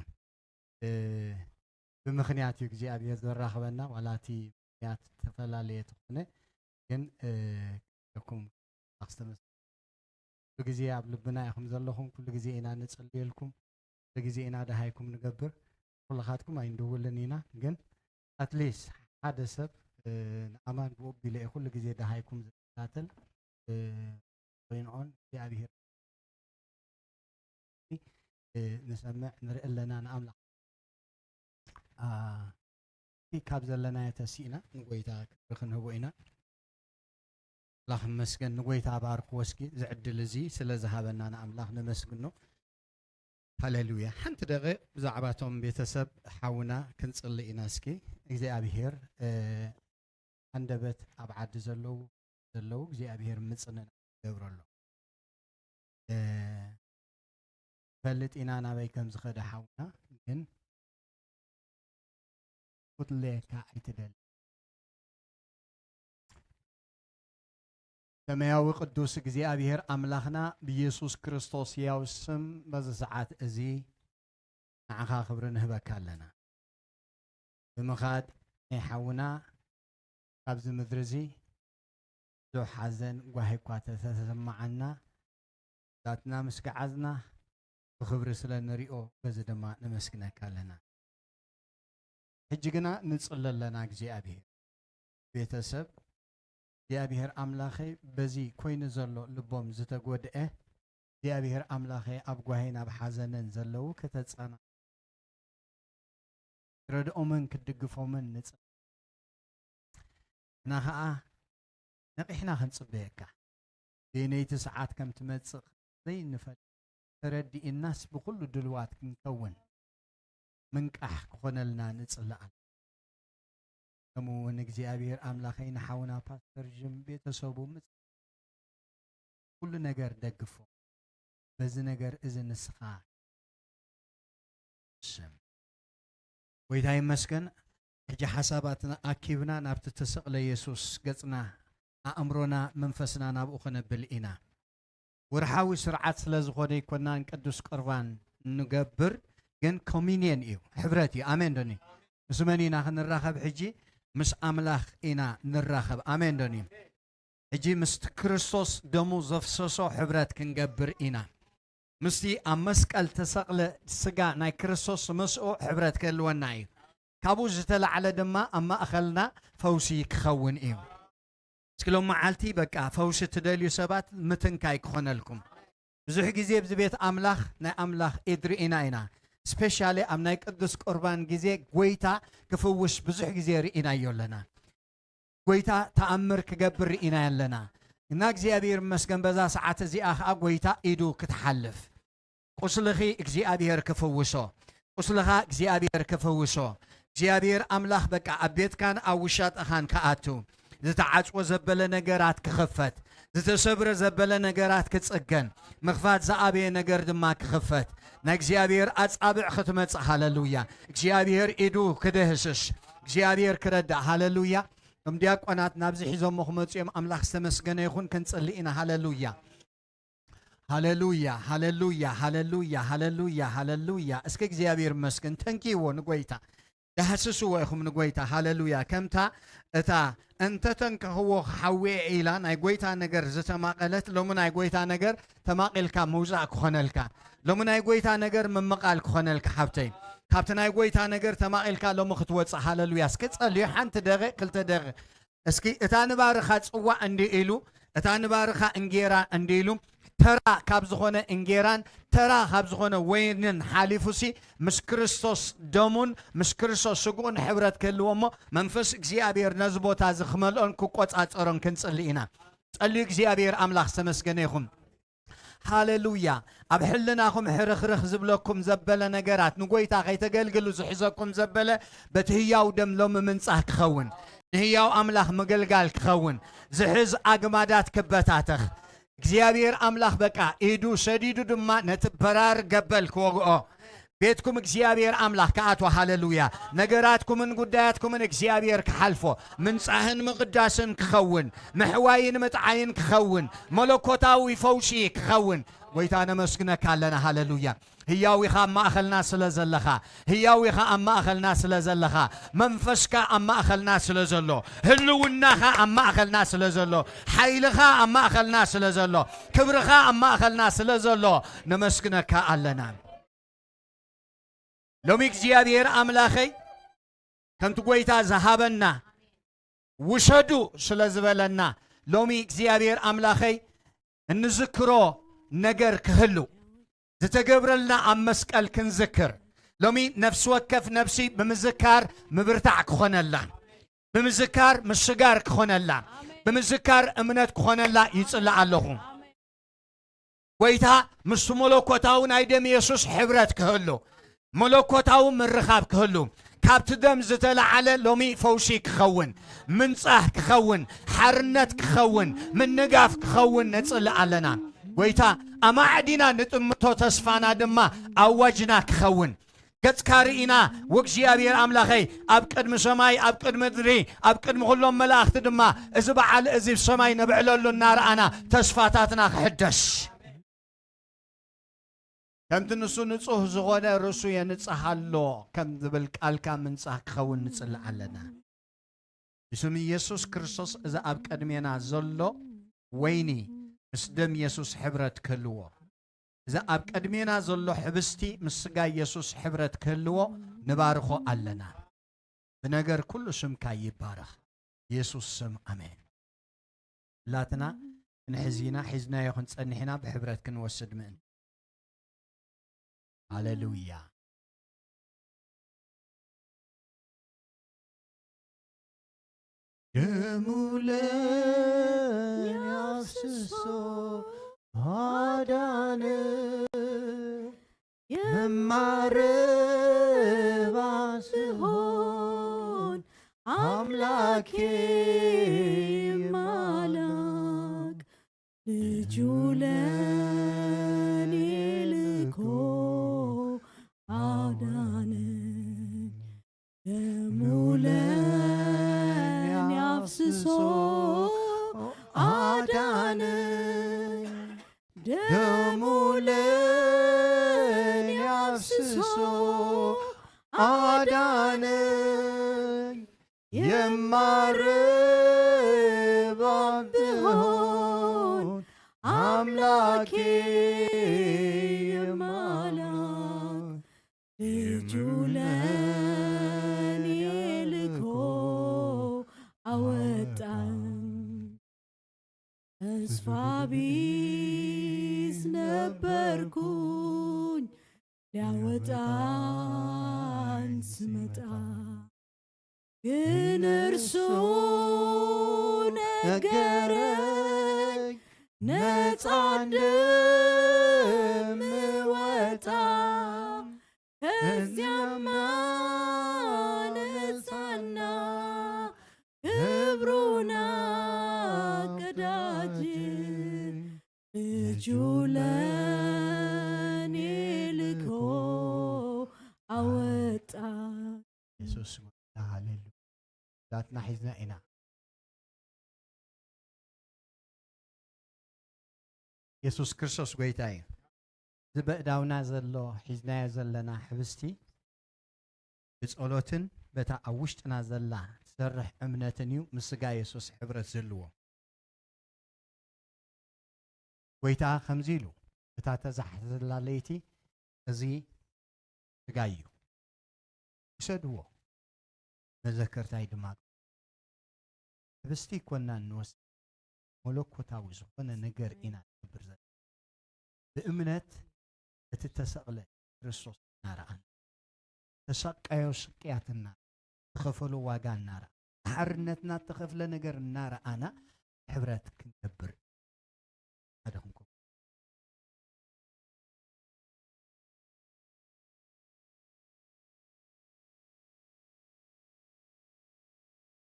ብምኽንያት እዩ እግዚኣብሔር ዘራኽበና ዋላ እቲ ምኽንያት ዝተፈላለየ ተኾነ ግን ኩም ኣክስተመስ ኩሉ ግዜ ኣብ ልብና ኢኹም ዘለኹም ኩሉ ግዜ ኢና ንፅልየልኩም ኩሉ ግዜ ኢና ደሃይኩም ንገብር ኩልኻትኩም ኣይንድውልን ኢና ግን ኣትሊስት ሓደ ሰብ ንኣማን ብኡ ቢለ ኩሉ ግዜ ደሃይኩም ዝከታተል ኮይንኦን እግዚኣብሔር ንሰምዕ ንርኢ ኣለና ንኣምላኽ ካብ ዘለናዮ ተሲእና ንጎይታ ክብሪ ክንህቦ ኢና ኣምላኽ ይመስገን ንጎይታ ባርክዎ እስኪ ዝዕድል እዚ ስለ ዝሃበና ንኣምላኽ ነመስግኖ ሃሌሉያ ሓንቲ ደቂቕ ብዛዕባ እቶም ቤተሰብ ሓውና ክንፅሊ ኢና እስኪ እግዚኣብሄር ኣንደበት ኣብ ዓዲ ዘለዉ ዘለዉ እግዚኣብሄር ምፅንና ይገብረሎም ፈልጥ ኢና ናበይ ከም ዝኸደ ሓውና ግን ክትለየካ ኣይትደሊ ሰማያዊ ቅዱስ እግዚኣብሔር ኣምላኽና ብኢየሱስ ክርስቶስ ሕያው ስም በዚ ሰዓት እዚ ንዓኻ ክብሪ ንህበካ ኣለና ብምኻድ ናይ ሓውና ካብዚ ምድሪ እዚ ብዙሕ ሓዘን ጓሂ እኳ ተተሰማዓና ናትና ምስ ገዓዝና ብኽብሪ ስለ ንሪኦ በዚ ድማ ነመስግነካ ኣለና ሕጂ ግና ንጽሊ ኣለና እግዚኣብሔር ቤተሰብ እግዚኣብሔር ኣምላኸይ በዚ ኮይኑ ዘሎ ልቦም ዝተጎድአ እግዚኣብሔር ኣምላኸይ ኣብ ጓሂን ኣብ ሓዘንን ዘለዉ ከተጸና ረድኦምን ክትድግፎምን ንጽ እና ኸኣ ነቒሕና ክንጽበየካ በየነይቲ ሰዓት ከም ትመጽእ ዘይንፈልጥ ተረዲእናስ ብኹሉ ድልዋት ክንከውን ምንቃሕ ክኾነልና ንጽሊ ኣለ ከምኡ እውን እግዚኣብሔር ኣምላኸይ ንሓውና ፓስተር ጅም ቤተሰቡ ምጽ ኩሉ ነገር ደግፎ። በዚ ነገር እዚ ንስኻ ስም። ጎይታ ይመስገን። ሕጂ ሓሳባትና ኣኪብና ናብቲ ተሰቕለ የሱስ ገጽና፣ ኣእምሮና፣ መንፈስና ናብኡ ከነብል ኢና። ወርሓዊ ስርዓት ስለ ዝኾነ ይኮናን ቅዱስ ቁርባን ንገብር፣ ግን ኮሚኒየን እዩ፣ ሕብረት እዩ። ኣሜን ዶኒ? ምስ መን ኢና ክንራኸብ ሕጂ? ምስ ኣምላኽ ኢና ንራኸብ። ኣሜን ዶኒ? ሕጂ ምስቲ ክርስቶስ ደሙ ዘፍሰሶ ሕብረት ክንገብር ኢና። ምስቲ ኣብ መስቀል ተሰቕለ ስጋ ናይ ክርስቶስ ምስኡ ሕብረት ክህልወና እዩ። ካብኡ ዝተላዕለ ድማ ኣብ ማእኸልና ፈውሲ ክኸውን እዩ። እስኪ ሎም መዓልቲ በቃ ፈውሲ ትደልዩ ሰባት ምትንካይ ክኾነልኩም። ብዙሕ ግዜ ኣብዚ ቤት ኣምላኽ ናይ ኣምላኽ ኢድ ርኢና ኢና። ስፔሻሊ ኣብ ናይ ቅዱስ ቁርባን ግዜ ጎይታ ክፍውስ ብዙሕ ግዜ ርኢናዮ ኣለና። ጎይታ ተኣምር ክገብር ርኢና ኣለና። እና እግዚኣብሔር ይመስገን በዛ ሰዓት እዚኣ ኸዓ ጎይታ ኢዱ ክትሓልፍ። ቁስልኺ እግዚኣብሔር ክፍውሶ። ቁስልኻ እግዚኣብሔር ክፍውሶ። እግዚኣብሔር ኣምላኽ በቃ ኣብ ቤትካን ኣብ ውሻጠኻን ክኣቱ። ዝተዓጽወ ዘበለ ነገራት ክኽፈት። ዝተሰብረ ዘበለ ነገራት ክጽገን። ምኽፋት ዝኣበየ ነገር ድማ ክኽፈት። ናይ እግዚኣብሔር ኣጻብዕ ክትመጽእ። ሃለሉያ። እግዚኣብሔር ኢዱ ክድህስስ። እግዚኣብሔር ክረዳእ። ሃለሉያ። እቶም ዲያቆናት ናብዚ ሒዞሞ ክመጹ እዮም። ኣምላኽ ዝተመስገነ ይኹን። ክንጽሊ ኢና። ሃለሉያ። ሃለሉያ፣ ሃለሉያ፣ ሃለሉያ፣ ሃለሉያ፣ ሃለሉያ። እስኪ እግዚኣብሔር ይመስገን። ተንኪዎ ንጎይታ። ዳህስስዎ ኢኹም ንጎይታ። ሃለሉያ። ከምታ እታ እንተተንከኽዎ ክሓውየ ኢላ ናይ ጎይታ ነገር ዝተማቐለት፣ ሎሚ ናይ ጎይታ ነገር ተማቒልካ ምውጻእ ክኾነልካ። ሎሚ ናይ ጎይታ ነገር ምምቓል ክኾነልካ ሓብተይ። ካብቲ ናይ ጎይታ ነገር ተማቒልካ ሎሚ ክትወጽእ። ሃለሉያ። እስኪ ጸልዩ ሓንቲ ደቂቕ፣ ክልተ ደቂቕ። እስኪ እታ ንባርኻ ጽዋዕ እንዲ ኢሉ፣ እታ ንባርኻ እንጌራ እንዲ ኢሉ፣ ተራ ካብ ዝኾነ እንጌራን ተራ ካብ ዝኾነ ወይንን ሓሊፉሲ ምስ ክርስቶስ ደሙን ምስ ክርስቶስ ስግኡን ሕብረት ክህልዎ እሞ መንፈስ እግዚኣብሔር ነዚ ቦታ እዚ ክመልኦን ክቆጻጸሮን ክንጽሊ ኢና። ጸልዩ እግዚኣብሔር ኣምላኽ ዝተመስገነ ይኹን። ሃሌሉያ። ኣብ ሕልናኹም ሕርኽርኽ ዝብለኩም ዘበለ ነገራት፣ ንጎይታ ከይተገልግሉ ዝሕዘኩም ዘበለ፣ በቲ ህያው ደም ሎሚ ምንጻህ ክኸውን፣ ንህያው ኣምላኽ ምግልጋል ክኸውን፣ ዝሕዝ ኣግማዳት ክበታተኽ፣ እግዚኣብሔር ኣምላኽ በቃ ኢዱ ሰዲዱ ድማ ነቲ በራር ገበል ክወግኦ፣ ቤትኩም እግዚኣብሔር ኣምላኽ ክኣትዎ። ሃሌሉያ። ነገራትኩምን ጉዳያትኩምን እግዚኣብሔር ክሓልፎ፣ ምንጻህን ምቕዳስን ክኸውን፣ ምሕዋይን ምጥዓይን ክኸውን፣ መለኮታዊ ፈውሲ ክኸውን፣ ጎይታ ነመስግነካ ኣለና። ሃሌሉያ። ህያው ኢኻ ኣብ ማእኸልና ስለ ዘለኻ፣ ህያው ኢኻ ኣብ ማእኸልና ስለ ዘለኻ፣ መንፈስካ ኣብ ማእኸልና ስለ ዘሎ፣ ህልውናኻ ኣብ ማእኸልና ስለ ዘሎ፣ ሓይልኻ ኣብ ማእኸልና ስለ ዘሎ፣ ክብርኻ ኣብ ማእኸልና ስለ ዘሎ ነመስግነካ ኣለና። ሎሚ እግዚኣብሔር ኣምላኸይ ከምቲ ጎይታ ዝሃበና ውሰዱ ስለ ዝበለና፣ ሎሚ እግዚኣብሔር ኣምላኸይ እንዝክሮ ነገር ክህሉ፣ ዝተገብረልና ኣብ መስቀል ክንዝክር፣ ሎሚ ነፍሲ ወከፍ ነፍሲ ብምዝካር ምብርታዕ ክኾነላ፣ ብምዝካር ምስጋር ክኾነላ፣ ብምዝካር እምነት ክኾነላ ይጽልእ ኣለኹ። ጎይታ ምስቲ መለኮታዊ ናይ ደም የሱስ ሕብረት ክህሉ፣ መለኮታዊ ምርኻብ ክህሉ፣ ካብቲ ደም ዝተለዓለ ሎሚ ፈውሲ ክኸውን፣ ምንጻህ ክኸውን፣ ሓርነት ክኸውን፣ ምንጋፍ ክኸውን ነጽልእ ኣለና። ጎይታ ኣማዕዲና ንጥምቶ ተስፋና ድማ ኣዋጅና ክኸውን። ገጽካ ርኢና፣ ወእግዚኣብሔር ኣምላኸይ፣ ኣብ ቅድሚ ሰማይ፣ ኣብ ቅድሚ ምድሪ፣ ኣብ ቅድሚ ኩሎም መላእኽቲ ድማ፣ እዚ በዓል እዚ ብሰማይ ነብዕለሉ እናረኣና፣ ተስፋታትና ክሕደስ። ከምቲ ንሱ ንጹህ ዝኾነ ርእሱ የንጽህ ኣሎ፣ ከም ዝብል ቃልካ ምንጻህ ክኸውን ንጽልእ ኣለና። ብስም ኢየሱስ ክርስቶስ፣ እዚ ኣብ ቅድሜና ዘሎ ወይኒ ምስ ደም የሱስ ሕብረት ክህልዎ፣ እዚ ኣብ ቅድሜና ዘሎ ሕብስቲ ምስ ስጋ የሱስ ሕብረት ክህልዎ ንባርኾ ኣለና። ብነገር ኩሉ ስምካ ይባረኽ። የሱስ ስም ኣሜን። ላትና ክንሕዝ ኢና፣ ሒዝናዮ ክንጸንሕ ኢና፣ ብሕብረት ክንወስድ ምእንቲ። ሃሌሉያ። ደሙ ለኔ አፍስሶ አዳነ፣ መማረባ ስሆን አምላኬ ማላክ ልጁ ለኔ ልኮ አዳነኝ። ደሙ ለኔ አፍስሶ አዳነኝ። ደሙ ለኔ አፍስሶ አዳነኝ። የማረባ ብሆን አምላኬ የማላክ ልጁ ለኔ ልኮ አወጣኝ። ተስፋ ቢስ ነበርኩኝ ሊያወጣኝ ስመጣ፣ ግን እርሱ ነገረኝ ነፃ እንደምወጣ። ከዚያማ ነፃና ክብሩን አቀዳጅ ልጁ ለኔ ልኮ አወጣ። የሱስ ስም ሃሌሉያ። ዛትና ሒዝና ኢና። የሱስ ክርስቶስ ጎይታ እዩ። እዚ በእዳውና ዘሎ ሒዝናዮ ዘለና ሕብስቲ ብጸሎትን በታ ኣብ ውሽጥና ዘላ ትሰርሕ እምነትን እዩ ምስ ስጋ የሱስ ሕብረት ዘለዎ። ጎይታ ከምዚ ኢሉ፣ እታ ተዛሕዘላ ለይቲ እዚ ስጋይ እዩ፣ ውሰድዎ፣ መዘከርታይ ድማ። ሕብስቲ ኮና እንወስድ መለኮታዊ ዝኾነ ነገር ኢና ንገብር ዘለና። ብእምነት እቲ ተሰቕለ ክርስቶስ እናረኣና፣ ተሰቀዮ ስቅያትና፣ ዝኸፈሎ ዋጋ እናረኣና፣ ሓርነትና እተኸፍለ ነገር እናረኣና ሕብረት ክንገብር ሓደ ክንከውን።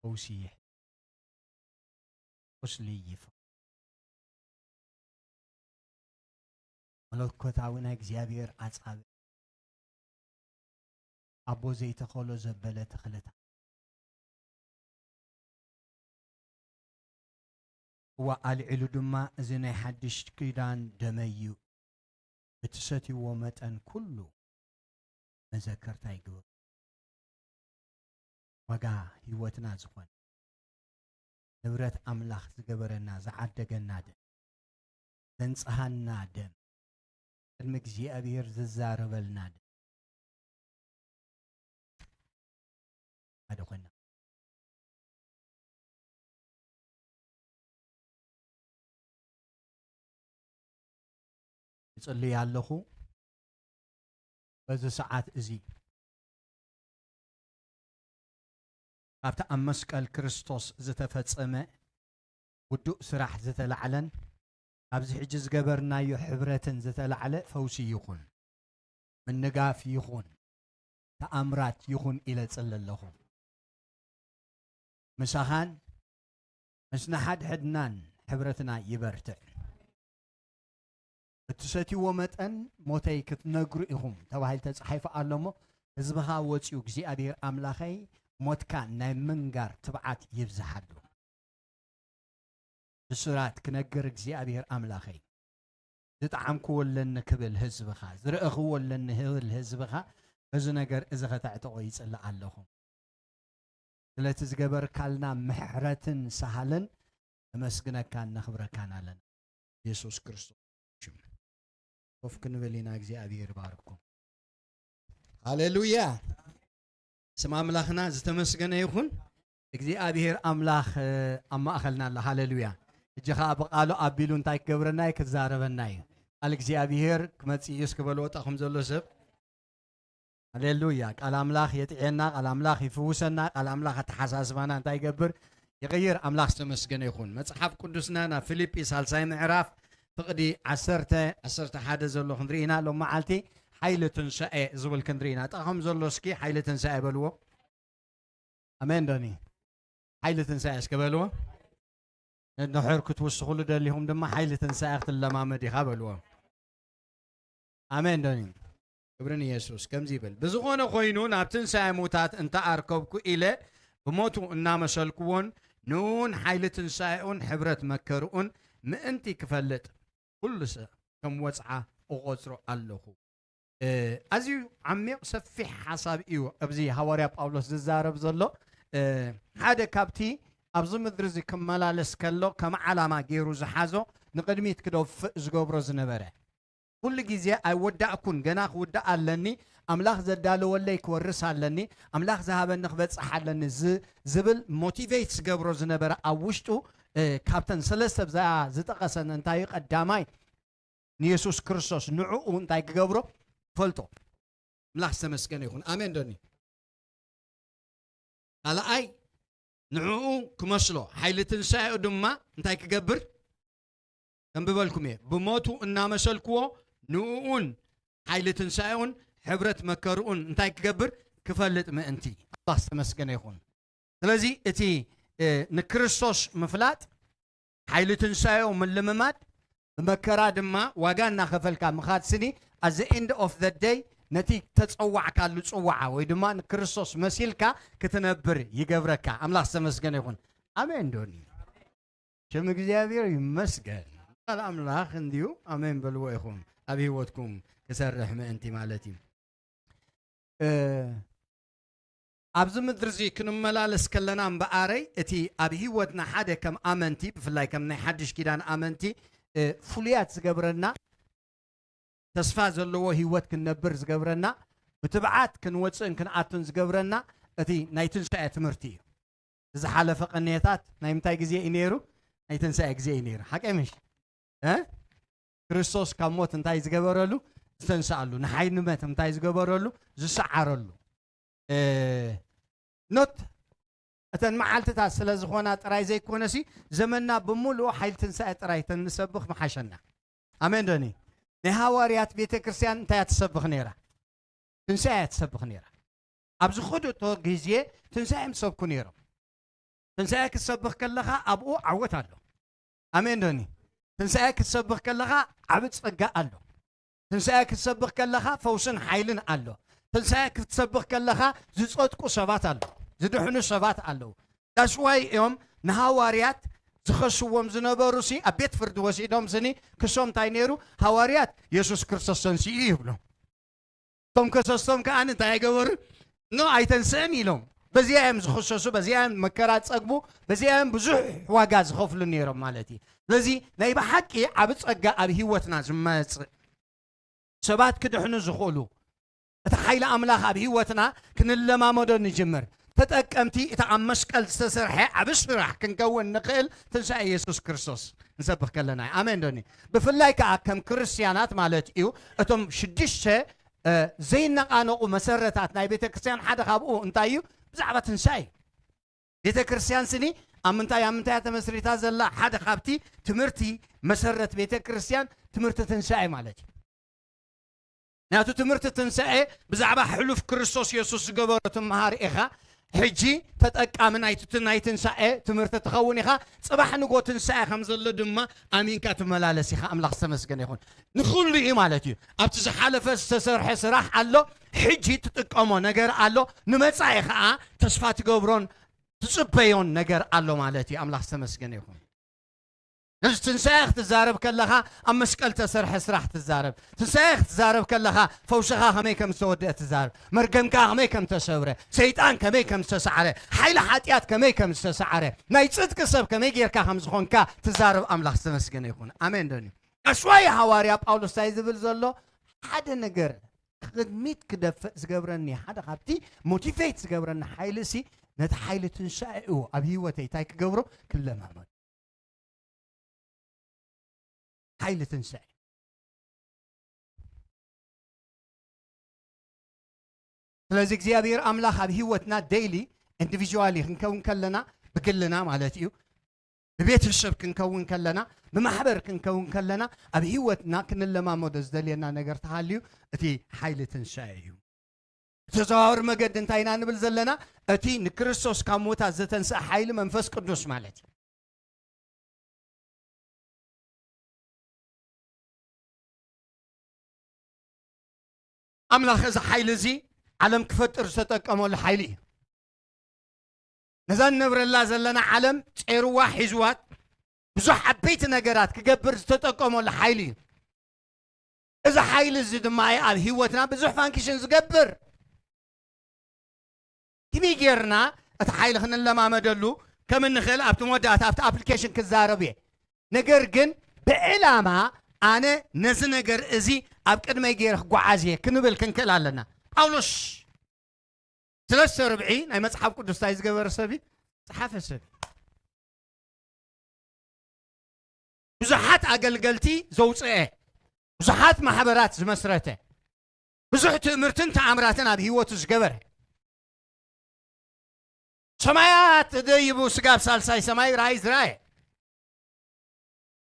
ፈውሲ ይሕ-፣ ቁስሊ ይፍ-፣ መለኮታዊ ናይ እግዚኣብሔር ኣጻብዕ ኣቦ ዘይተኸሎ ዘበለ ተኽልታት። እዋ ኣልዒሉ ድማ፣ "እዚ ናይ ሓድሽ ኪዳን ደመይ እዩ፣ ብትሰትይዎ መጠን ኩሉ መዘከርታይ ግበሩ።" ዋጋ ህይወትና ዝኾነ፣ ንብረት ኣምላኽ ዝገበረና፣ ዝዓደገና ደም፣ ዘንጽሃና ደም፣ ቅድሚ እግዚኣብሔር ዝዛረበልና ደም፣ ሓደ ኮይና። እጽልይ ኣለኹ። በዚ ሰዓት እዚ ካብቲ ኣብ መስቀል ክርስቶስ ዝተፈጸመ ውዱእ ስራሕ ዝተላዕለን ኣብዚ ሕጂ ዝገበርናዮ ሕብረትን ዝተላዕለ ፈውሲ ይኹን፣ ምንጋፍ ይኹን፣ ተኣምራት ይኹን ኢለ እጽሊ ኣለኹ። ምሳኻን ምስ ንሓድሕድናን ሕብረትና ይበርትዕ። "እትሰትይዎ መጠን ሞተይ ክትነግሩ ኢኹም" ተባሂሉ ተጻሒፉ ኣሎ እሞ፣ ህዝብኻ ወጺኡ እግዚኣብሔር ኣምላኸይ ሞትካ ናይ ምንጋር ትብዓት ይብዝሓሉ። ብስራት ክነግር እግዚኣብሔር ኣምላኸይ፣ ዝጠዓምክዎ ኣለኒ ክብል ህዝብኻ፣ ዝረእኽዎ ኣለኒ ክብል ህዝብኻ፣ በዚ ነገር እዚ ከተዕጥቖ ይጽልእ ኣለኹ። ስለቲ ዝገበርካልና ምሕረትን ሰሃልን ነመስግነካን ነኽብረካን ኣለና። የሱስ ክርስቶስ ሽም። ኮፍ ክንብል ኢና፣ እግዚኣብሔር ይባርኩም። ሃሌሉያ። ስም ኣምላኽና ዝተመስገነ ይኹን። እግዚኣብሔር ኣምላኽ፣ እ፣ ኣብ ማእኸልና ኣሎ። ሃሌሉያ። ሕጂ ኸኣ ብቓሉ ኣቢሉ እንታይ ክገብረና እዩ? ክዛረበና እዩ። ቃል እግዚኣብሔር ክመጽእ እዩ። እስኪ በልዎ፣ ጠኹም ዘሎ ሰብ። ሃሌሉያ። ቃል ኣምላኽ የጥዕየና፣ ቃል ኣምላኽ ይፍውሰና፣ ቃል ኣምላኽ ኣተሓሳስባና እንታይ ይገብር? ይቕይር። ኣምላኽ ዝተመስገነ ይኹን። መጽሓፍ ቅዱስና ናብ ፊልጲ ሳልሳይ ምዕራፍ ፍቕዲ ዓሰርተ፣ ዓሰርተ ሓደ ዘሎ ክንርኢ ኢና። ሎም መዓልቲ ሓይሊ ትንሳኤ ዝብል ክንርኢ ኢና። ጠኹም ዘሎ እስኪ ሓይሊ ትንሳኤ በልዎ። ኣሜን ዶኒ። ሓይሊ ትንሳኤ እስኪ በልዎ። እንድሕር ክትውስኹሉ ደሊኹም ድማ ሓይሊ ትንሳኤ ክትለማመድ ኢኻ በልዎም። ኣሜን ዶኒ? ክብሪ ንየሱስ። ከምዚ ይብል፣ ብዝኾነ ኮይኑ ናብ ትንሳኤ ሙታት እንተ ኣርከብኩ ኢለ ብሞቱ እናመሰልኩዎን ንእኡን ሓይሊ ትንሳኤኡን ሕብረት መከርኡን ምእንቲ ክፈልጥ ኩሉ ሰብ ከም ወጽዓ እቖጽሮ ኣለኹ። እ፣ ኣዝዩ ዓሚቕ ሰፊሕ ሓሳብ እዩ ኣብዚ ሃዋርያ ጳውሎስ ዝዛረብ ዘሎ። እ፣ ሓደ ካብቲ ኣብዚ ምድሪ እዚ ክመላለስ ከሎ ከም ዓላማ ገይሩ ዝሓዞ ንቕድሚት ክደፍእ ዝገብሮ ዝነበረ፣ ኩሉ ግዜ ኣይወዳእኩን፣ ገና ክውዳእ ኣለኒ፣ ኣምላኽ ዘዳለወለይ ክወርስ ኣለኒ፣ ኣምላኽ ዝሃበኒ ክበጽሕ ኣለኒ ዝ-፣ ዝብል ሞቲቬት ዝገብሮ ዝነበረ ኣብ ውሽጡ፣ እ፣ ካብተን ሰለስተ ብዛ ዝጠቐሰን እንታይ እዩ? ቀዳማይ ንየሱስ ክርስቶስ ንዕኡ እንታይ ክገብሮ ፈልጦ። ኣምላኽ ዝተመስገነ ይኹን። ኣሜን ዶኒ? ካልኣይ ንዕኡ ክመስሎ፣ ሓይሊ ትንሳኤኡ ድማ እንታይ ክገብር? ከንብበልኩም እየ። ብሞቱ እናመሰልክዎ ንእኡን ሓይሊ ትንሳኤኡን ሕብረት መከርኡን እንታይ ክገብር? ክፈልጥ ምእንቲ። ኣምላኽ ዝተመስገነ ይኹን። ስለዚ እቲ፣ እ፣ ንክርስቶስ ምፍላጥ፣ ሓይሊ ትንሳኤኡ ምልምማድ፣ ብመከራ ድማ ዋጋ እናኸፈልካ ምኻድ ስኒ፣ at the end of the day ነቲ ተጸዋዕካሉ ጽዋዓ ወይ ድማ ንክርስቶስ መሲልካ ክትነብር ይገብረካ። ኣምላኽ ዝተመስገነ ይኹን። ኣሜን ዶኒ? ሽም እግዚኣብሔር ይመስገን። ቃል ኣምላኽ እንዲዩ ኣሜን በልዎ ኢኹም። ኣብ ህይወትኩም ክሰርሕ ምእንቲ ማለት እዩ። እ፣ ኣብዚ ምድሪ እዚ ክንመላለስ ከለና እምበኣረይ፣ እቲ ኣብ ህይወትና ሓደ ከም ኣመንቲ፣ ብፍላይ ከም ናይ ሓድሽ ኪዳን ኣመንቲ፣ እ፣ ፍሉያት ዝገብረና፣ ተስፋ ዘለዎ ህይወት ክንነብር ዝገብረና፣ ብትብዓት ክንወፅእን ክንኣቱን ዝገብረና፣ እቲ ናይ ትንሳኤ ትምህርቲ እዩ። ዝሓለፈ ቅኔታት ናይ ምንታይ ግዜ እዩ ነይሩ? ናይ ትንሳኤ ግዜ እዩ ነይሩ። ሓቀይ ምሽ? እ? ክርስቶስ ካብ ሞት እንታይ ዝገበረሉ? ዝተንስኣሉ። ንሓይሊ ሞት እንታይ ዝገበረሉ? ዝሰዓረሉ። እ፣ ኖት እተን መዓልትታት ስለ ዝኾና ጥራይ ዘይኮነሲ፣ ዘመንና ብምሉኡ ሓይሊ ትንሳኤ ጥራይ ተንሰብኽ ምሓሸና። ኣሜን ዶኒ? ናይ ሃዋርያት ቤተ ክርስቲያን እንታይ እያ ትሰብኽ ነይራ? ትንሳኤ እያ ትሰብኽ ነይራ። ኣብ ዝኸደቶ ግዜ ትንሳኤ እዮም ዝሰብኩ ነይሮም። ትንሳኤ ክትሰብኽ ከለኻ ኣብኡ ዓወት ኣሎ። ኣሜን ዶኒ? ትንሳኤ ክትሰብኽ ከለኻ ዓቢ ጸጋ ኣሎ። ትንሳኤ ክትሰብኽ ከለኻ ፈውስን ሓይልን ኣሎ። ትንሳኤ ክትሰብኽ ከለኻ ዝጸድቁ ሰባት ኣሎ። ዝድሕኑ ሰባት ኣለዉ። That's why እዮም ንሃዋርያት ዝኸስዎም ዝነበሩ ሲ ኣብ ቤት ፍርዲ ወሲዶም ስኒ ክሶም እንታይ ነይሩ? ሃዋርያት የሱስ ክርስቶስ ተንሲኡ ይብሉ። እቶም ከሰስቶም ከኣ እንታይ ኣይገበሩ? ኖ ኣይተንስእን ኢሎም። በዚኣ እዮም ዝኽሰሱ፣ በዚኣ እዮም መከራ ዝጸግቡ፣ በዚኣ እዮም ብዙሕ ዋጋ ዝኸፍሉ ነይሮም ማለት እዩ። ስለዚ ናይ ብሓቂ ዓቢ ጸጋ ኣብ ህይወትና ዝመጽእ፣ ሰባት ክድሕኑ ዝኽእሉ፣ እቲ ሓይሊ ኣምላኽ ኣብ ህይወትና ክንለማመዶ ንጅምር። ተጠቀምቲ እቲ ኣብ መስቀል ዝተሰርሐ ዓቢ ስራሕ ክንከውን ንኽእል ትንሳኤ የሱስ ክርስቶስ ንሰብኽ ከለና እዩ። ኣሜን ዶኒ? ብፍላይ ከኣ ከም ክርስትያናት ማለት እዩ፣ እቶም ሽዱሽተ፣ እ፣ ዘይነቓነቑ መሰረታት ናይ ቤተ ክርስቲያን ሓደ ካብኡ እንታይ እዩ? ብዛዕባ ትንሳኤ እዩ። ቤተ ክርስቲያን ስኒ ኣብ ምንታይ፣ ኣብ ምንታይ እያ ተመስሪታ ዘላ? ሓደ ካብቲ ትምህርቲ መሰረት ቤተ ክርስቲያን ትምህርቲ ትንሳኤ ማለት እዩ። ናቱ ትምህርቲ ትንሳኤ ብዛዕባ ሕሉፍ ክርስቶስ የሱስ ዝገበሮ ትመሃር ኢኻ። ሕጂ ተጠቃሚ ናይቲ ት-፣ ናይ ትንሳኤ ትምህርቲ ትኸውን ኢኻ። ጽባሕ ንጎ ትንሳኤ ከም ዘሎ ድማ ኣሚንካ ትመላለስ ኢኻ። ኣምላኽ ዝተመስገነ ይኹን። ንኹሉ እዩ ማለት እዩ። ኣብቲ ዝሓለፈ ዝተሰርሐ ስራሕ ኣሎ፣ ሕጂ ትጥቀሞ ነገር ኣሎ፣ ንመጻኢ ኸኣ ተስፋ ትገብሮን ትጽበዮን ነገር ኣሎ ማለት እዩ። ኣምላኽ ዝተመስገነ ይኹን። ነዚ ትንሳኤ ክትዛረብ ከለኻ ኣብ መስቀል ተሰርሐ ስራሕ ትዛረብ። ትንሳኤ ክትዛረብ ከለኻ ፈውስኻ ከመይ ከም ዝተወደአ ትዛረብ። መርገምካ ከመይ ከም ተሰብረ፣ ሰይጣን ከመይ ከም ዝተሰዓረ፣ ሓይሊ ሓጢኣት ከመይ ከም ዝተሰዓረ፣ ናይ ጽድቂ ሰብ ከመይ ጌርካ ከም ዝኾንካ ትዛረብ። ኣምላኽ ዝተመስገነ ይኹን። ኣሜን ዶኒ? ኣሽዋይ ሃዋርያ ጳውሎስ እንታይ ዝብል ዘሎ? ሓደ ነገር ቅድሚት ክደፍእ ዝገብረኒ፣ ሓደ ካብቲ ሞቲቬት ዝገብረኒ ሓይሊ ሲ ነቲ ሓይሊ ትንሳኤኡ ኣብ ህይወተይ እንታይ ክገብሮ? ክለማመዶ። ሓይሊ ትንሳኤ። ስለዚ እግዚኣብሔር ኣምላኽ ኣብ ህይወትና ዴይሊ፣ ኢንዲቪጁዋሊ ክንከውን ከለና፣ ብግልና ማለት እዩ፣ ብቤተሰብ ክንከውን ከለና፣ ብማሕበር ክንከውን ከለና፣ ኣብ ህይወትና ክንለማመዶ ዝደልየና ነገር ተሃልዩ፣ እቲ ሓይሊ ትንሳኤ እዩ። ብተዘዋወሪ መገዲ እንታይ ኢና ንብል ዘለና? እቲ ንክርስቶስ ካብ ሞታት ዘተንስአ ሓይሊ መንፈስ ቅዱስ ማለት እዩ። ኣምላኽ እዚ ሓይሊ እዚ ዓለም ክፈጥር ዝተጠቀመሉ ሓይሊ እዩ። ነዛ ንነብረላ ዘለና ዓለም ጼርዋ ሒዝዋት ብዙሕ ዓበይቲ ነገራት ክገብር ዝተጠቀመሉ ሓይሊ እዩ። እዚ ሓይሊ እዚ ድማ እዩ ኣብ ህይወትና ብዙሕ ፋንክሽን ዝገብር። ከመይ ጌርና እቲ ሓይሊ ክንለማመደሉ ከም እንኽእል ኣብቲ መወዳእታ ኣብቲ ኣፕሊኬሽን ክዛረብ እየ። ነገር ግን ብዕላማ ኣነ ነዚ ነገር እዚ ኣብ ቅድመይ ገይረ ክጓዓዝ እየ ክንብል ክንክእል ኣለና። ጳውሎስ ሰለስተ ርብዒ ናይ መጽሓፍ ቅዱስ እንታይ ዝገበረ ሰብ እዩ? ዝጸሓፈ ሰብ እዩ። ብዙሓት ኣገልገልቲ ዘውፅአ፣ ብዙሓት ማሕበራት ዝመስረተ፣ ብዙሕ ትእምርትን ተኣምራትን ኣብ ህይወቱ ዝገበረ፣ ሰማያት ተደይቡ ስጋብ ሳልሳይ ሰማይ ራእይ ዝረኣየ፣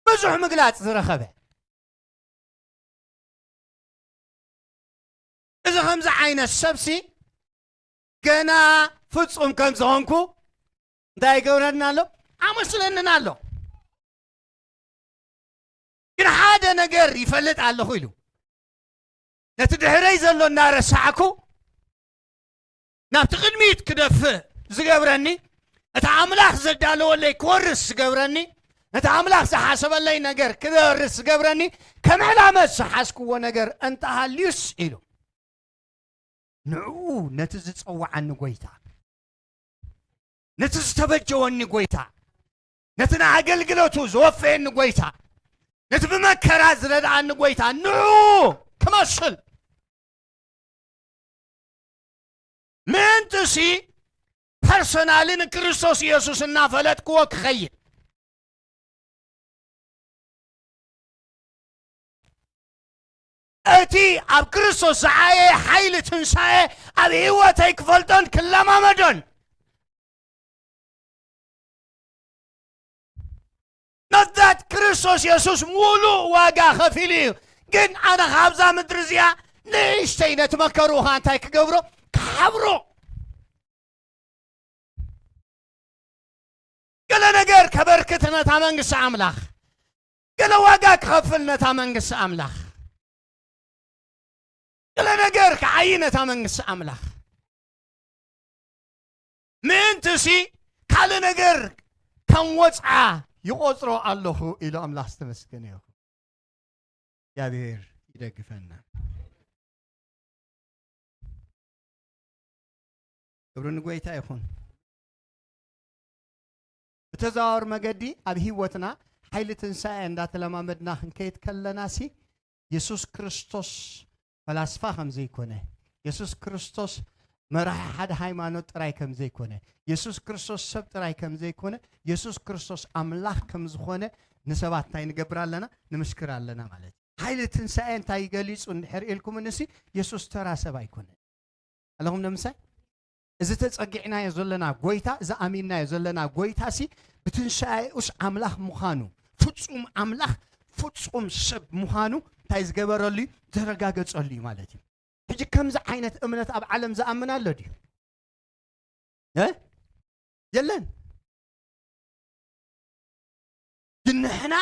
ብዙሕ ምግላፅ ዝረኸበ፣ እዚ ከምዚ ዓይነት ሰብሲ ገና ፍጹም ከም ዝኾንኩ እንታይ ይገብረና ኣሎ? ኣመስለንን ኣሎ። ግን ሓደ ነገር ይፈልጥ ኣለኹ ኢሉ፣ ነቲ ድሕረይ ዘሎ እናረሳዕኩ ናብቲ ቅድሚት ክደፍእ ዝገብረኒ፣ ነቲ ኣምላኽ ዘዳለወለይ ክወርስ ዝገብረኒ፣ ነቲ ኣምላኽ ዝሓሰበለይ ነገር ክወርስ ዝገብረኒ፣ ከም ዕላመት ዝሓዝክዎ ነገር እንተሃልዩስ ኢሉ፣ ንዕኡ ነቲ ዝጸውዓኒ ጐይታ፣ ነቲ ዝተበጀወኒ ጐይታ፣ ነቲ ንኣገልግሎቱ ዝወፈየኒ ጐይታ፣ ነቲ ብመከራ ዝረድኣኒ ጐይታ ንዕኡ ክመስል ምእንትሲ ፐርሶናሊ ንክርስቶስ ኢየሱስ እናፈለጥክዎ ክኸይድ፣ እቲ ኣብ ክርስቶስ ዝዓየ ሓይሊ ትንሳኤ ኣብ ህይወተይ ክፈልጦን ክለማመዶን። Not that ክርስቶስ የሱስ ሙሉእ ዋጋ ከፊሉ እዩ፣ ግን ኣነ ካብዛ ምድሪ እዚኣ ንእሽተይ ነቲ መከርኡ ኸኣ እንታይ ክገብሮ? ክሓብሮ። ገለ ነገር ከበርክት ነታ መንግስቲ ኣምላኽ፣ ገለ ዋጋ ክኸፍል ነታ መንግስቲ ኣምላኽ፣ ገለ ነገር ክዓዪ ነታ መንግስቲ ኣምላኽ። ምእንትሲ ካልእ ነገር ከም ወጽዓ ይቖጽሮ ኣለኹ ኢሉ ኣምላኽ ዝተመስገነ ይኹን። እግዚኣብሔር ይደግፈና። ክብሪ ንጎይታ ይኹን። ብተዘዋወር መገዲ ኣብ ህይወትና ሓይሊ ትንሳኤ እንዳተለማመድና ክንከይድ ከለና ሲ የሱስ ክርስቶስ ፈላስፋ ከም ዘይኮነ፣ የሱስ ክርስቶስ መራሒ ሓደ ሃይማኖት ጥራይ ከም ዘይኮነ፣ የሱስ ክርስቶስ ሰብ ጥራይ ከም ዘይኮነ፣ የሱስ ክርስቶስ ኣምላኽ ከም ዝኾነ ንሰባት እንታይ ንገብር ኣለና? ንምስክር ኣለና ማለት እዩ። ሓይሊ ትንሳኤ እንታይ ገሊጹ እንድሕር ኢልኩም ንሲ የሱስ ተራ ሰብ ኣይኮነን። ኣለኹም ንምሳይ? እዚ ተጸጊዕናዮ ዘለና ጎይታ፣ እዚ ኣሚንናዮ ዘለና ጎይታ ሲ ብትንሳኤኡስ ኣምላኽ ምዃኑ፣ ፍጹም ኣምላኽ፣ ፍጹም ሰብ ምዃኑ እንታይ ዝገበረሉ እዩ? ዘረጋገጸሉ እዩ ማለት እዩ። ሕጂ ከምዚ ዓይነት እምነት ኣብ ዓለም ዝኣምን ኣሎ ድዩ? እ? የለን። ግን ንሕና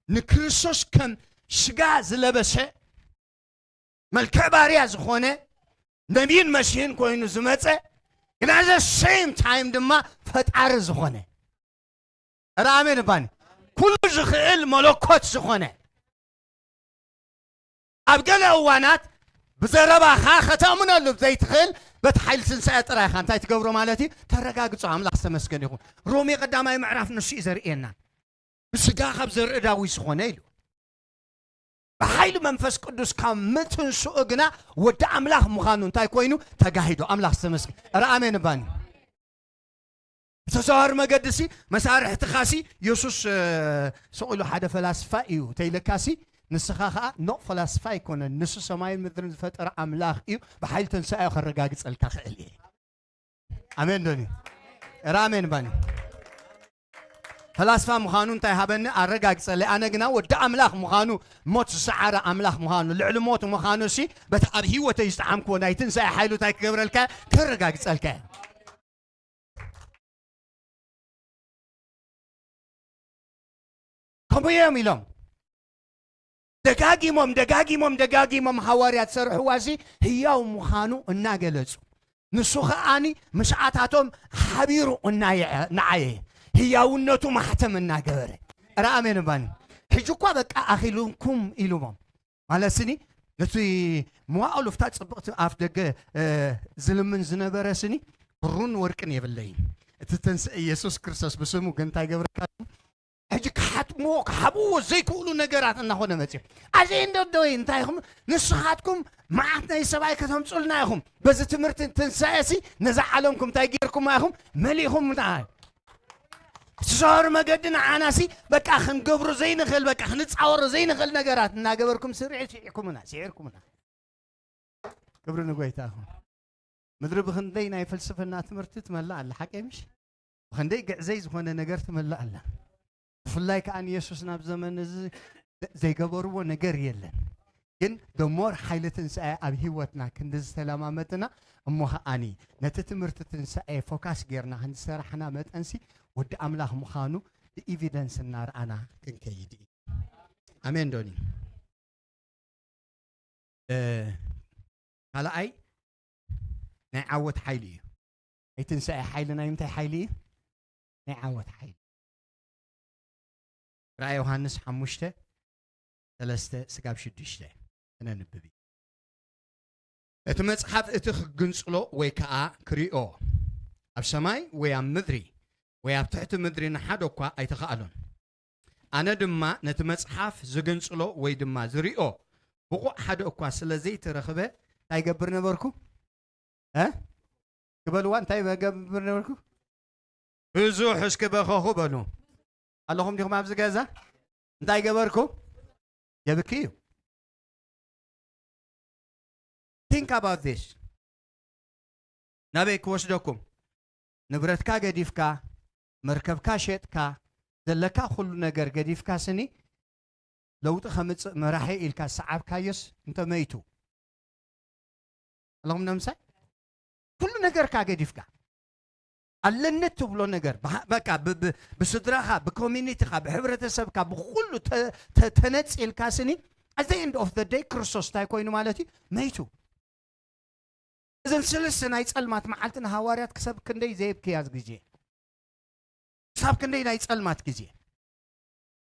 ንክርስቶስ ከም ስጋ ዝለበሰ፣ መልክዕ ባርያ ዝኾነ፣ ነቢይን መሲሕን ኮይኑ ዝመጸ፣ ግን at the same time ድማ ፈጣሪ ዝኾነ። ኧረ ኣሜን እባኒ። ኩሉ ዝኽእል መለኮት ዝኾነ፣ ኣብ ገለ እዋናት ብዘረባኻ ከተእምነሉ ዘይትኽእል፣ በቲ ሓይሊ ትንሳኤ ጥራይ ኢኻ እንታይ ትገብሮ ማለት እዩ? ተረጋግጾ። ኣምላኽ ዝተመስገነ ይኹን። ሮሜ ቀዳማይ ምዕራፍ ንሱ እዩ ዘርእየና። ብስጋ ካብ ዘርኢ ዳዊት ዝኾነ ኢሉ። ብሓይሊ መንፈስ ቅዱስ ካብ ምትንስኡ ግና ወዲ ኣምላኽ ምዃኑ እንታይ ኮይኑ? ተጋሂዱ። ኣምላኽ ዝተመስገነ። ኧረ ኣሜን እባኒ። ብተዘዋዋሪ መገዲ ሲ መሳርሕትኻ ሲ የሱስ፣ እ፣ ስቕ ኢሉ ሓደ ፈላስፋ እዩ ተይለካ ሲ ንስኻ ኸኣ ኖእ ፈላስፋ ኣይኮነን፣ ንሱ ሰማይን ምድርን ዝፈጠረ ኣምላኽ እዩ፣ ብሓይሊ ትንሳኤኡ ከረጋግጸልካ ክእል እየ። ኣሜን ዶ? ኧረ ኣሜን ባኒ። ፈላስፋ ምዃኑ እንታይ ሃበኒ? ኣረጋግጸለይ። ኣነ ግና ወዲ ኣምላኽ ምዃኑ፣ ሞት ዝሰዓረ ኣምላኽ ምዃኑ፣ ልዕሊ ሞት ምዃኑ ሲ በቲ ኣብ ህይወተይ ዝጠዓምክዎ ናይ ትንሳኤ ሓይሉ እንታይ ክገብረልካ? ከረጋግጸልካ። ከምኡ እዮም ኢሎም። ደጋጊሞም ደጋጊሞም ደጋጊሞም ሃዋርያት ዝሰርሕዋ እዚ ህያው ምዃኑ እናገለጹ፣ ንሱ ኸኣኒ ምስኣታቶም ሓቢሩ እናየዐ-፣ እናዓየ፣ ህያውነቱ ማሕተም እናገበረ። ኧረ ኣሜን እባኒ። ሕጂ እኳ በቃ ኣኺሉኩም ኢሉዎም። ማለት ስኒ፣ ነቲ መዋእሉ እፍታ ጽብቕቲ ኣፍ ደገ፣ እ፣ ዝልምን ዝነበረ ስኒ፣ ብሩን ወርቅን የብለይን። እቲ ተንስእ ኢየሱስ ክርስቶስ ብስሙ ግን እንታይ ገብረካ? ሕጂ ክሓትምዎ፣ ክሓብዎ ዘይክእሉ ነገራት እናኾነ መጺኡ። ኣዘይ እንዶ ደወይ እንታይ ኢኹም? ንስኻትኩም መዓት ናይ ሰብኣይ ከተምጹልና ኢኹም። በዚ ትምህርቲ ትንሳኤሲ ነዛ ዓለምኩም እንታይ ጌርኩማ ኢኹም? መሊእኹምና። እቲ ዘወር መገዲ ንዓናሲ በቃ ክንገብሮ ዘይንኽእል፣ በቃ ክንጻወሮ ዘይንኽእል ነገራት እናገበርኩም ስርዒ ስዒርኩምና፣ ስዒርኩምና። ክብሪ ንጎይታ ይኹን። ምድሪ ብኽንደይ ናይ ፍልስፍና ትምህርቲ ትመልእ ኣላ፣ ሓቀይ ምሽ? ብኽንደይ ግዕዘይ ዝኾነ ነገር ትመልእ ኣላ። ብፍላይ ከኣ ንየሱስ ናብ ዘመን እዚ ዘይገበርዎ ነገር የለን። ግን ደሞር ሓይሊ ትንሳኤ ኣብ ህይወትና ክንዲ ዝተለማመጥና እሞ ከኣኒ ነቲ ትምህርቲ ትንሳኤ ፎካስ ጌርና ክንዲ ሰራሕና መጠንሲ ወዲ ኣምላኽ ምዃኑ ብኤቪደንስ እናረኣና ክንከይድ እዩ። ኣሜን ዶኒ? እ፣ ካልኣይ ናይ ዓወት ሓይሊ እዩ። ናይ ትንሳኤ ሓይሊ ናይ ምንታይ ሓይሊ እዩ? ናይ ዓወት ሓይሊ። ራእይ ዮሃንስ ሓሙሽተ፣ ሰለስተ ስጋብ ሽዱሽተ ክነንብብ እዩ። እቲ መጽሓፍ እቲ ክግንጽሎ ወይ ከኣ ክሪኦ ኣብ ሰማይ ወይ ኣብ ምድሪ ወይ ኣብ ትሕቲ ምድሪ ንሓደ እኳ ኣይተኻእሎን። ኣነ ድማ ነቲ መጽሓፍ ዝግንጽሎ ወይ ድማ ዝሪኦ ብቑዕ ሓደ እኳ ስለ ዘይተረኽበ እንታይ ገብር ነበርኩ? እ? ክበልዋ እንታይ ገብር ነበርኩ? ብዙሕ እስኪ በኸኹ በሉ። ኣለኹም ዲኹም ኣብዚ ገዛ? እንታይ ገበርኩ? የብኪ እዩ። Think about this። ናበይ ክወስደኩም? ንብረትካ ገዲፍካ፣ መርከብካ ሸጥካ፣ ዘለካ ኩሉ ነገር ገዲፍካ ስኒ ለውጢ ከምጽእ መራሒ ኢልካ ዝሰዓብካዮስ እንተ መይቱ? ኣለኹም ነምሳይ? ኩሉ ነገርካ ገዲፍካ ኣለኒ ትብሎ ነገር፣ ብሃ-፣ በቃ ብ-፣ ብ-፣ ብስድራኻ፣ ብኮሚኒቲኻ፣ ብሕብረተሰብካ፣ ብኹሉ ተ-፣ ተ-፣ ተነጺልካ ስኒ፣ at the end of the day ክርስቶስ እንታይ ኮይኑ ማለት እዩ? መይቱ። እዘን ሰለስተ ናይ ጸልማት መዓልቲ ንሃዋርያት ክሳብ ክንደይ ዘየብክያ ግዜ፣ ክሳብ ክንደይ ናይ ጸልማት ግዜ፣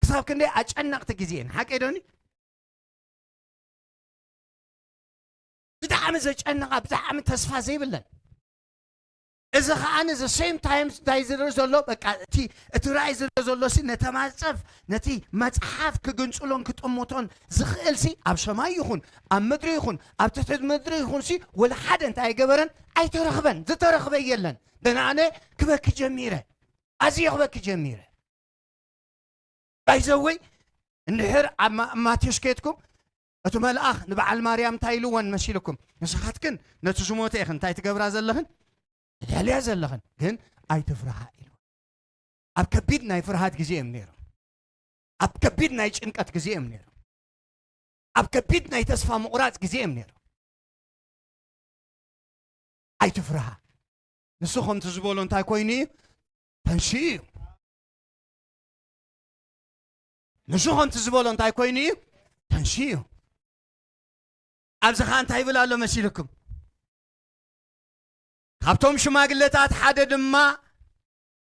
ክሳብ ክንደይ ኣጨነቕቲ ግዜ እየን። ሓቀይ ዶኒ? ብጣዕሚ ዘጨንቓ፣ ብጣዕሚ ተስፋ ዘይብለን። እዚ ኸኣ the same time እንታይ ዝርኢ ዘሎ፣ በቃ እቲ፣ እቲ ራእይ ዝርኢ ዘሎ ሲ ነቲ ማጸፍ፣ ነቲ መጽሓፍ ክግንጽሎን ክጥምቶን ዝኽእል ሲ ኣብ ሰማይ ይኹን፣ ኣብ ምድሪ ይኹን፣ ኣብ ትሕቲ ምድሪ ይኹን ሲ ወላ ሓደ እንታይ ኣይገበረን፣ ኣይተረኽበን፣ ዝተረኽበ የለን። ደናነ ክበኪ ጀሚረ፣ ኣዝየ ክበኪ ጀሚረ። ባይዘወይ እንድሕር ኣብ ማ-፣ ማቴዎስ ከድኩም እቲ መልኣኽ ንበዓል ማርያም እንታይ ኢልወን መሲልኩም? ንስኻትክን ነቲ ዝሞተ ኢኽን እንታይ ትገብራ ዘለኽን? ትደልያ ዘለኽን፣ ግን ኣይትፍርሃ ኢልወን። ኣብ ከቢድ ናይ ፍርሃት ግዜ እዮም ነይሮም። ኣብ ከቢድ ናይ ጭንቀት ግዜ እዮም ነይሮም። ኣብ ከቢድ ናይ ተስፋ ምቑራጽ ግዜ እዮም ነይሮም። ኣይትፍርሃ። ንሱ ከምቲ ዝበሎ እንታይ ኮይኑ እዩ? ተንስኡ እዩ። ንሱ ከምቲ ዝበሎ እንታይ ኮይኑ እዩ? ተንስኡ እዩ። ኣብዚ ኸኣ እንታይ ይብል ኣሎ መሲልኩም? ካብቶም ሽማግለታት ሓደ ድማ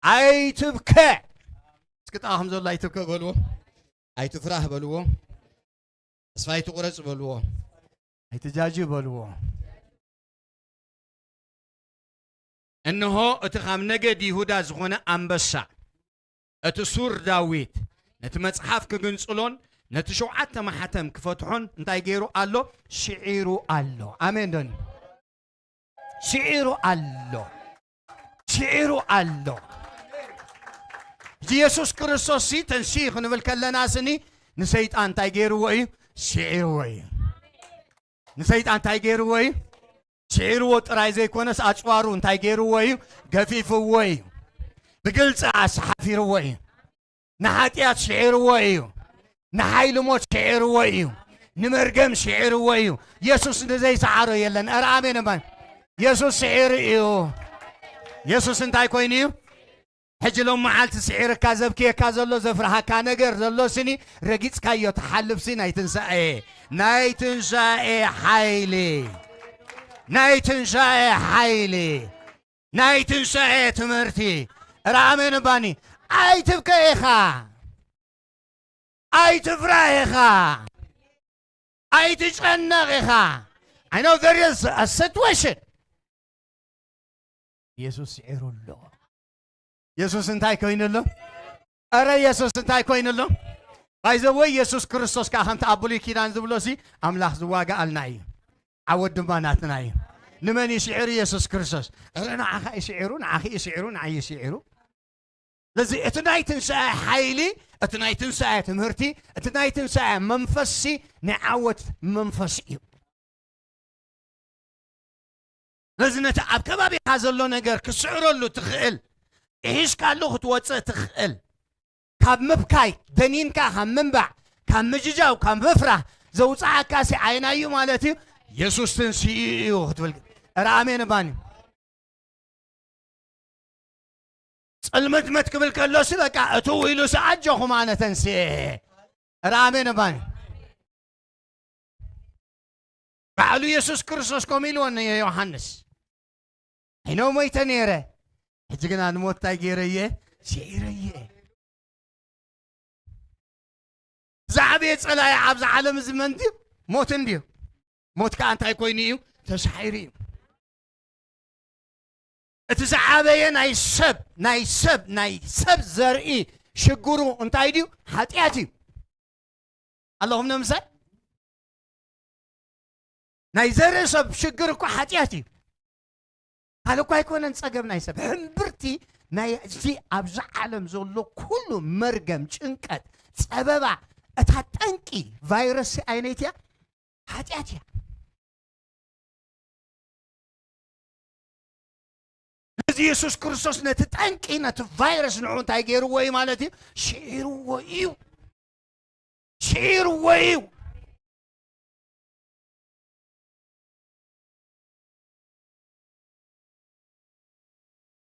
ኣይትብከ። እስኪ ጥቓኹም ዘሎ ኣይትብከ በልዎ። ኣይትፍራህ በልዎ። ተስፋ ኣይትቑረጽ በልዎ። ኣይትጃጂ በልዎ። እንሆ እቲ ካብ ነገድ ይሁዳ ዝኾነ ኣንበሳ፣ እቲ ሱር ዳዊት፣ ነቲ መጽሓፍ ክግንጽሎን ነቲ ሸውዓተ ማሕተም ክፈትሖን እንታይ ገይሩ ኣሎ? ስዒሩ ኣሎ። ኣሜን ዶኒ? ስዒሩ ኣሎ። ስዒሩ ኣሎ። እዚ የሱስ ክርስቶስ ሲ ተንሲ ክንብል ከለና ስኒ ንሰይጣን እንታይ ገይርዎ እዩ? ስዒርዎ እዩ። ንሰይጣን እንታይ ገይርዎ እዩ? ስዒርዎ ጥራይ ዘይኮነስ ኣጽዋሩ እንታይ ገይርዎ እዩ? ገፊፍዎ እዩ። ብግልጺ ኣሰሓፊርዎ እዩ። ንሓጢኣት ስዒርዎ እዩ። ንሓይሊ ሞት ስዒርዎ እዩ። ንመርገም ስዒርዎ እዩ። የሱስ ንዘይሰዓሮ የለን። ኧረ ኣሜን እባይ። የሱስ ስዒሩ እዩ። የሱስ እንታይ ኮይኑ እዩ? ሕጂ ሎም መዓልቲ ስዒርካ ዘብክየካ ዘሎ ዘፍርሃካ ነገር ዘሎ ስኒ ረጊጽካዮ ትሓልፍሲ ናይ ትንሳኤ ናይ ትንሳኤ ሓይሊ ናይ ትንሳኤ ሓይሊ ናይ ትንሳኤ ትምህርቲ ራሜን ባኒ ኣይትብከ ኢኻ ኣይትፍራህ ኢኻ ኣይትጨነቕ ኢኻ I know there is a situation ኢየሱስ ስዒሩ ኣሎ ኢየሱስ እንታይ ኮይኑ ኣሎ ኧረ ኢየሱስ እንታይ ኮይኑ ኣሎ ባይዘወይ ኢየሱስ ክርስቶስ ከዓ ከምቲ ኣብ ብሉይ ኪዳን ዝብሎ ሲ ኣምላኽ ዝዋጋኣልና እዩ ዓወት ድማ ናትና እዩ ንመን ይስዕር ኢየሱስ ክርስቶስ ኧረ ንዓኻ ይስዕሩ ንዓኺ ይስዕሩ ንዓይ ይስዕሩ ስለዚ እቲ ናይ ትንሳኤ ሓይሊ እቲ ናይ ትንሳኤ ትምህርቲ እቲ ናይ ትንሳኤ መንፈስሲ ናይ ዓወት መንፈስ እዩ ስለዚ ነቲ ኣብ ከባቢኻ ዘሎ ነገር ክስዕረሉ ትኽእል ጥሒስካሉ ክትወፅእ ትኽእል ካብ ምብካይ ደኒንካ ካብ ምንባዕ ካብ ምጅጃው ካብ ምፍራህ ዘውፅኣካ ሲ ዓይናዩ ማለት እዩ የሱስ ትንስኡ እዩ ክትብል ኧረ ኣሜን እባኒ ፅልምትምት ክብል ከሎሲ በቃ እትው ኢሉሲ ኣጆኹም ኣነ ተንስኤ ኧረ ኣሜን እባኒ ባዕሉ የሱስ ክርስቶስ ከምኡ ኢልዎ ንዮሃንስ ሒኖ ሞይተ ነይረ ሕጂ ግና ንሞት እንታይ ገይረየ ስዒረየ ዝዓበየ ጸላኢ ኣብዚ ዓለም እዚ መን ድዩ ሞት እንድዩ ሞት ከዓ እንታይ ኮይኑ እዩ ተሳሒሩ እዩ እቲ ዝዓበየ ናይ ሰብ ናይ ሰብ ናይ ሰብ ዘርኢ ሽግሩ እንታይ ድዩ ሓጢኣት እዩ ኣለኹም ንምሳይ ናይ ዘርኢ ሰብ ሽግር እኮ ሓጢኣት እዩ ካልእ እኳ ኣይኮነን ጸገም ናይ ሰብ ሕምብርቲ ናይ እዚ ኣብዚ ዓለም ዘሎ ኩሉ መርገም ጭንቀት ጸበባ እታ ጠንቂ ቫይረስ ኣይነይትያ ሓጢኣት እያ ስለዚ የሱስ ክርስቶስ ነቲ ጠንቂ ነቲ ቫይረስ ንዑ እንታይ ገይርዎ እዩ ማለት እዩ ሽዒርዎ እዩ ሽዒርዎ እዩ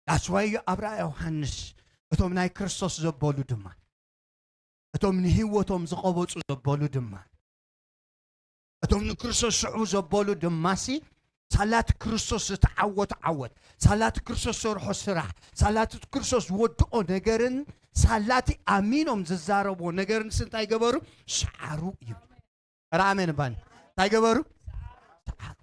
ዳስዋዩ ኣብ ራእይ ዮሃንስ እቶም ናይ ክርስቶስ ዘበሉ ድማ እቶም ንህይወቶም ዝቐበጹ ዘበሉ ድማ እቶም ንክርስቶስ ስዕቡ ዘበሉ ድማሲ ሳላቲ ክርስቶስ ዝተዓወቱ ዓወት ሳላቲ ክርስቶስ ዝሰርሖ ስራሕ ሳላቲ ክርስቶስ ዝወድኦ ነገርን ሳላቲ ኣሚኖም ዝዛረብዎ ነገርንስ እንታይ ገበሩ ሰዓሩ እዩ ራኣሜን ባኒ እንታይ ገበሩ ሰዓሩ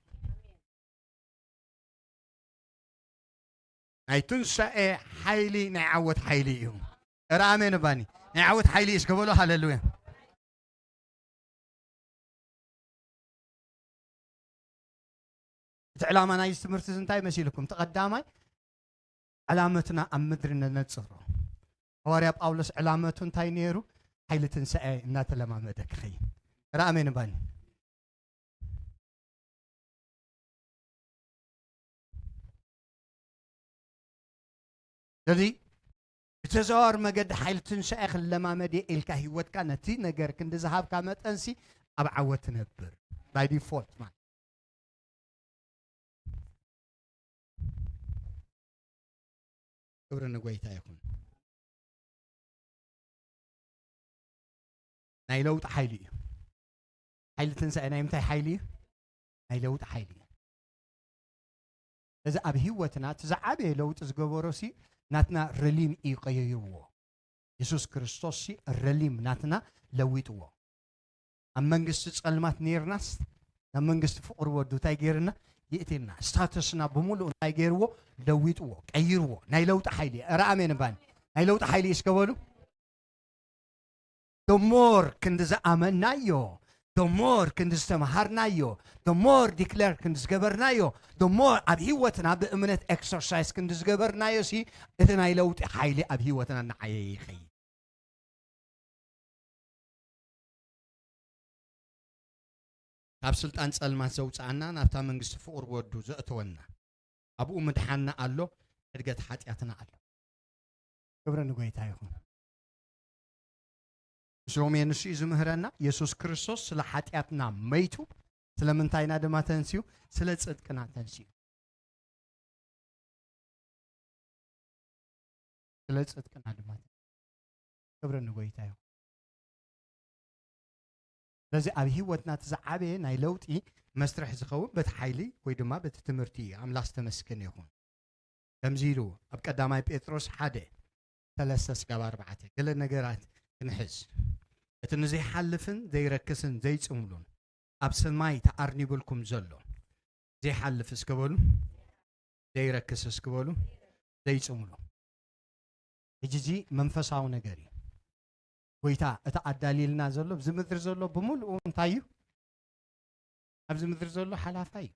ናይ ትንሳኤ ሓይሊ ናይ ዓወት ሓይሊ እዩ። እረ ኣሜን ባኒ ናይ ዓወት ሓይሊ እዩ እስከ በሎ ሃሌሉያ። እቲ ዕላማ ናይዚ ትምህርቲ እዚ እንታይ መሲልኩም? እቲ ቀዳማይ ዕላመትና ኣብ ምድሪ ነነጽሮ። ሃዋርያ ጳውሎስ ዕላመቱ እንታይ ነይሩ? ሓይሊ ትንሳኤ እናተለማመደ ክኸይድ። እረ ኣሜን ባኒ። ስለዚ ብተዘዋወር መገዲ ሓይሊ ትንሳኤ ክለማመድ እየ ኢልካ ህይወትካ ነቲ ነገር ክንዲ ዝሃብካ መጠንሲ ኣብ ዓወት ትነብር by default ማለት ክብሪ ንጎይታ ይኹን ናይ ለውጢ ሓይሊ እዩ ሓይሊ ትንሳኤ ናይ ምንታይ ሓይሊ እዩ ናይ ለውጢ ሓይሊ እዩ እዚ ኣብ ህይወትና እቲ ዝዓበየ ለውጢ ዝገበሮ ሲ ናትና ረሊም እዩ ቀይርዎ የሱስ ክርስቶስ ሲ ረሊም ናትና ለዊጥዎ ኣብ መንግስቲ ጸልማት ነርናስ ናብ መንግስቲ ፍቅሪ ወዱ እንታይ ገይርና ይእትልና ስታተስና ብምሉእ እንታይ ገይርዎ ለዊጥዎ ቀይርዎ ናይ ለውጢ ሓይሊ እረ ኣሜን ባኒ ናይ ለውጢ ሓይሊ እስከበሉ the more ክንዲ ዝኣመናዮ the more ክንዲ ዝተምሃርናዮ the more declare ክንዲ ዝገበርናዮ the more ኣብ ህይወትና ብእምነት exercise ክንዲ ዝገበርናዮ ሲ እቲ ናይ ለውጢ ሓይሊ ኣብ ህይወትና እናዓየየ ይኸይድ ካብ ስልጣን ጸልማት ዘውጽኣና ናብታ መንግስቲ ፍቕሪ ወዱ ዘእተወና ኣብኡ ምድሓንና ኣሎ ሕድገት ሓጢኣትና ኣሎ ክብሪ ንጎይታ ይኹን ሮሜ ንሱ እዩ ዝምህረና የሱስ ክርስቶስ ስለ ሓጢኣትና መይቱ ስለምንታይና ድማ ተንስዩ ስለ ጽድቅና ተንስዩ ስለ ጽድቅና ድማ። ክብሪ ንጎይታ ይኹን። ስለዚ ኣብ ህይወትና እቲ ዝዓበየ ናይ ለውጢ መስርሕ ዝኸውን በቲ ሓይሊ ወይ ድማ በቲ ትምህርቲ እዩ። ኣምላኽ ዝተመስገነ ይኹን። ከምዚ ኢሉ ኣብ ቀዳማይ ጴጥሮስ ሓደ፣ ሰለስተ ስጋብ ኣርባዕተ፣ ገለ ነገራት ክንሕዝ። እቲ ንዘይሓልፍን ዘይረክስን ዘይጽምሉን ኣብ ሰማይ ተኣርኒብልኩም ዘሎ ዘይሓልፍ እስከ በሉ፣ ዘይረክስ እስከ በሉ፣ ዘይጽምሉ። ሕጂ እዚ መንፈሳዊ ነገር እዩ። ጎይታ እቲ ኣዳልይልና ዘሎ ኣብዚ ምድሪ ዘሎ ብምልኡ እንታይ እዩ? ኣብዚ ምድሪ ዘሎ ሓላፋይ እዩ።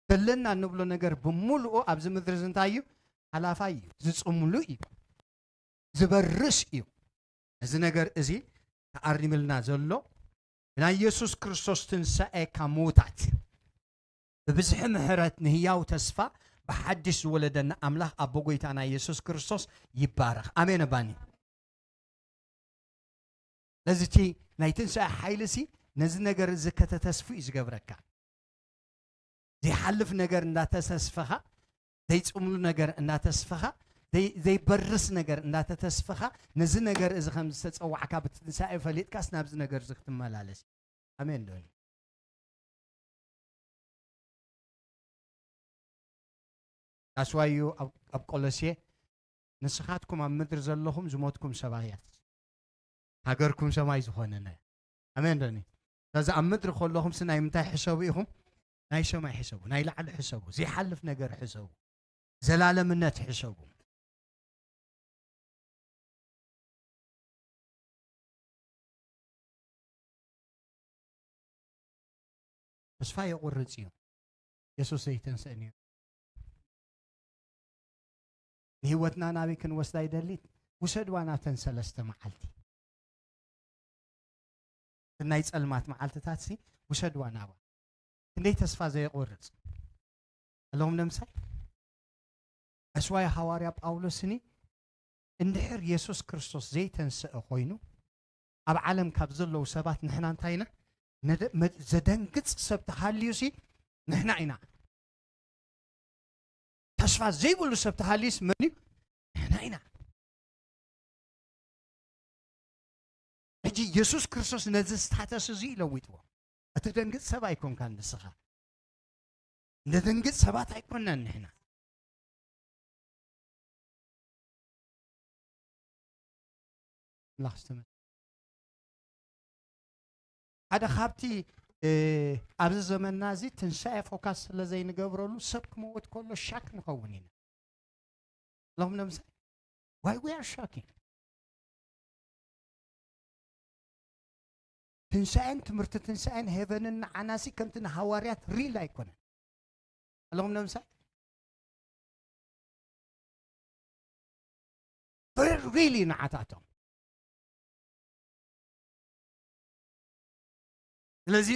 ዘለና እንብሎ ነገር ብምልኡ ኣብዚ ምድሪ እዚ እንታይ እዩ? ሓላፋይ እዩ። ዝጽምሉ እዩ። ዝበርስ እዩ። እዚ ነገር እዚ ተኣሪምልና ዘሎ ብናይ የሱስ ክርስቶስ ትንሳኤ ካብ ምዉታት፣ ብብዝሒ ምሕረት ንህያው ተስፋ ብሓድሽ ዝወለደና ኣምላኽ ኣቦ ጎይታና የሱስ ክርስቶስ ይባረኽ። ኣሜን ኣባኒ። ነዚ እቲ ናይ ትንሳኤ ሓይሊ ሲ ነዚ ነገር እዚ ከተተስፉ እዩ ዝገብረካ። ዘይሓልፍ ነገር እንዳተሰስፈኻ፣ ዘይጽምሉ ነገር እንዳተስፈኻ፣ ዘይ-፣ ዘይበርስ ነገር እንዳተተስፈኻ፣ ነዚ ነገር እዚ ከም ዝተጸዋዕካ ብትንሳኤ ፈሊጥካስ ናብዚ ነገር እዚ ክትመላለስ። ኣሜን ዶ? ዳስዋዩ ኣብ፣ ኣብ ቆሎሴ ንስኻትኩም ኣብ ምድሪ ዘለኹም ዝሞትኩም ሰባያት፣ ሃገርኩም ሰማይ ዝኾነነ። ኣሜን ዶ? ስለዚ ኣብ ምድሪ ከለኹም ሲ ናይ ምንታይ ሕሰቡ ኢኹም? ናይ ሰማይ ሕሰቡ፣ ናይ ላዕሊ ሕሰቡ፣ ዘይሓልፍ ነገር ሕሰቡ፣ ዘላለምነት ሕሰቡ። ተስፋ የቑርጽ እዩ። የሱስ ዘይተንስእ ነይሩ። ንህይወትና ናበይ ክንወስዳ ይደሊ? ውሰድዋ ናብተን ሰለስተ መዓልቲ። ናይ ጸልማት መዓልትታት ሲ ውሰድዋ ናባ። ክንደይ ተስፋ ዘየቑርጽ። ኣለኹም ነምሳይ? ኣስዋይ ሃዋርያ ጳውሎስኒ እንድሕር የሱስ ክርስቶስ ዘይተንስአ ኮይኑ ኣብ ዓለም ካብ ዘለዉ ሰባት ንሕና እንታይ ኢና? ነደ-፣ መ-፣ ዘደንግጽ ሰብ ተሃልዩ ሲ ንሕና ኢና። ተስፋ ዘይብሉ ሰብ ተሃልዩስ መን እዩ? ንሕና ኢና። ሕጂ የሱስ ክርስቶስ ነዚ ስታተስ እዚ እዩ ለዊጥዎ። እተደንግጽ ሰብ ኣይኮንካን ንስኻ። ነደንግጽ ሰባት ኣይኮንናን ንሕና። ኣምላኽ ዝተመ-፣ ሓደ ካብቲ፣ እ፣ ኣብዚ ዘመንና እዚ ትንሳኤ ፎካስ ስለ ዘይንገብረሉ ሰብ ክመውት ከሎ ሻክ ንኸውን ኢና። ሎም ነምሳይ፣ why we are shocking? ትንሳኤን ትምህርቲ ትንሳኤን ሄቨንን ንዓናሲ ከምቲ ንሃዋርያት ሪል ኣይኮነን። ኣለኹም ነምሳይ? ሪል እዩ ንዓታቶም። ስለዚ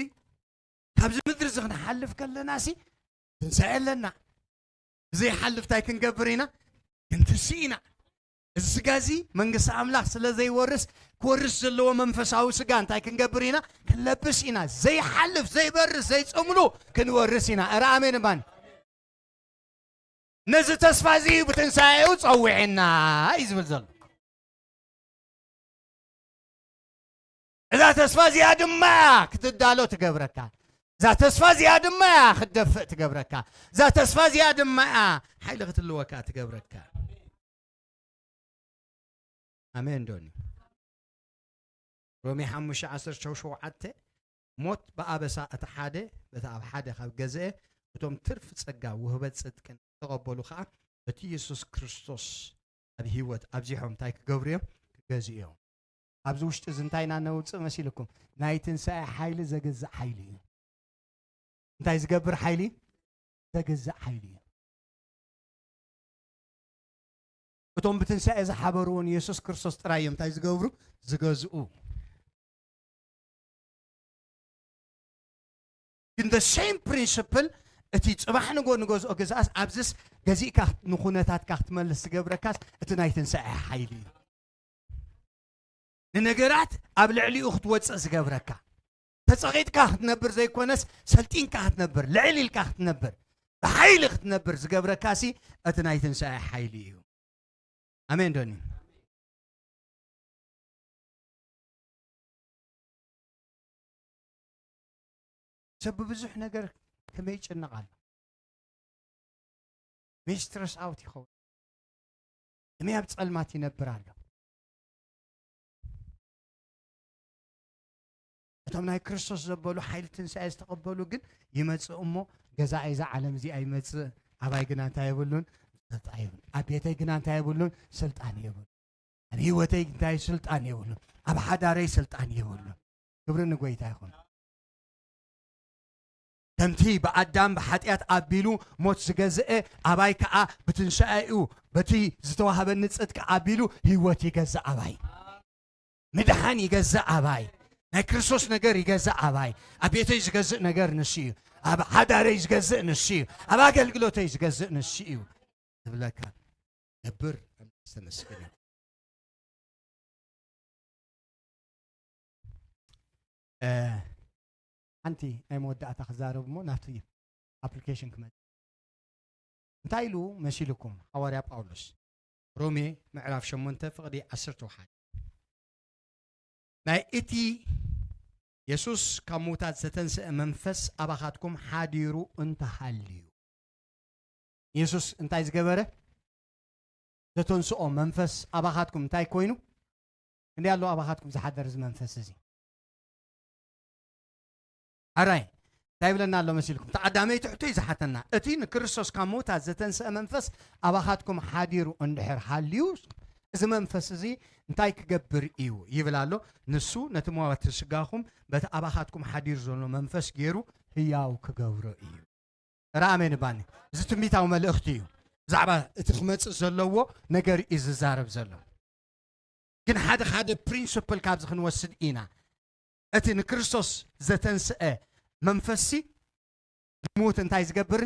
ካብዚ ምድሪ እዚ ክንሓልፍ ከለና ሲ ትንሳኤ ኣለና። ብዘይሓልፍ እንታይ ክንገብር ኢና? ክንትስእ ኢና። እዚ ስጋ እዚ መንግስቲ ኣምላኽ ስለ ዘይወርስ፣ ክወርስ ዘለዎ መንፈሳዊ ስጋ እንታይ ክንገብር ኢና? ክንለብስ ኢና። ዘይሓልፍ፣ ዘይበርስ፣ ዘይጽምሉ ክንወርስ ኢና። እረ ኣሜን እባን። ነዚ ተስፋ እዚ እዩ ብትንሳኤኡ ጸዊዕና እዩ ዝብል ዘሎ። እዛ ተስፋ እዚኣ ድማ እያ ክትዳሎ ትገብረካ። እዛ ተስፋ እዚኣ ድማ እያ ክትደፍእ ትገብረካ። እዛ ተስፋ እዚኣ ድማ እያ ሓይሊ ክትልወካ ትገብረካ። ኣሜን ዶኒ። ሮሜ ሓሙሽተ ዓሰርተ ሸውዓተ፣ ሞት ብኣበሳ እቲ ሓደ በቲ ኣብ ሓደ ካብ ገዝአ፣ እቶም ትርፊ ጸጋ ውህበት ጽድቅን ዝተቐበሉ ኸኣ በቲ የሱስ ክርስቶስ ኣብ ህይወት ኣብዚሖም እንታይ ክገብሩ እዮም? ክገዝኡ እዮም። ኣብዚ ውሽጢ እዚ እንታይ ኢና ነውጽእ መሲልኩም? ናይ ትንሳኤ ሓይሊ ዘግዝእ ሓይሊ እዩ። እንታይ ዝገብር ሓይሊ? ዘግዝእ ሓይሊ እዩ። እቶም ብትንሳኤ ዝሓበርዎ ንየሱስ ክርስቶስ ጥራይ እዮም እንታይ ዝገብሩ? ዝገዝኡ። ግን the same principle፣ እቲ ጽባሕ ንጎ ንገዝኦ ግዝኣስ ኣብዝስ ገዚእካ ንኹነታትካ ክትመልስ ዝገብረካስ እቲ ናይ ትንሳኤ ሓይሊ እዩ። ንነገራት ኣብ ልዕሊኡ ክትወጽእ ዝገብረካ፣ ተጸቒጥካ ክትነብር ዘይኮነስ ሰልጢንካ ክትነብር፣ ልዕል ኢልካ ክትነብር፣ ብሓይሊ ክትነብር ዝገብረካሲ እቲ ናይ ትንሳኤ ሓይሊ እዩ። ኣሜን ዶኒ? ሰብ ብብዙሕ ነገር ከመይ ይጭነቕ ኣሎ? ከመይ ስትረስ ኣውት ይኸውን? ከመይ ኣብ ጸልማት ይነብር ኣሎ? እቶም ናይ ክርስቶስ ዘበሉ ሓይሊ ትንሳኤ ዝተቐበሉ ግን ይመጽእ እሞ፣ ገዛኢ እዛ ዓለም እዚኣ ይመጽእ፣ ኣባይ ግና እንታይ የብሉን? ስልጣን የብሉን። ኣብ ቤተይ ግና እንታይ የብሉን? ስልጣን የብሉን። ኣብ ህይወተይ እንታይ ስልጣን የብሉን። ኣብ ሓዳረይ ስልጣን የብሉን። ክብሪ ንጎይታ ይኹን። ከምቲ ብኣዳም ብሓጢኣት ኣቢሉ ሞት ዝገዝአ፣ ኣባይ ከኣ ብትንሳኤኡ በቲ ዝተዋህበኒ ጽድቂ ኣቢሉ ህይወት ይገዝእ ኣባይ። ምድሓን ይገዝእ ኣባይ። ናይ ክርስቶስ ነገር ይገዝእ ኣባይ። ኣብ ቤተይ ዝገዝእ ነገር ንሱ እዩ። ኣብ ሓዳረይ ዝገዝእ ንሱ እዩ። ኣብ ኣገልግሎተይ ዝገዝእ ንሱ እዩ። ዝብለካ ገብር ዝተመስገነ። እ፣ ሓንቲ ናይ መወዳእታ ክዛረብ እሞ ናብቲ ኣፕሊኬሽን ክመጽእ። እንታይ ኢሉ መሲልኩም? ሃዋርያ ጳውሎስ ሮሜ ምዕራፍ ሸሞንተ ፍቕዲ ዓሰርተ ሓደ፣ ናይ እቲ የሱስ ካብ ምዉታት ዘተንስአ መንፈስ ኣባኻትኩም ሓዲሩ እንተሃልዩ። የሱስ እንታይ ዝገበረ? ዘተንስኦ መንፈስ ኣባኻትኩም እንታይ ኮይኑ? ክንደይ ኣሎ ኣባኻትኩም ዝሓደር እዚ መንፈስ እዚ? ኣራይ እንታይ ይብለና ኣሎ መሲልኩም? ተቐዳመይቲ ሕቶ እዩ ዝሓተና። እቲ ንክርስቶስ ካብ ምዉታት ዘተንስአ መንፈስ ኣባኻትኩም ሓዲሩ እንድሕር ሃልዩ፣ እዚ መንፈስ እዚ እንታይ ክገብር እዩ ይብል ኣሎ? ንሱ ነቲ ሞት ስጋኹም በቲ ኣባኻትኩም ሓዲሩ ዘሎ መንፈስ ገይሩ ህያው ክገብሮ እዩ። ረ ኣሜን ባኒ። እዚ ትንቢታዊ መልእኽቲ እዩ። ብዛዕባ እቲ ክመጽእ ዘለዎ ነገር እዩ ዝዛረብ ዘሎ። ግን ሓደ ሓደ ፕሪንስፕል ካብዚ ክንወስድ ኢና። እቲ ንክርስቶስ ዘተንስአ መንፈስሲ ንሙት እንታይ ዝገብር?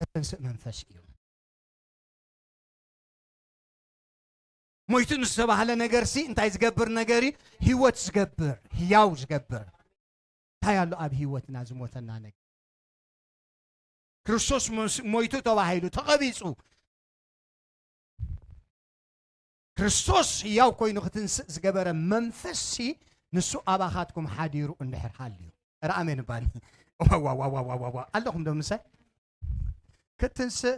ዘተንስእ መንፈስ እዩ። ሞይቱ ንዝተባህለ ነገርሲ እንታይ ዝገብር ነገር እዩ? ህይወት ዝገብር፣ ህያው ዝገብር። እንታይ ኣሎ ኣብ ህይወትና ዝሞተና ነገር? ክርስቶስ ሞስ-፣ ሞይቱ ተባሂሉ፣ ተቐቢጹ። ክርስቶስ ህያው ኮይኑ ክትንስእ ዝገበረ መንፈስሲ ንሱ ኣባኻትኩም ሓዲሩ እንድሕር ሃልዩ። ረ ኣሜን ባኒ። ዋዋዋዋዋዋ። ኣለኹም ዶ ምሳይ? ክትንስእ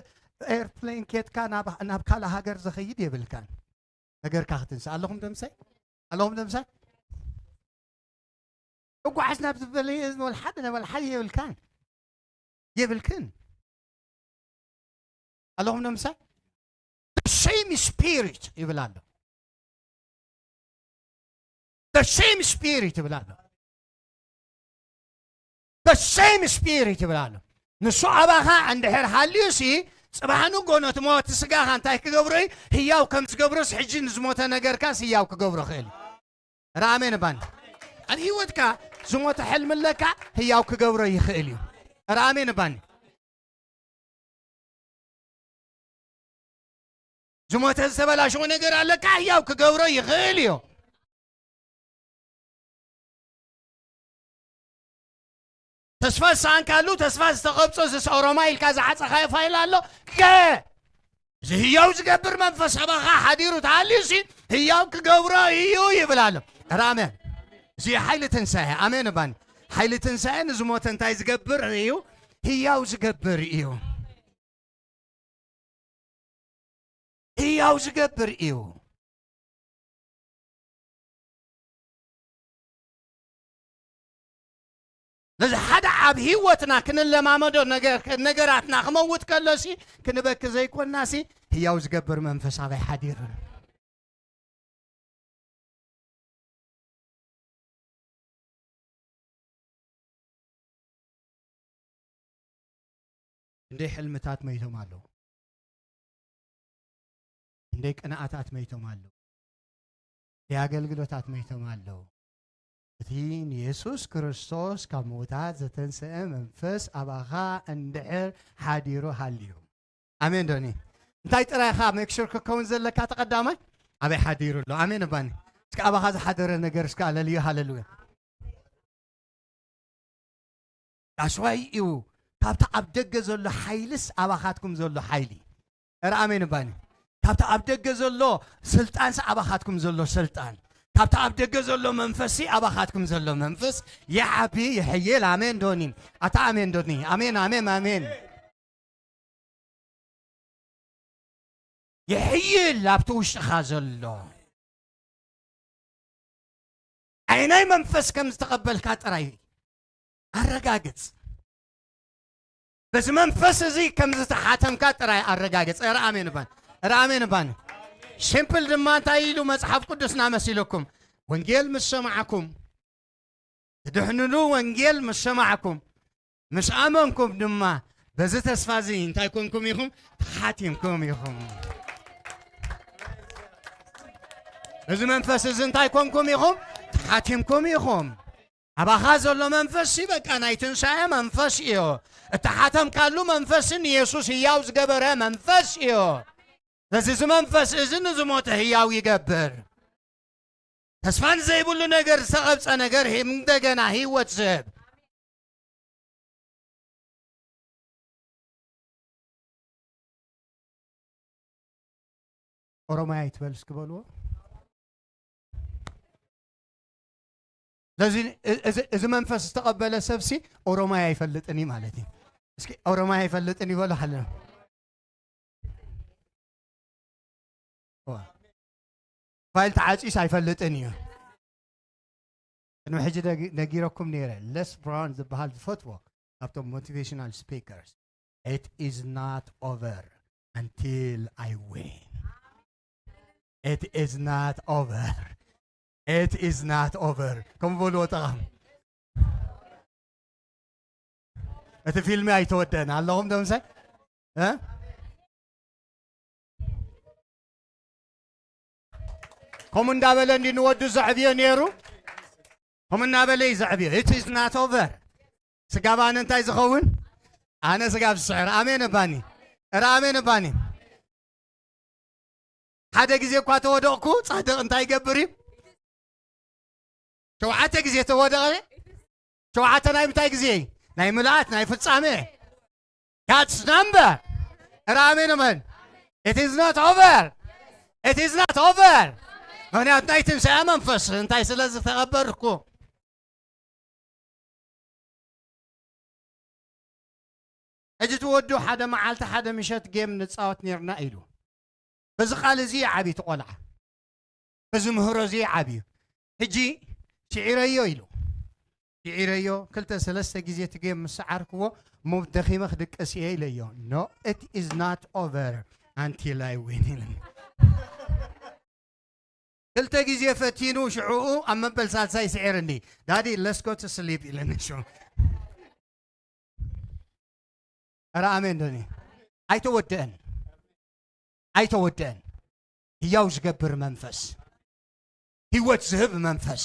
ኤርፕሌን ኬትካ ናብ፣ ናብ ካልእ ሃገር ዝኸይድ የብልካን። ነገርካ ክትንስእ። ኣለኹም ዶ ምሳይ? ኣለኹም ዶ ምሳይ? እጓዓዝ ናብ ዝበለ ወልሓደ ናብ ወልሓደ የብልካን። የብልክን። ኣለኹም ዶ ምሳይ? The same spirit ይብል ኣሎ። The same spirit ይብል ኣሎ። The same spirit ይብል ኣሎ። ንሱ ኣባኻ እንድሕር ሃልዩሲ፣ ጽባሕ ንጎ ነቲ ሞት ስጋኻ እንታይ ክገብሮ እዩ? ህያው ከም ዝገብሮስ፣ ሕጂ ንዝሞተ ነገርካስ ህያው ክገብሮ ይኽእል እዩ። ረ ኣሜን ባኒ። ኣብ ህይወትካ ዝሞተ ሕልሚ ኣለካ፣ ህያው ክገብሮ ይኽእል እዩ። ረ ኣሜን ባኒ። ዝሞተ ዝተበላሸወ ነገር ኣለካ፣ ህያው ክገብሮ ይኽእል እዩ። ተስፋ ዝሰኣንካሉ፣ ተስፋ ዝተቐብጾ፣ ዝሰሮማ ኢልካ ዝዓጸኻዮ ፋይል ኣሎ። ከ-፣ እዚ ህያው ዝገብር መንፈስ ኣባኻ ሓዲሩ ተሃልዩሲ፣ ህያው ክገብሮ እዩ ይብል ኣሎ። ረ ኣሜን። እዚ ሓይሊ ትንሳኤ። ኣሜን ባኒ። ሓይሊ ትንሳኤ ንዝሞተ እንታይ ዝገብር እዩ? ህያው ዝገብር እዩ። ህያው ዝገብር እዩ። ነዚ ሓደ ኣብ ህይወትና ክንለማመዶ ነገር-፣ ነገራትና ክመውት ከሎሲ ክንበኪ ዘይኮናሲ፣ ህያው ዝገብር መንፈስ ኣበይ ሓዲሩ? ክንደይ ሕልምታት መይቶም ኣለዉ። ክንደይ ቅንኣታት መይቶም ኣለዉ። ክንደይ ኣገልግሎታት መይቶም ኣለዉ። እቲ ንየሱስ ክርስቶስ ካብ ምዉታት ዘተንስአ መንፈስ ኣባኻ እንድሕር ሓዲሩ ሃልዩ። ኣሜን ዶኒ? እንታይ ጥራይ ኢኻ ሜክ ሹር ክከውን ዘለካ? ተቐዳማይ ኣበይ ሓዲሩ ኣሎ? ኣሜን እባኒ። እስከ ኣባኻ ዝሓደረ ነገር እስከ ኣለልዩ፣ ሃለሉያ። ዳስዋይ እዩ ካብቲ ኣብ ደገ ዘሎ ሓይልስ ኣባኻትኩም ዘሎ ሓይሊ። ኧረ ኣሜን እባኒ። እታ ካብቲ ኣብ ደገ ዘሎ ስልጣንስ ኣባኻትኩም ዘሎ ስልጣን፣ ካብቲ ኣብ ደገ ዘሎ መንፈስሲ ኣባኻትኩም ዘሎ መንፈስ ይዓቢ፣ ይሕይል። ኣሜን ዶኒ? ኣታ ኣሜን ዶኒ? ኣሜን፣ ኣሜን፣ ኣሜን። ይሕይል ኣብቲ ውሽጥኻ ዘሎ። ዓይናይ መንፈስ ከም ዝተቐበልካ ጥራይ ኣረጋግጽ። በዚ መንፈስ እዚ ከም ዝተሓተምካ ጥራይ ኣረጋግጽ። ኧረ ኣሜን ባን፣ ኧረ ኣሜን ባን። ሲምፕል ድማ እንታይ ኢሉ መጽሓፍ ቅዱስና መሲልኩም? ወንጌል ምስ ሰማዕኩም፣ ትድሕንሉ ወንጌል ምስ ሰማዕኩም፣ ምስ ኣመንኩም ድማ፣ በዚ ተስፋ እዚ እንታይ ኮንኩም ኢኹም? ተሓቲምኩም ኢኹም። በዚ መንፈስ እዚ እንታይ ኮንኩም ኢኹም? ተሓቲምኩም ኢኹም። ኣባኻ ዘሎ መንፈስ ሲ በቃ ናይ ትንሳኤ መንፈስ እዩ። እተሓተምካሉ መንፈስ ንየሱስ ህያው ዝገበረ መንፈስ እዩ። ስለዚ እዚ መንፈስ እዚ ንዝሞተ ህያው ይገብር። ተስፋ ንዘይብሉ ነገር ዝተቐብጸ ነገር ህም-፣ እንደገና ህይወት ዝህብ። ኦሮማይ ኣይትበል እስኪ በልዎ። ስለዚ እ-፣ እዚ፣ እዚ መንፈስ ዝተቐበለ ሰብሲ ኦሮማይ ኣይፈልጥን እዩ ማለት እዩ። እስኪ ኦሮማይ ኣይፈልጥን ይበሉ ሓለ። ዋ። ፋይል ተዓጺስ ኣይፈልጥን እዩ። ቅድሚ ሕጂ ነጊ-፣ ነጊረኩም ነይረ። ለስ ብራውን ዝበሃል ዝፈትዎ ካብቶም ሞቲቬሽናል ስፒከርስ፣ it is not over until I win. It is not over. It is not over. ከም በልዎ ጠቓም። እቲ ፊልሚ ኣይተወደአን ኣለኹም ደምሳይ? እ? ከምኡ እንዳበለ እንዲ ንወዱ ዘዕብዮ ነይሩ። ከምኡ እናበለ እዩ ዘዕብዮ። It is not over. ስጋብ ኣነ እንታይ ዝኸውን? ኣነ ስጋብ ዝስዕር። ኣሜን እባኒ። እረ ኣሜን እባኒ። ሓደ ግዜ እኳ ተወደቕኩ፣ ጻድቕ እንታይ ይገብር እዩ? ሸውዓተ ግዜ ተወደቐ። ሸውዓተ ናይ ምንታይ ግዜ? ናይ ምልኣት፣ ናይ ፍጻሜ። God's number. እረ ኣሜን እመን። It is not over. It is not over. ምኽንያቱ ናይ ትንሳኤ መንፈስ እንታይ ስለ ዝተቐበርኩ። ሕጂ እቲ ወዱ ሓደ መዓልቲ ሓደ ምሸት ጌም ንጻወት ኔርና ኢሉ። በዚ ቃል እዚ ይዓብዩ እቲ ቆልዓ። በዚ ምህሮ እዚ ይዓብዩ። ሕጂ ስዒረዮ ኢሉ። ስዒረዮ ክልተ ሰለስተ ግዜ እቲ ጌም ምስ ሰዓርክዎ፣ እሞ ደኺመ ክድቅስ እየ ኢለዮ። No, it is not over until I win ኢሉኒ። ክልተ ግዜ ፈቲኑ ሽዕኡ ኣብ መበል ሳልሳይ ስዒርኒ። Daddy, let's go to sleep ኢለኒ ሽዑ። ኧረ ኣሜን ዶኒ። ኣይተወደአን። ኣይተወደአን። ህያው ዝገብር መንፈስ። ህይወት ዝህብ መንፈስ።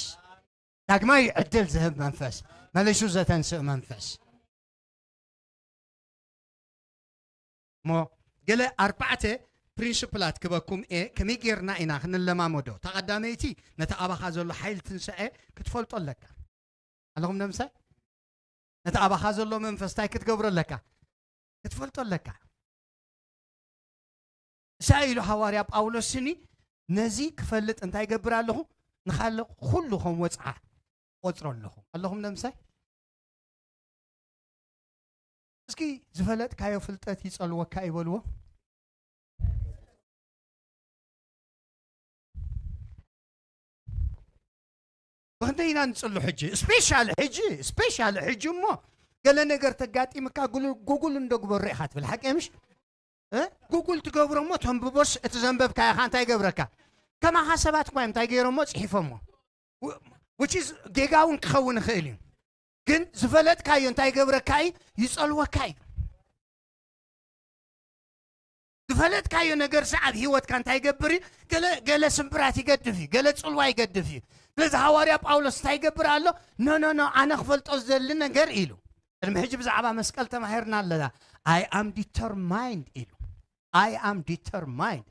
ዳግማይ ዕድል ዝህብ መንፈስ። መሊሱ ዘተንስእ መንፈስ። እሞ ገለ ኣርባዕተ ፕሪንስፕላት ክበኩም እየ፣ ከመይ ጌርና ኢና ክንለማመዶ? እታ ቀዳመይቲ፣ ነቲ ኣባኻ ዘሎ ሓይሊ ትንሳኤ ክትፈልጦ ኣለካ። ኣለኹም ነምሳይ? ነቲ ኣባኻ ዘሎ መንፈስ እንታይ ክትገብሮ ኣለካ? ክትፈልጦ ኣለካ። እሳ ኢሉ ሃዋርያ ጳውሎስ ስኒ፣ ነዚ ክፈልጥ እንታይ ይገብር ኣለኹ? ንኻልእ ኩሉ ከም ወጽዓ ቆጽሮ ኣለኹ። ኣለኹም ነምሳይ? እስኪ ዝፈለጥካዮ ፍልጠት ይጸልወካ ይበልዎ። ብኽንደይ ኢና ንጽሉ ሕጂ? ስፔሻል ሕጂ፣ ስፔሻል ሕጂ እሞ ገለ ነገር ተጋጢምካ ጉሉ-፣ ጉጉል እንዶ ግበሮ ኢኻ ትብል። ሓቂ ምሽ? እ? ጉጉል ትገብሮ እሞ ተንብቦስ እቲ ዘንበብካዮ ኸኣ እንታይ ይገብረካ? ከማኻ ሰባት እኳ እዮም እንታይ ገይሮሞ ጽሒፎሞ። ው-፣ which is ጌጋ እውን ክኸውን ይኽእል እዩ። ግን ዝፈለጥካዮ እንታይ ይገብረካ እዩ? ይጸልወካ እዩ። ዝፈለጥካዮ ነገር ሰ ኣብ ህይወትካ እንታይ ይገብር እዩ? ገለ፣ ገለ ስምብራት ይገድፍ እዩ፣ ገለ ጽልዋ ይገድፍ እዩ። ስለዚ ሃዋርያ ጳውሎስ እንታይ ይገብር ኣሎ? ኖ፣ ኖ፣ ኖ፣ ኣነ ክፈልጦ ዝደሊ ነገር ኢሉ። ቅድሚ ሕጂ ብዛዕባ መስቀል ተማሂርና ኣለና። I am determined ኢሉ። I am determined።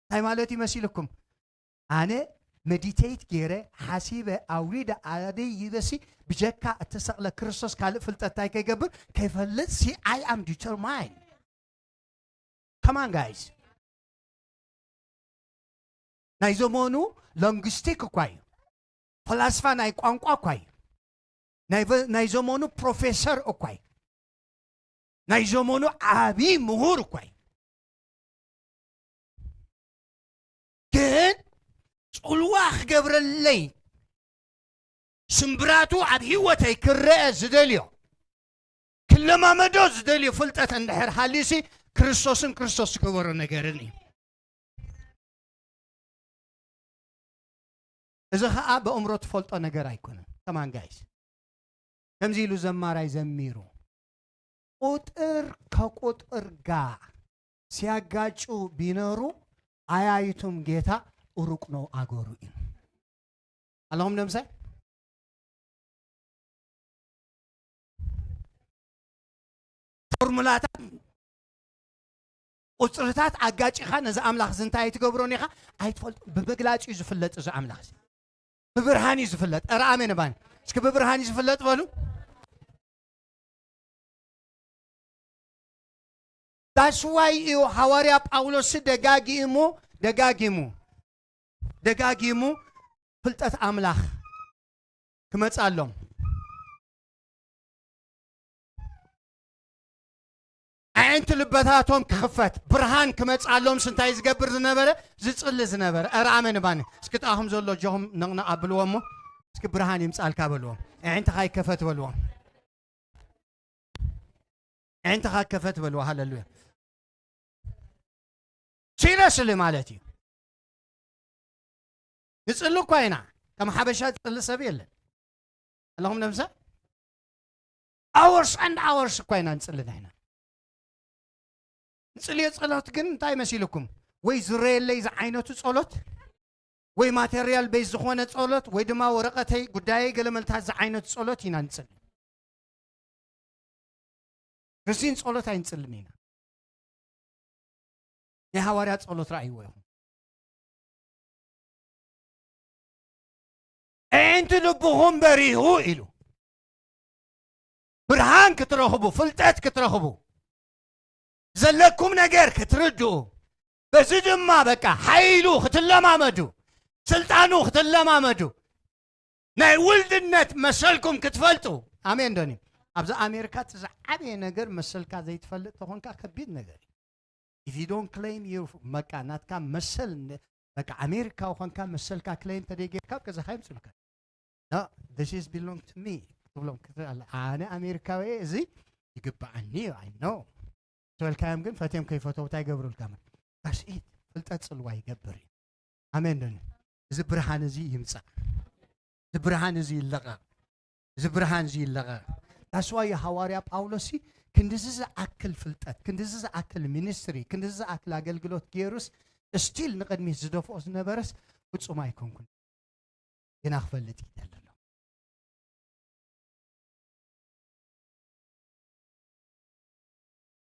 እንታይ ማለት እዩ መሲልኩም? ኣነ መዲቴት ገይረ፣ ሓሲበ፣ ኣውሪደ፣ ኣደይበሲ ብጀካ እተሰቕለ ክርስቶስ ካልእ ፍልጠት እንታይ ከይገብር? ከይፈልጥ ሲ፣ I am determined። Come on, guys. ናይ ዘመኑ ሎንግስቲክ እኳ እዩ። ፈላስፋ ናይ ቋንቋ እኳ እዩ። ናይ ዘመኑ ፕሮፌሰር እኳ እዩ። ናይ ዘመኑ ዓብዪ ምሁር እኳ እዩ። ግን ጽልዋ ክገብረለይ፣ ስምብራቱ ኣብ ህይወተይ ክረአ ዝደልዮ፣ ክለማመዶ ዝደልዮ ፍልጠት እንድሕር ሃልዩሲ፣ ክርስቶስን ክርስቶስ ዝገበሮ ነገርን እዩ። እዚ ኸኣ ብእምሮ ትፈልጦ ነገር ኣይኮነን። ከማን ጋይስ፣ ከምዚ ኢሉ ዘማራይ ዘሚሩ፣ ቁጥር ከቁጥር ጋር ሲያጋጩ ቢኖሩ አያዩትም፣ ጌታ ሩቅ ነው አገሩ ኢሉ። ኣለኹም ደምሳይ? ፎርሙላታት፣ ቁጽርታት ኣጋጭኻ ነዚ ኣምላኽ እዚ እንታይ ኣይትገብሮን ኢኻ፣ ኣይትፈልጦ። ብምግላጽ እዩ ዝፍለጥ እዚ ኣምላኽ እዚ። ብብርሃን እዩ ዝፍለጥ። ኧረ ኣሜን ባኒ። እስኪ ብብርሃን እዩ ዝፍለጥ በሉ። ዳስዋይ እዩ ሃዋርያ ጳውሎስ ደጋጊሙ፣ ደጋጊሙ፣ ደጋጊሙ ፍልጠት ኣምላኽ ክመጻሎም፣ ኣዒንቲ ልበታቶም ክኽፈት፣ ብርሃን ክመጻሎም እንታይ ዝገብር ዝነበረ? ዝጽሊ ዝነበረ። ኧረ ኣሜን ባኒ። እስኪ ጥቓኹም ዘሎ እጆኹም ነቕነቕ ኣብልዎ እሞ፣ እስኪ ብርሃን ይምጻልካ በልዎም። ኣዒንትኻ ይከፈት በልዎም። ኣዒንትኻ ከፈት በልዎ። ሃለሉያ። ሲሪየስሊ ማለት እዩ። ንጽሊ እኳ ኢና። ከም ሓበሻ ዝጽሊ ሰብ የለን። ኣለኹም ነምሳ? ኣወርስ ኣንድ ኣወርስ እኳ ኢና ንጽሊ ንሕና። ንጽልዮ ጸሎት ግን እንታይ መሲልኩም? ወይ ዝረየለይ ዝዓይነቱ ጸሎት፣ ወይ ማቴሪያል ቤዝ ዝኾነ ጸሎት፣ ወይ ድማ ወረቐተይ፣ ጉዳየይ፣ ገለ መልታት ዝዓይነቱ ጸሎት ኢና ንጽሊ። ርዚን ጸሎት ኣይንጽልን ኢና። ናይ ሃዋርያ ጸሎት ረኣይዎ ኢኹም። ኣዒንቲ ልብኹም በሪሁ ኢሉ። ብርሃን ክትረኽቡ፣ ፍልጠት ክትረኽቡ፣ ዘለኩም ነገር ክትርድኡ፣ በዚ ድማ በቃ ሓይሉ ክትለማመዱ፣ ስልጣኑ ክትለማመዱ፣ ናይ ውልድነት መሰልኩም ክትፈልጡ። ኣሜን ዶኒ? ኣብዚ ኣሜሪካ እቲ ዝዓበየ ነገር መሰልካ ዘይትፈልጥ ተኾንካ ከቢድ ነገር እዩ። If you don't claim your በቃ ናትካ መሰል ን-፣ በቃ ኣሜሪካዊ ኾንካ መሰልካ ክሌም ተደይጌርካ ኣብ ገዛኻ ይምፅሉካ። No, this is belong to me ትብሎም ክትብል ኣለ። ኣነ ኣሜሪካዊ እየ፣ እዚ ይግባዓኒ እዩ፣ I know ትበልካዮም፣ ግን ፈትዮም ከይፈተው እንታይ ይገብሩልካ? መ-፣ that's it። ፍልጠት ፅልዋ ይገብር እዩ። ኣሜን ዶኒ? እዚ ብርሃን እዚ ይምፃእ። እዚ ብርሃን እዚ ይለቐቕ። እዚ ብርሃን እዚ ይለቐቕ። That's why ሃዋርያ ጳውሎስ ሲ ክንድዚ ዝኣክል ፍልጠት፣ ክንድዚ ዝኣክል ሚኒስትሪ፣ ክንድዚ ዝኣክል ኣገልግሎት ገይሩስ ስቲል ንቕድሚት ዝደፍኦ ዝነበረስ ፍጹም ኣይኮንኩን። ግና ክፈልጥ ይደሊ ኣሎ።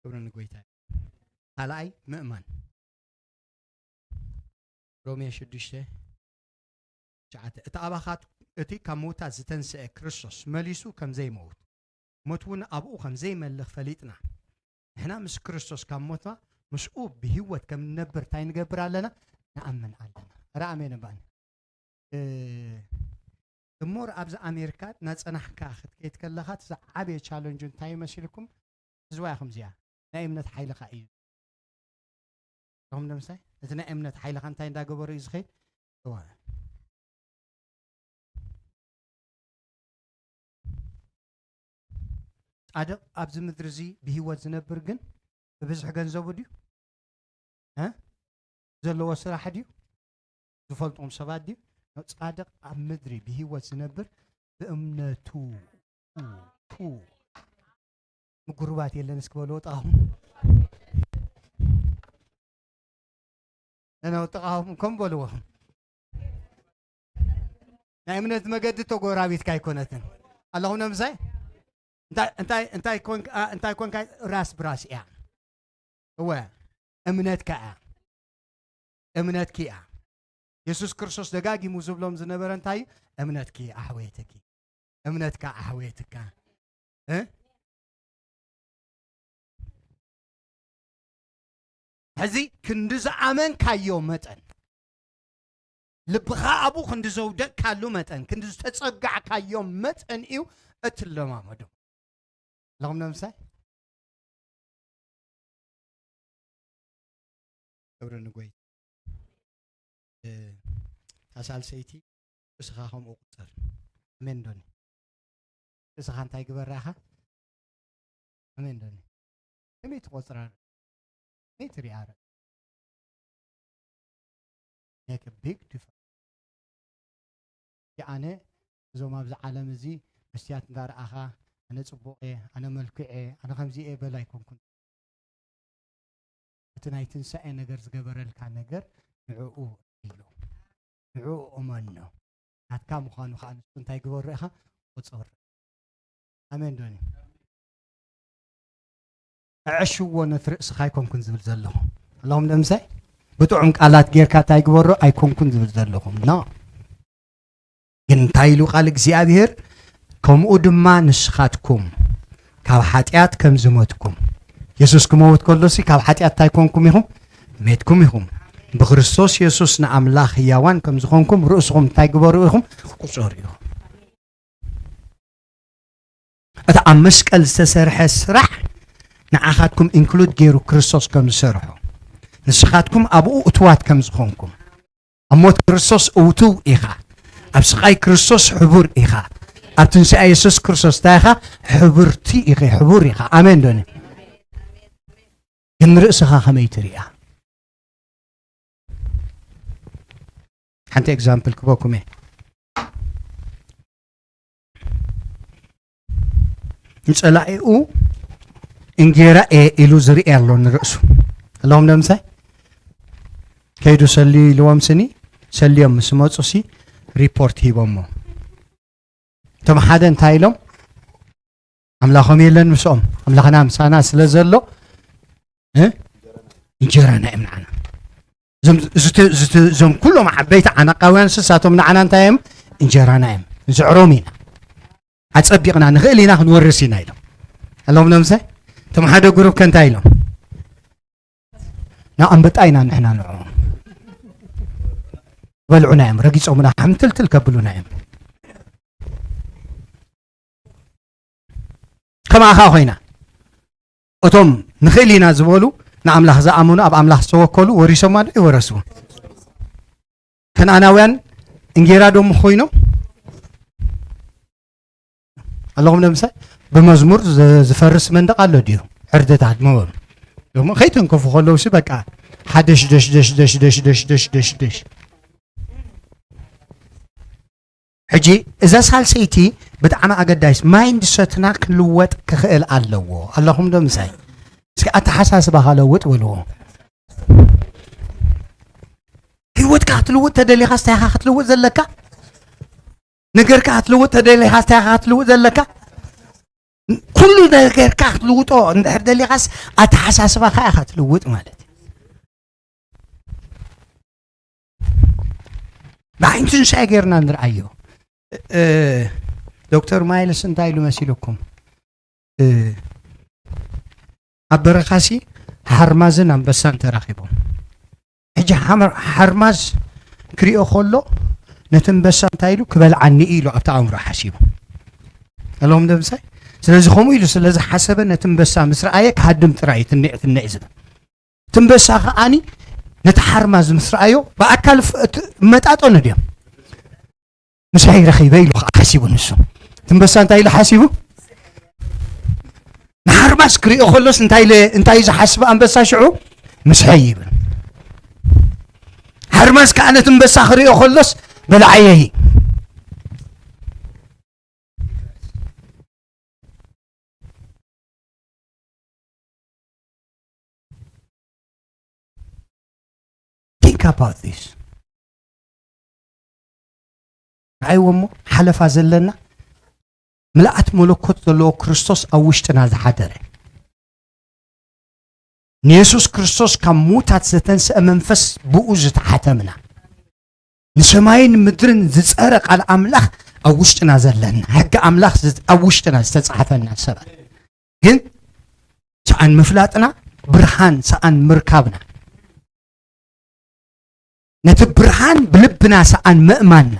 ክብሪ ንጎይታ። ካልኣይ ምእማን። ሮሜ ሽዱሽተ ትሽዓተ። እቲ ኣባኻት-፣ እቲ ካብ ምውታት ዝተንስአ ክርስቶስ መሊሱ ከም ዘይመውት፣ ሞት እውን ኣብኡ ከም ዘይመልኽ ፈሊጥና፣ ንሕና ምስ ክርስቶስ ካብ ሞትና ምስኡ ብህይወት ከም ንነብር እንታይ ንገብር ኣለና? ንኣምን ኣለና። ኧረ ኣሜን እባኒ። እ፣ እሞር ኣብዚ ኣሜሪካ እናጸናሕካ ክትከይድ ከለኻ፣ እቲ ዝዓበየ ቻለንጁ እንታይ መሲልኩም? ህዝባ ኢኹም እዚኣ። ናይ እምነት ሓይልኻ እዩ። ኢኹም ንምሳይ፣ እቲ ናይ እምነት ሓይልኻ እንታይ እንዳገበሩ እዩ ዝኸይድ? እዋ። ጻድቕ ኣብዚ ምድሪ እዚ ብህይወት ዝነብር ግን ብብዝሒ ገንዘቡ ድዩ? እ? ዘለዎ ስራሕ ድዩ? ዝፈልጦም ሰባት ድዩ? ጻድቕ ኣብ ምድሪ ብህይወት ዝነብር ብእምነቱ። ቱ፣ ቱ። ምጉርባት የለን፣ እስኪ በልዎ ጥቓኹም። ነነው ጥቓኹም ከም በልዎ። ናይ እምነት መገዲ ተጎራቢትካ ኣይኮነትን። ኣለኹም ነምሳይ? እንታይ፣ እንታይ፣ እንታይ ኮንክ-፣ ኣ፣ እንታይ ኮንካ? ራስ ብራስ እያ። እወ፣ እምነትካ እያ። እምነትኪ እያ። የሱስ ክርስቶስ ደጋጊሙ ዝብሎም ዝነበረ እንታይ እዩ? እምነትኪ ኣሕወየትኪ። እምነትካ ኣሕወየትካ። እ? ሕዚ ክንዲ ዝኣመንካዮ መጠን፣ ልብኻ ኣብኡ ክንዲ ዘውደቅካሉ መጠን፣ ክንዲ ዝተጸጋዕካዮ መጠን እዩ እትለማመዶ። ኣለኹም ነምሳይ? ክብሪ ንጎይታ። እ፣ እታ ሳልሰይቲ ርእስኻ ከምኡ ቁጸር። ኣሜን ዶኒ? ርእስኻ እንታይ ግበራ ኢኻ? ኣሜን ዶኒ? ከመይ ትቆጽራ? ከመይ ትሪኣ? Make a big difference። ኣነ እዞም ኣብዚ ዓለም እዚ መስትያት እንዳረኣኻ፣ ኣነ ጽቡቕ እየ፣ ኣነ መልክዕ እየ፣ ኣነ ከምዚ እየ በል ኣይኮንኩን። እቲ ናይ ትንሳኤ ነገር ዝገበረልካ ነገር ንዕኡ ኢሉ፣ ንዕኡ እመኖ። ናትካ ምዃኑ ከዓ ንሱ እንታይ ግበሮ ኢኻ? ቁጽር። ኣሜን ዶኒ? ኣዕሽዎ ነቲ ርእስኻ ኣይኮንኩን ዝብል ዘለኹ። ኣለኹም ደምሳይ? ብጥዑም ቃላት ጌርካ እንታይ ግበሮ ኣይኮንኩን ዝብል ዘለኹ። ኖ። ግን እንታይ ኢሉ ቃል እግዚኣብሔር? ከምኡ ድማ ንስኻትኩም ካብ ሓጢኣት ከም ዝሞትኩም። የሱስ ክመውት ከሎሲ ካብ ሓጢኣት እንታይ ኮንኩም ኢኹም? ሜትኩም ኢኹም። ብክርስቶስ የሱስ ንኣምላኽ ህያዋን ከም ዝኾንኩም ርእስኹም እንታይ ግበሩ ኢኹም? ቁጸሩ ኢኹም። እቲ ኣብ መስቀል ዝተሰርሐ ስራሕ ንዓኻትኩም ኢንክሉድ ገይሩ ክርስቶስ ከም ዝሰርሖ፣ ንስኻትኩም ኣብኡ እትዋት ከም ዝኾንኩም፣ ኣብ ሞት ክርስቶስ እውትው ኢኻ፣ ኣብ ስቓይ ክርስቶስ ሕቡር ኢኻ፣ ኣብ ትንሳኤ የሱስ ክርስቶስ እንታይ ኢኻ? ሕቡርቲ ኢኺ፣ ሕቡር ኢኻ። ኣሜን ዶኒ? ግን ርእስኻ ከመይ ትሪኣ? ሓንቲ ኤግዛምፕል ክበኩም እየ። ንጸላኢኡ እንጌራ እየ ኢሉ ዝርኢ ኣሎ ንርእሱ። ኣለኹም ደምሳይ? ከይዱ ሰልዩ ኢልዎም ስኒ፣ ሰልዮም ምስ መጹ ሲ ሪፖርት ሂቦሞ። እቶም ሓደ እንታይ ኢሎም? ኣምላኾም የለን ምስኦም፣ ኣምላኽና ምሳና ስለ ዘሎ፣ እ? እንጀራና እዮም ንዓና። እዞም፣ ዝት-፣ ዝት-፣ እዞም ኩሎም ዓበይቲ ዓናቃውያን ስሳቶም ንዓና እንታይ እዮም? እንጀራና እዮም። ንስዕሮም ኢና። ኣጸቢቕና ንኽእል ኢና፣ ክንወርስ ኢና ኢሎም። ኣለኹም ነምሳይ? እቶም ሓደ ግሩፕ ከ እንታይ ኢሎም? ንኣንበጣ ኢና ንሕና ንዕኦም። በልዑና እዮም፣ ረጊጾምና፣ ሕምትልትል ከብሉና እዮም። ከማኻ ኮይና። እቶም ንኽእል ኢና ዝበሉ፣ ንኣምላኽ ዝኣመኑ፣ ኣብ ኣምላኽ ዝተወከሉ፣ ወሪሶማ ዶ ይወረስዎ? ከነኣናውያን እንጌራ ዶም ኮይኖም? ኣለኹም ነምሳይ? ብመዝሙር ዝ-፣ ዝፈርስ መንደቕ ኣሎ ድዩ? ዕርድታት መበሉ። ደሞ ከይተንከፉ ከለውሲ በቃ ሓደሽ ደሽ ደሽ ደሽ ደሽ ደሽ ደሽ ደሽ ደሽ። ሕጂ እዛ ሳልሰይቲ ብጣዕሚ ኣገዳይስ፣ ማይንድ ሰትና ክልወጥ ክኽእል ኣለዎ። ኣለኹም ዶ ምሳይ? እስኪ ኣተሓሳስባኻ ለውጥ በልዎ። ህይወትካ ክትልውጥ ተደሊኻ እንታይ ኢኻ ክትልውጥ ዘለካ? ነገርካ ክትልውጥ ተደሊኻ እንታይ ኢኻ ክትልውጥ ዘለካ? ኩሉ ነገርካ ክትልውጦ እንድሕር ደሊኻስ ኣተሓሳስባኻ ኢኻ ትልውጥ ማለት እዩ። ብዓይኒ ትንሳኤ ጌርና ንርኣዮ። እ፣ ዶክተር ማይልስ እንታይ ኢሉ መሲልኩም? እ፣ ኣብ በረኻሲ ሓርማዝን ኣንበሳን ተራኺቦም። ሕጂ ሓመር-፣ ሓርማዝ ክሪኦ ከሎ ነቲ ኣንበሳ እንታይ ኢሉ? ክበልዓኒ ኢሉ ኣብቲ ኣእምሮ ሓሲቡ። ኣለኹም ዶ ምሳይ? ስለዚ ከምኡ ኢሉ ስለ ዝሓሰበ ነቲ ኣንበሳ ምስ ረኣየ ክሃድም ጥራይ እዩ ትንዕ ትንዕ ዝብል። እቲ ኣንበሳ ከዓኒ ነቲ ሓርማዝ ምስ ረኣዮ ብኣካል ፍ-፣ እቲ መጣጦ ነድዮም። ምሳይ ረኺበ ኢሉ ከዓ ሓሲቡ ንሱ። እቲ ኣንበሳ እንታይ ኢሉ ሓሲቡ? ንሓርማዝ ክሪኦ ከሎስ እንታይ ኢለ-፣ እንታይ እዩ ዝሓስብ ኣንበሳ ሽዑ? ምስሐይ ይብል። ሓርማዝ ከዓ ነቲ ኣንበሳ ክሪኦ ከሎስ በላዓየይ። Think about this። ረኣይዎ እሞ ሓለፋ ዘለና ምልኣት መለኮት ዘለዎ ክርስቶስ ኣብ ውሽጥና ዝሓደረ፣ ንየሱስ ክርስቶስ ካብ ምዉታት ዘተንስአ መንፈስ ብኡ ዝተሓተምና፣ ንሰማይን ምድርን ዝጸረ ቃል ኣምላኽ ኣብ ውሽጥና ዘለና፣ ሕጊ ኣምላኽ ዝ-፣ ኣብ ውሽጥና ዝተጻሕፈና ሰባት ግን ሰኣን ምፍላጥና፣ ብርሃን ሰኣን ምርካብና። ነቲ ብርሃን ብልብና ሰኣን ምእማንና፣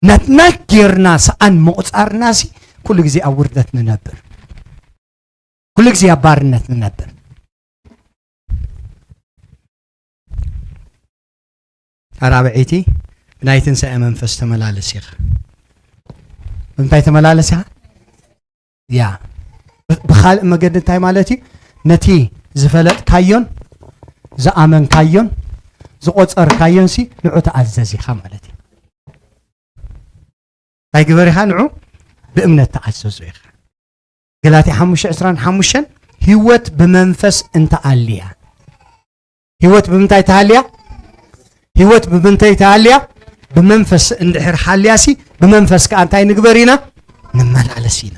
ናትና ጌርና ሰኣን ምቑጻርና ሲ፣ ኩሉ ግዜ ኣብ ውርደት ንነብር፣ ኩሉ ግዜ ኣብ ባርነት ንነብር። ኣራብዒቲ፣ ብናይ ትንሳኤ መንፈስ ተመላለስ ኢኻ። ብምንታይ ተመላለስ ኢኻ? ያ። ብ-፣ ብኻልእ መገዲ እንታይ ማለት እዩ? ነቲ ዝፈለጥካዮን ዝኣመንካዮን ዝቆጸርካዮን ሲ ንዑ ተኣዘዝ ኢኻ ማለት እዩ። እንታይ ግበር ኢኻ ንዑ? ብእምነት ተኣዘዞ ኢኻ። ገላትያ ሓሙሽተ ዕስራን ሓሙሽተን፣ ህይወት ብመንፈስ እንተኣልያ። ህይወት ብምንታይ ተሃልያ? ህይወት ብምንታይ ተሃልያ? ብመንፈስ እንድሕር ሓልያሲ፣ ብመንፈስ ከኣ እንታይ ንግበር ኢና? ንመላለስ ኢና።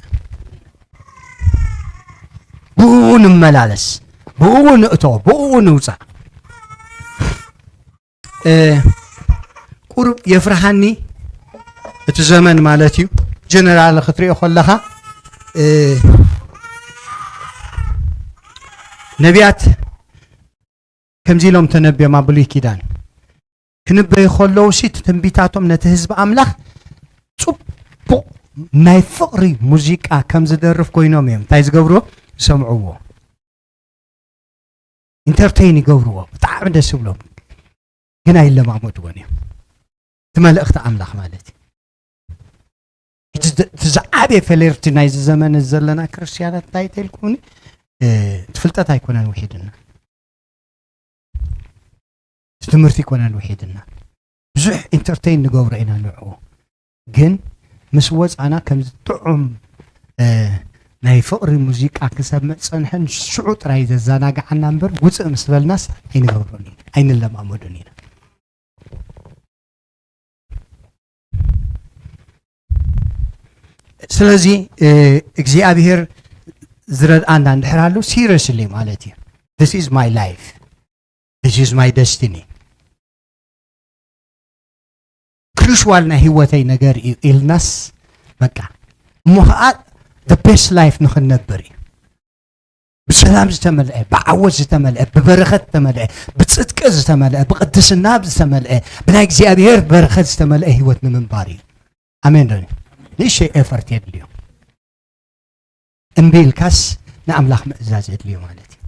ብኡ ንመላለስ፣ ብኡ ንእቶ፣ ብኡ ንውፃእ። እ፣ ቁሩብ የፍርሃኒ እቲ ዘመን ማለት እዩ። ጀነራል ክትሪኦ ከለኻ፣ እ፣ ነቢያት ከምዚ ኢሎም ተነብዮም ኣብ ብሉይ ኪዳን። ክንበዩ ከለዉ ሲ፣ እቲ ትንቢታቶም ነቲ ህዝቢ ኣምላኽ ጽቡቕ ናይ ፍቕሪ ሙዚቃ ከም ዝደርፍ ኮይኖም እዮም። እንታይ ዝገብርዎ? ዝሰምዕዎ። ኢንተርቴይን ይገብርዎ። ብጣዕሚ ደስ ይብሎም። ግን ኣይለማመድዎን እዮም። እቲ መልእኽቲ ኣምላኽ ማለት እዩ። እቲ ዝ-፣ እቲ ዝዓበየ ፈለርቲ ናይዚ ዘመን ዘለና ክርስትያናት እንታይ ተልኩኒ? እ፣ እቲ ፍልጠት ኣይኮነን ውሒድና። እቲ ትምህርቲ ኣይኮነን ውሒድና። ብዙሕ ኢንተርቴይን ንገብሮ ኢና ንዕኡ። ግን ምስ ወጻና ከምዚ ጥዑም፣ እ፣ ናይ ፍቕሪ ሙዚቃ ክሰምዕ ጸንሐን ሽዑ ጥራይ ዘዘናግዓና እምበር፣ ውጽእ ምስ በልናስ ኣይንገብሮን ኢና፣ ኣይንለማመዶን ኢና። ስለዚ፣ እ፣ እግዚኣብሔር ዝረድኣና እንድሕር ኣሎ፣ ሲሪየስሊ ማለት እዩ። This is my life. This is my destiny. ክሩሽዋል ናይ ህይወተይ ነገር እዩ ኢልናስ፣ በቃ፣ እሞ ኸዓ the best life ንኽንነብር እዩ። ብሰላም ዝተመልአ፣ ብዓወት ዝተመልአ፣ ብበረኸት ዝተመልአ፣ ብጽድቂ ዝተመልአ፣ ብቅድስና ዝተመልአ፣ ብናይ እግዚኣብሔር በረኸት ዝተመልአ ህይወት ንምንባር እዩ። ኣሜን ዶ? ንእሽተይ ኤፈርት የድልዮ። እምቢ ኢልካስ ንኣምላኽ ምእዛዝ የድልዮ ማለት እዩ።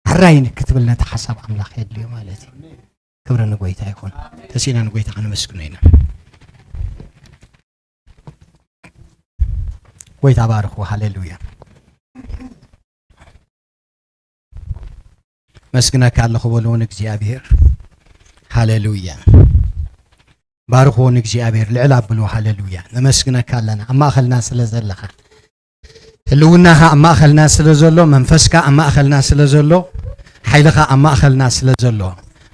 ሕራይ ንክትብል ነቲ ሓሳብ ኣምላኽ የድልዮ ማለት እዩ። ክብሪ ንጎይታ ይኹን። ተሲእና ንጎይታ ከነመስግኖ ኢና። ጎይታ ባርኹ። ሃሌሉያ። መስግነካ ኣለኹ በሉ ንእግዚኣብሔር። ሃሌሉያ። ባርኹ ንእግዚኣብሔር። ልዕል ኣብሉ። ሃሌሉያ። ነመስግነካ ኣለና ኣብ ማእኸልና ስለ ዘለኻ። ህልውናኻ ኣብ ማእኸልና ስለ ዘሎ፣ መንፈስካ ኣብ ማእኸልና ስለ ዘሎ፣ ሓይልኻ ኣብ ማእኸልና ስለ ዘሎ፣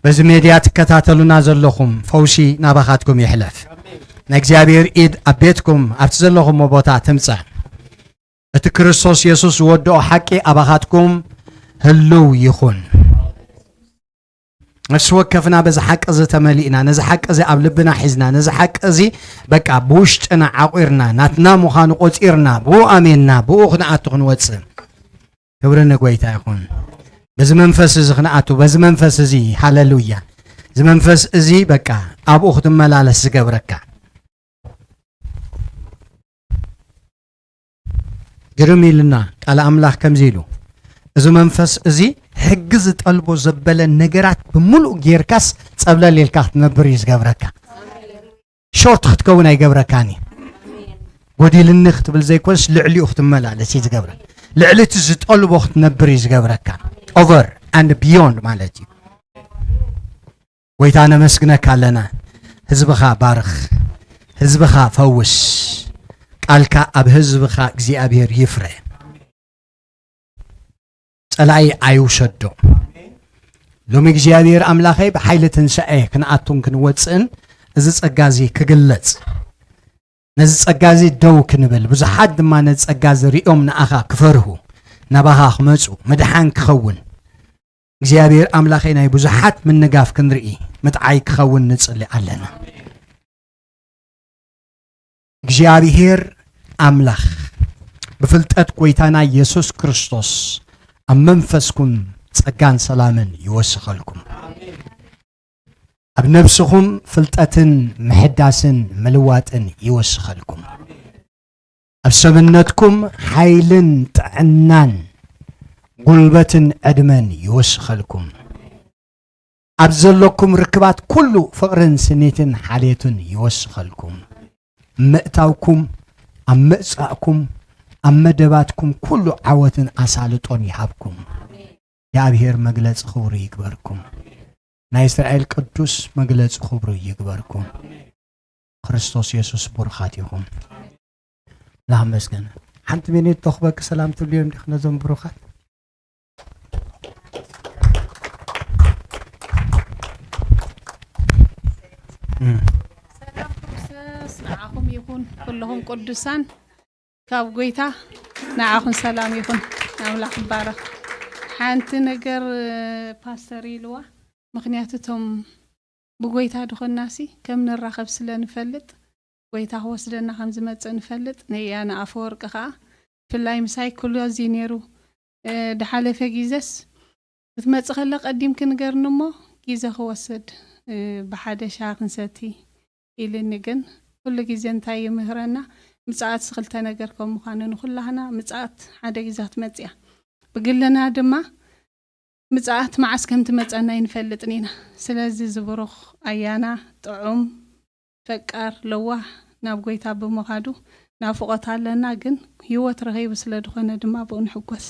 በዚ ሜድያ ትከታተሉና ዘለኹም፣ ፈውሲ ናባኻትኩም ይሕለፍ። ናይ እግዚኣብሔር ኢድ ኣብ ቤትኩም፣ ኣብቲ ዘለኹምዎ ቦታ ትምጻእ። እቲ ክርስቶስ የሱስ ዝወድኦ ሓቂ ኣባኻትኩም ህልው ይኹን። ነፍሲ ወከፍና በዚ ሓቂ እዚ ተመሊእና፣ ነዚ ሓቂ እዚ ኣብ ልብና ሒዝና፣ ነዚ ሓቂ እዚ በቃ ብውሽጥና ዓቑርና፣ ናትና ምዃኑ ቆጺርና፣ ብኡ ኣሜንና፣ ብኡ ክንኣቱ ክንወጽእ። ክብሪ ንጎይታ ይኹን። በዚ መንፈስ እዚ ክንኣቱ፣ በዚ መንፈስ እዚ፣ ሃሌሉያ። እዚ መንፈስ እዚ በቃ ኣብኡ ክትመላለስ ዝገብረካ። ግርም ኢልና ቃል ኣምላኽ ከምዚ ኢሉ፣ እዚ መንፈስ እዚ ሕጊ ዝጠልቦ ዘበለ ነገራት ብምሉእ ጌርካስ ጸብለል ኢልካ ክትነብር እዩ ዝገብረካ። ሾርት ክትከውን ኣይገብረካን እዩ። ጎዲልኒ ክትብል ዘይኮንስ ልዕሊኡ ክትመላለስ እዩ ዝገብረካ። ልዕሊ እቲ ዝጠልቦ ክትነብር እዩ ዝገብረካ። ኦቨር ኣንድ ቢዮንድ ማለት እዩ። ጎይታ ነመስግነካ ኣለና። ህዝብኻ ባርኽ፣ ህዝብኻ ፈውስ፣ ቃልካ ኣብ ህዝብኻ እግዚኣብሔር ይፍረ። ጸላኢ ኣይውሰዶ። ሎሚ እግዚኣብሔር ኣምላኸይ ብሓይሊ ትንሳኤ ክንኣቱን ክንወጽእን እዚ ጸጋ እዚ ክግለጽ፣ ነዚ ጸጋ እዚ ደው ክንብል፣ ብዙሓት ድማ ነዚ ጸጋ እዚ ሪኦም ንኣኻ ክፈርሁ፣ ናባኻ ክመጹ፣ ምድሓን ክኸውን፣ እግዚኣብሔር ኣምላኸይ ናይ ብዙሓት ምንጋፍ ክንርኢ ምጥዓይ ክኸውን ንጽሊ ኣለና። እግዚኣብሔር ኣምላኽ ብፍልጠት ጎይታና የሱስ ክርስቶስ ኣብ መንፈስኩም ጸጋን ሰላምን ይወስኸልኩም። ኣብ ነብስኹም ፍልጠትን ምሕዳስን ምልዋጥን ይወስኸልኩም። ኣብ ሰብነትኩም ሓይልን ጥዕናን ጉልበትን ዕድመን ይወስኸልኩም። ኣብ ዘለኩም ርክባት ኩሉ ፍቕርን ስኒትን ሓልየትን ይወስኸልኩም። ኣብ ምእታውኩም፣ ኣብ ምእጻእኩም፣ ኣብ መደባትኩም ኩሉ ዓወትን ኣሳልጦን ይሃብኩም። እግዚኣብሔር መግለጺ ክብሩ ይግበርኩም። ናይ እስራኤል ቅዱስ መግለጺ ክብሩ ይግበርኩም። ክርስቶስ የሱስ ብሩኻት ኢኹም። ላመስገን። ሓንቲ ሚኒት ተኽበቂ ሰላም ትብልዮም ዲኽ ነዞም ብሩኻት? እም። ሰላም ክርስቶስ ንዓኹም ይኹን፣ ኩለኹም ቅዱሳን ካብ ጎይታ ንዓኹም ሰላም ይኹን። ኣምላኽ ይባረኽ። ሓንቲ ነገር ፓስተር ኢልዋ፣ ምኽንያቱ እቶም ብጎይታ ድኾናሲ ከም ንራኸብ ስለ ንፈልጥ፣ ጎይታ ክወስደና ከም ዝመጽእ ንፈልጥ። ነያ ንኣፈወርቂ ኸኣ ብፍላይ ምሳይ ኩሉ እዚ ነይሩ። እ፣ ድሓለፈ ግዜስ ክትመጽእ ከላ ቀዲምኪ ንገርኒ እሞ ግዜ ክወስድ፣ እ፣ ብሓደ ሻሂ ክንሰቲ ኢልኒ። ግን ኩሉ ግዜ እንታይ ይምህረና? ምጽኣትሲ ክልተ ነገር ከም ምዃኑ ንኹላህና ምጽኣት ሓደ ግዜ ክትመጽእ እያ። ብግልና ድማ ምጽኣት መዓስ ከም ትመጸና ኣይንፈልጥን ኢና። ስለዚ ዝብሩኽ ኣያና ጥዑም፣ ፈቃር፣ ለዋህ ናብ ጎይታ ብምኻዱ ናፍቖት ኣለና። ግን ህይወት ረኺቡ ስለ ዝኾነ ድማ ብኡ ንሕጎስ።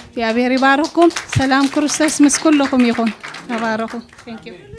እግዚኣብሔር ይባርኽኩም። ሰላም ክርስቶስ ምስ ኩልኹም ይኹን። ተባረኹ። Thank you።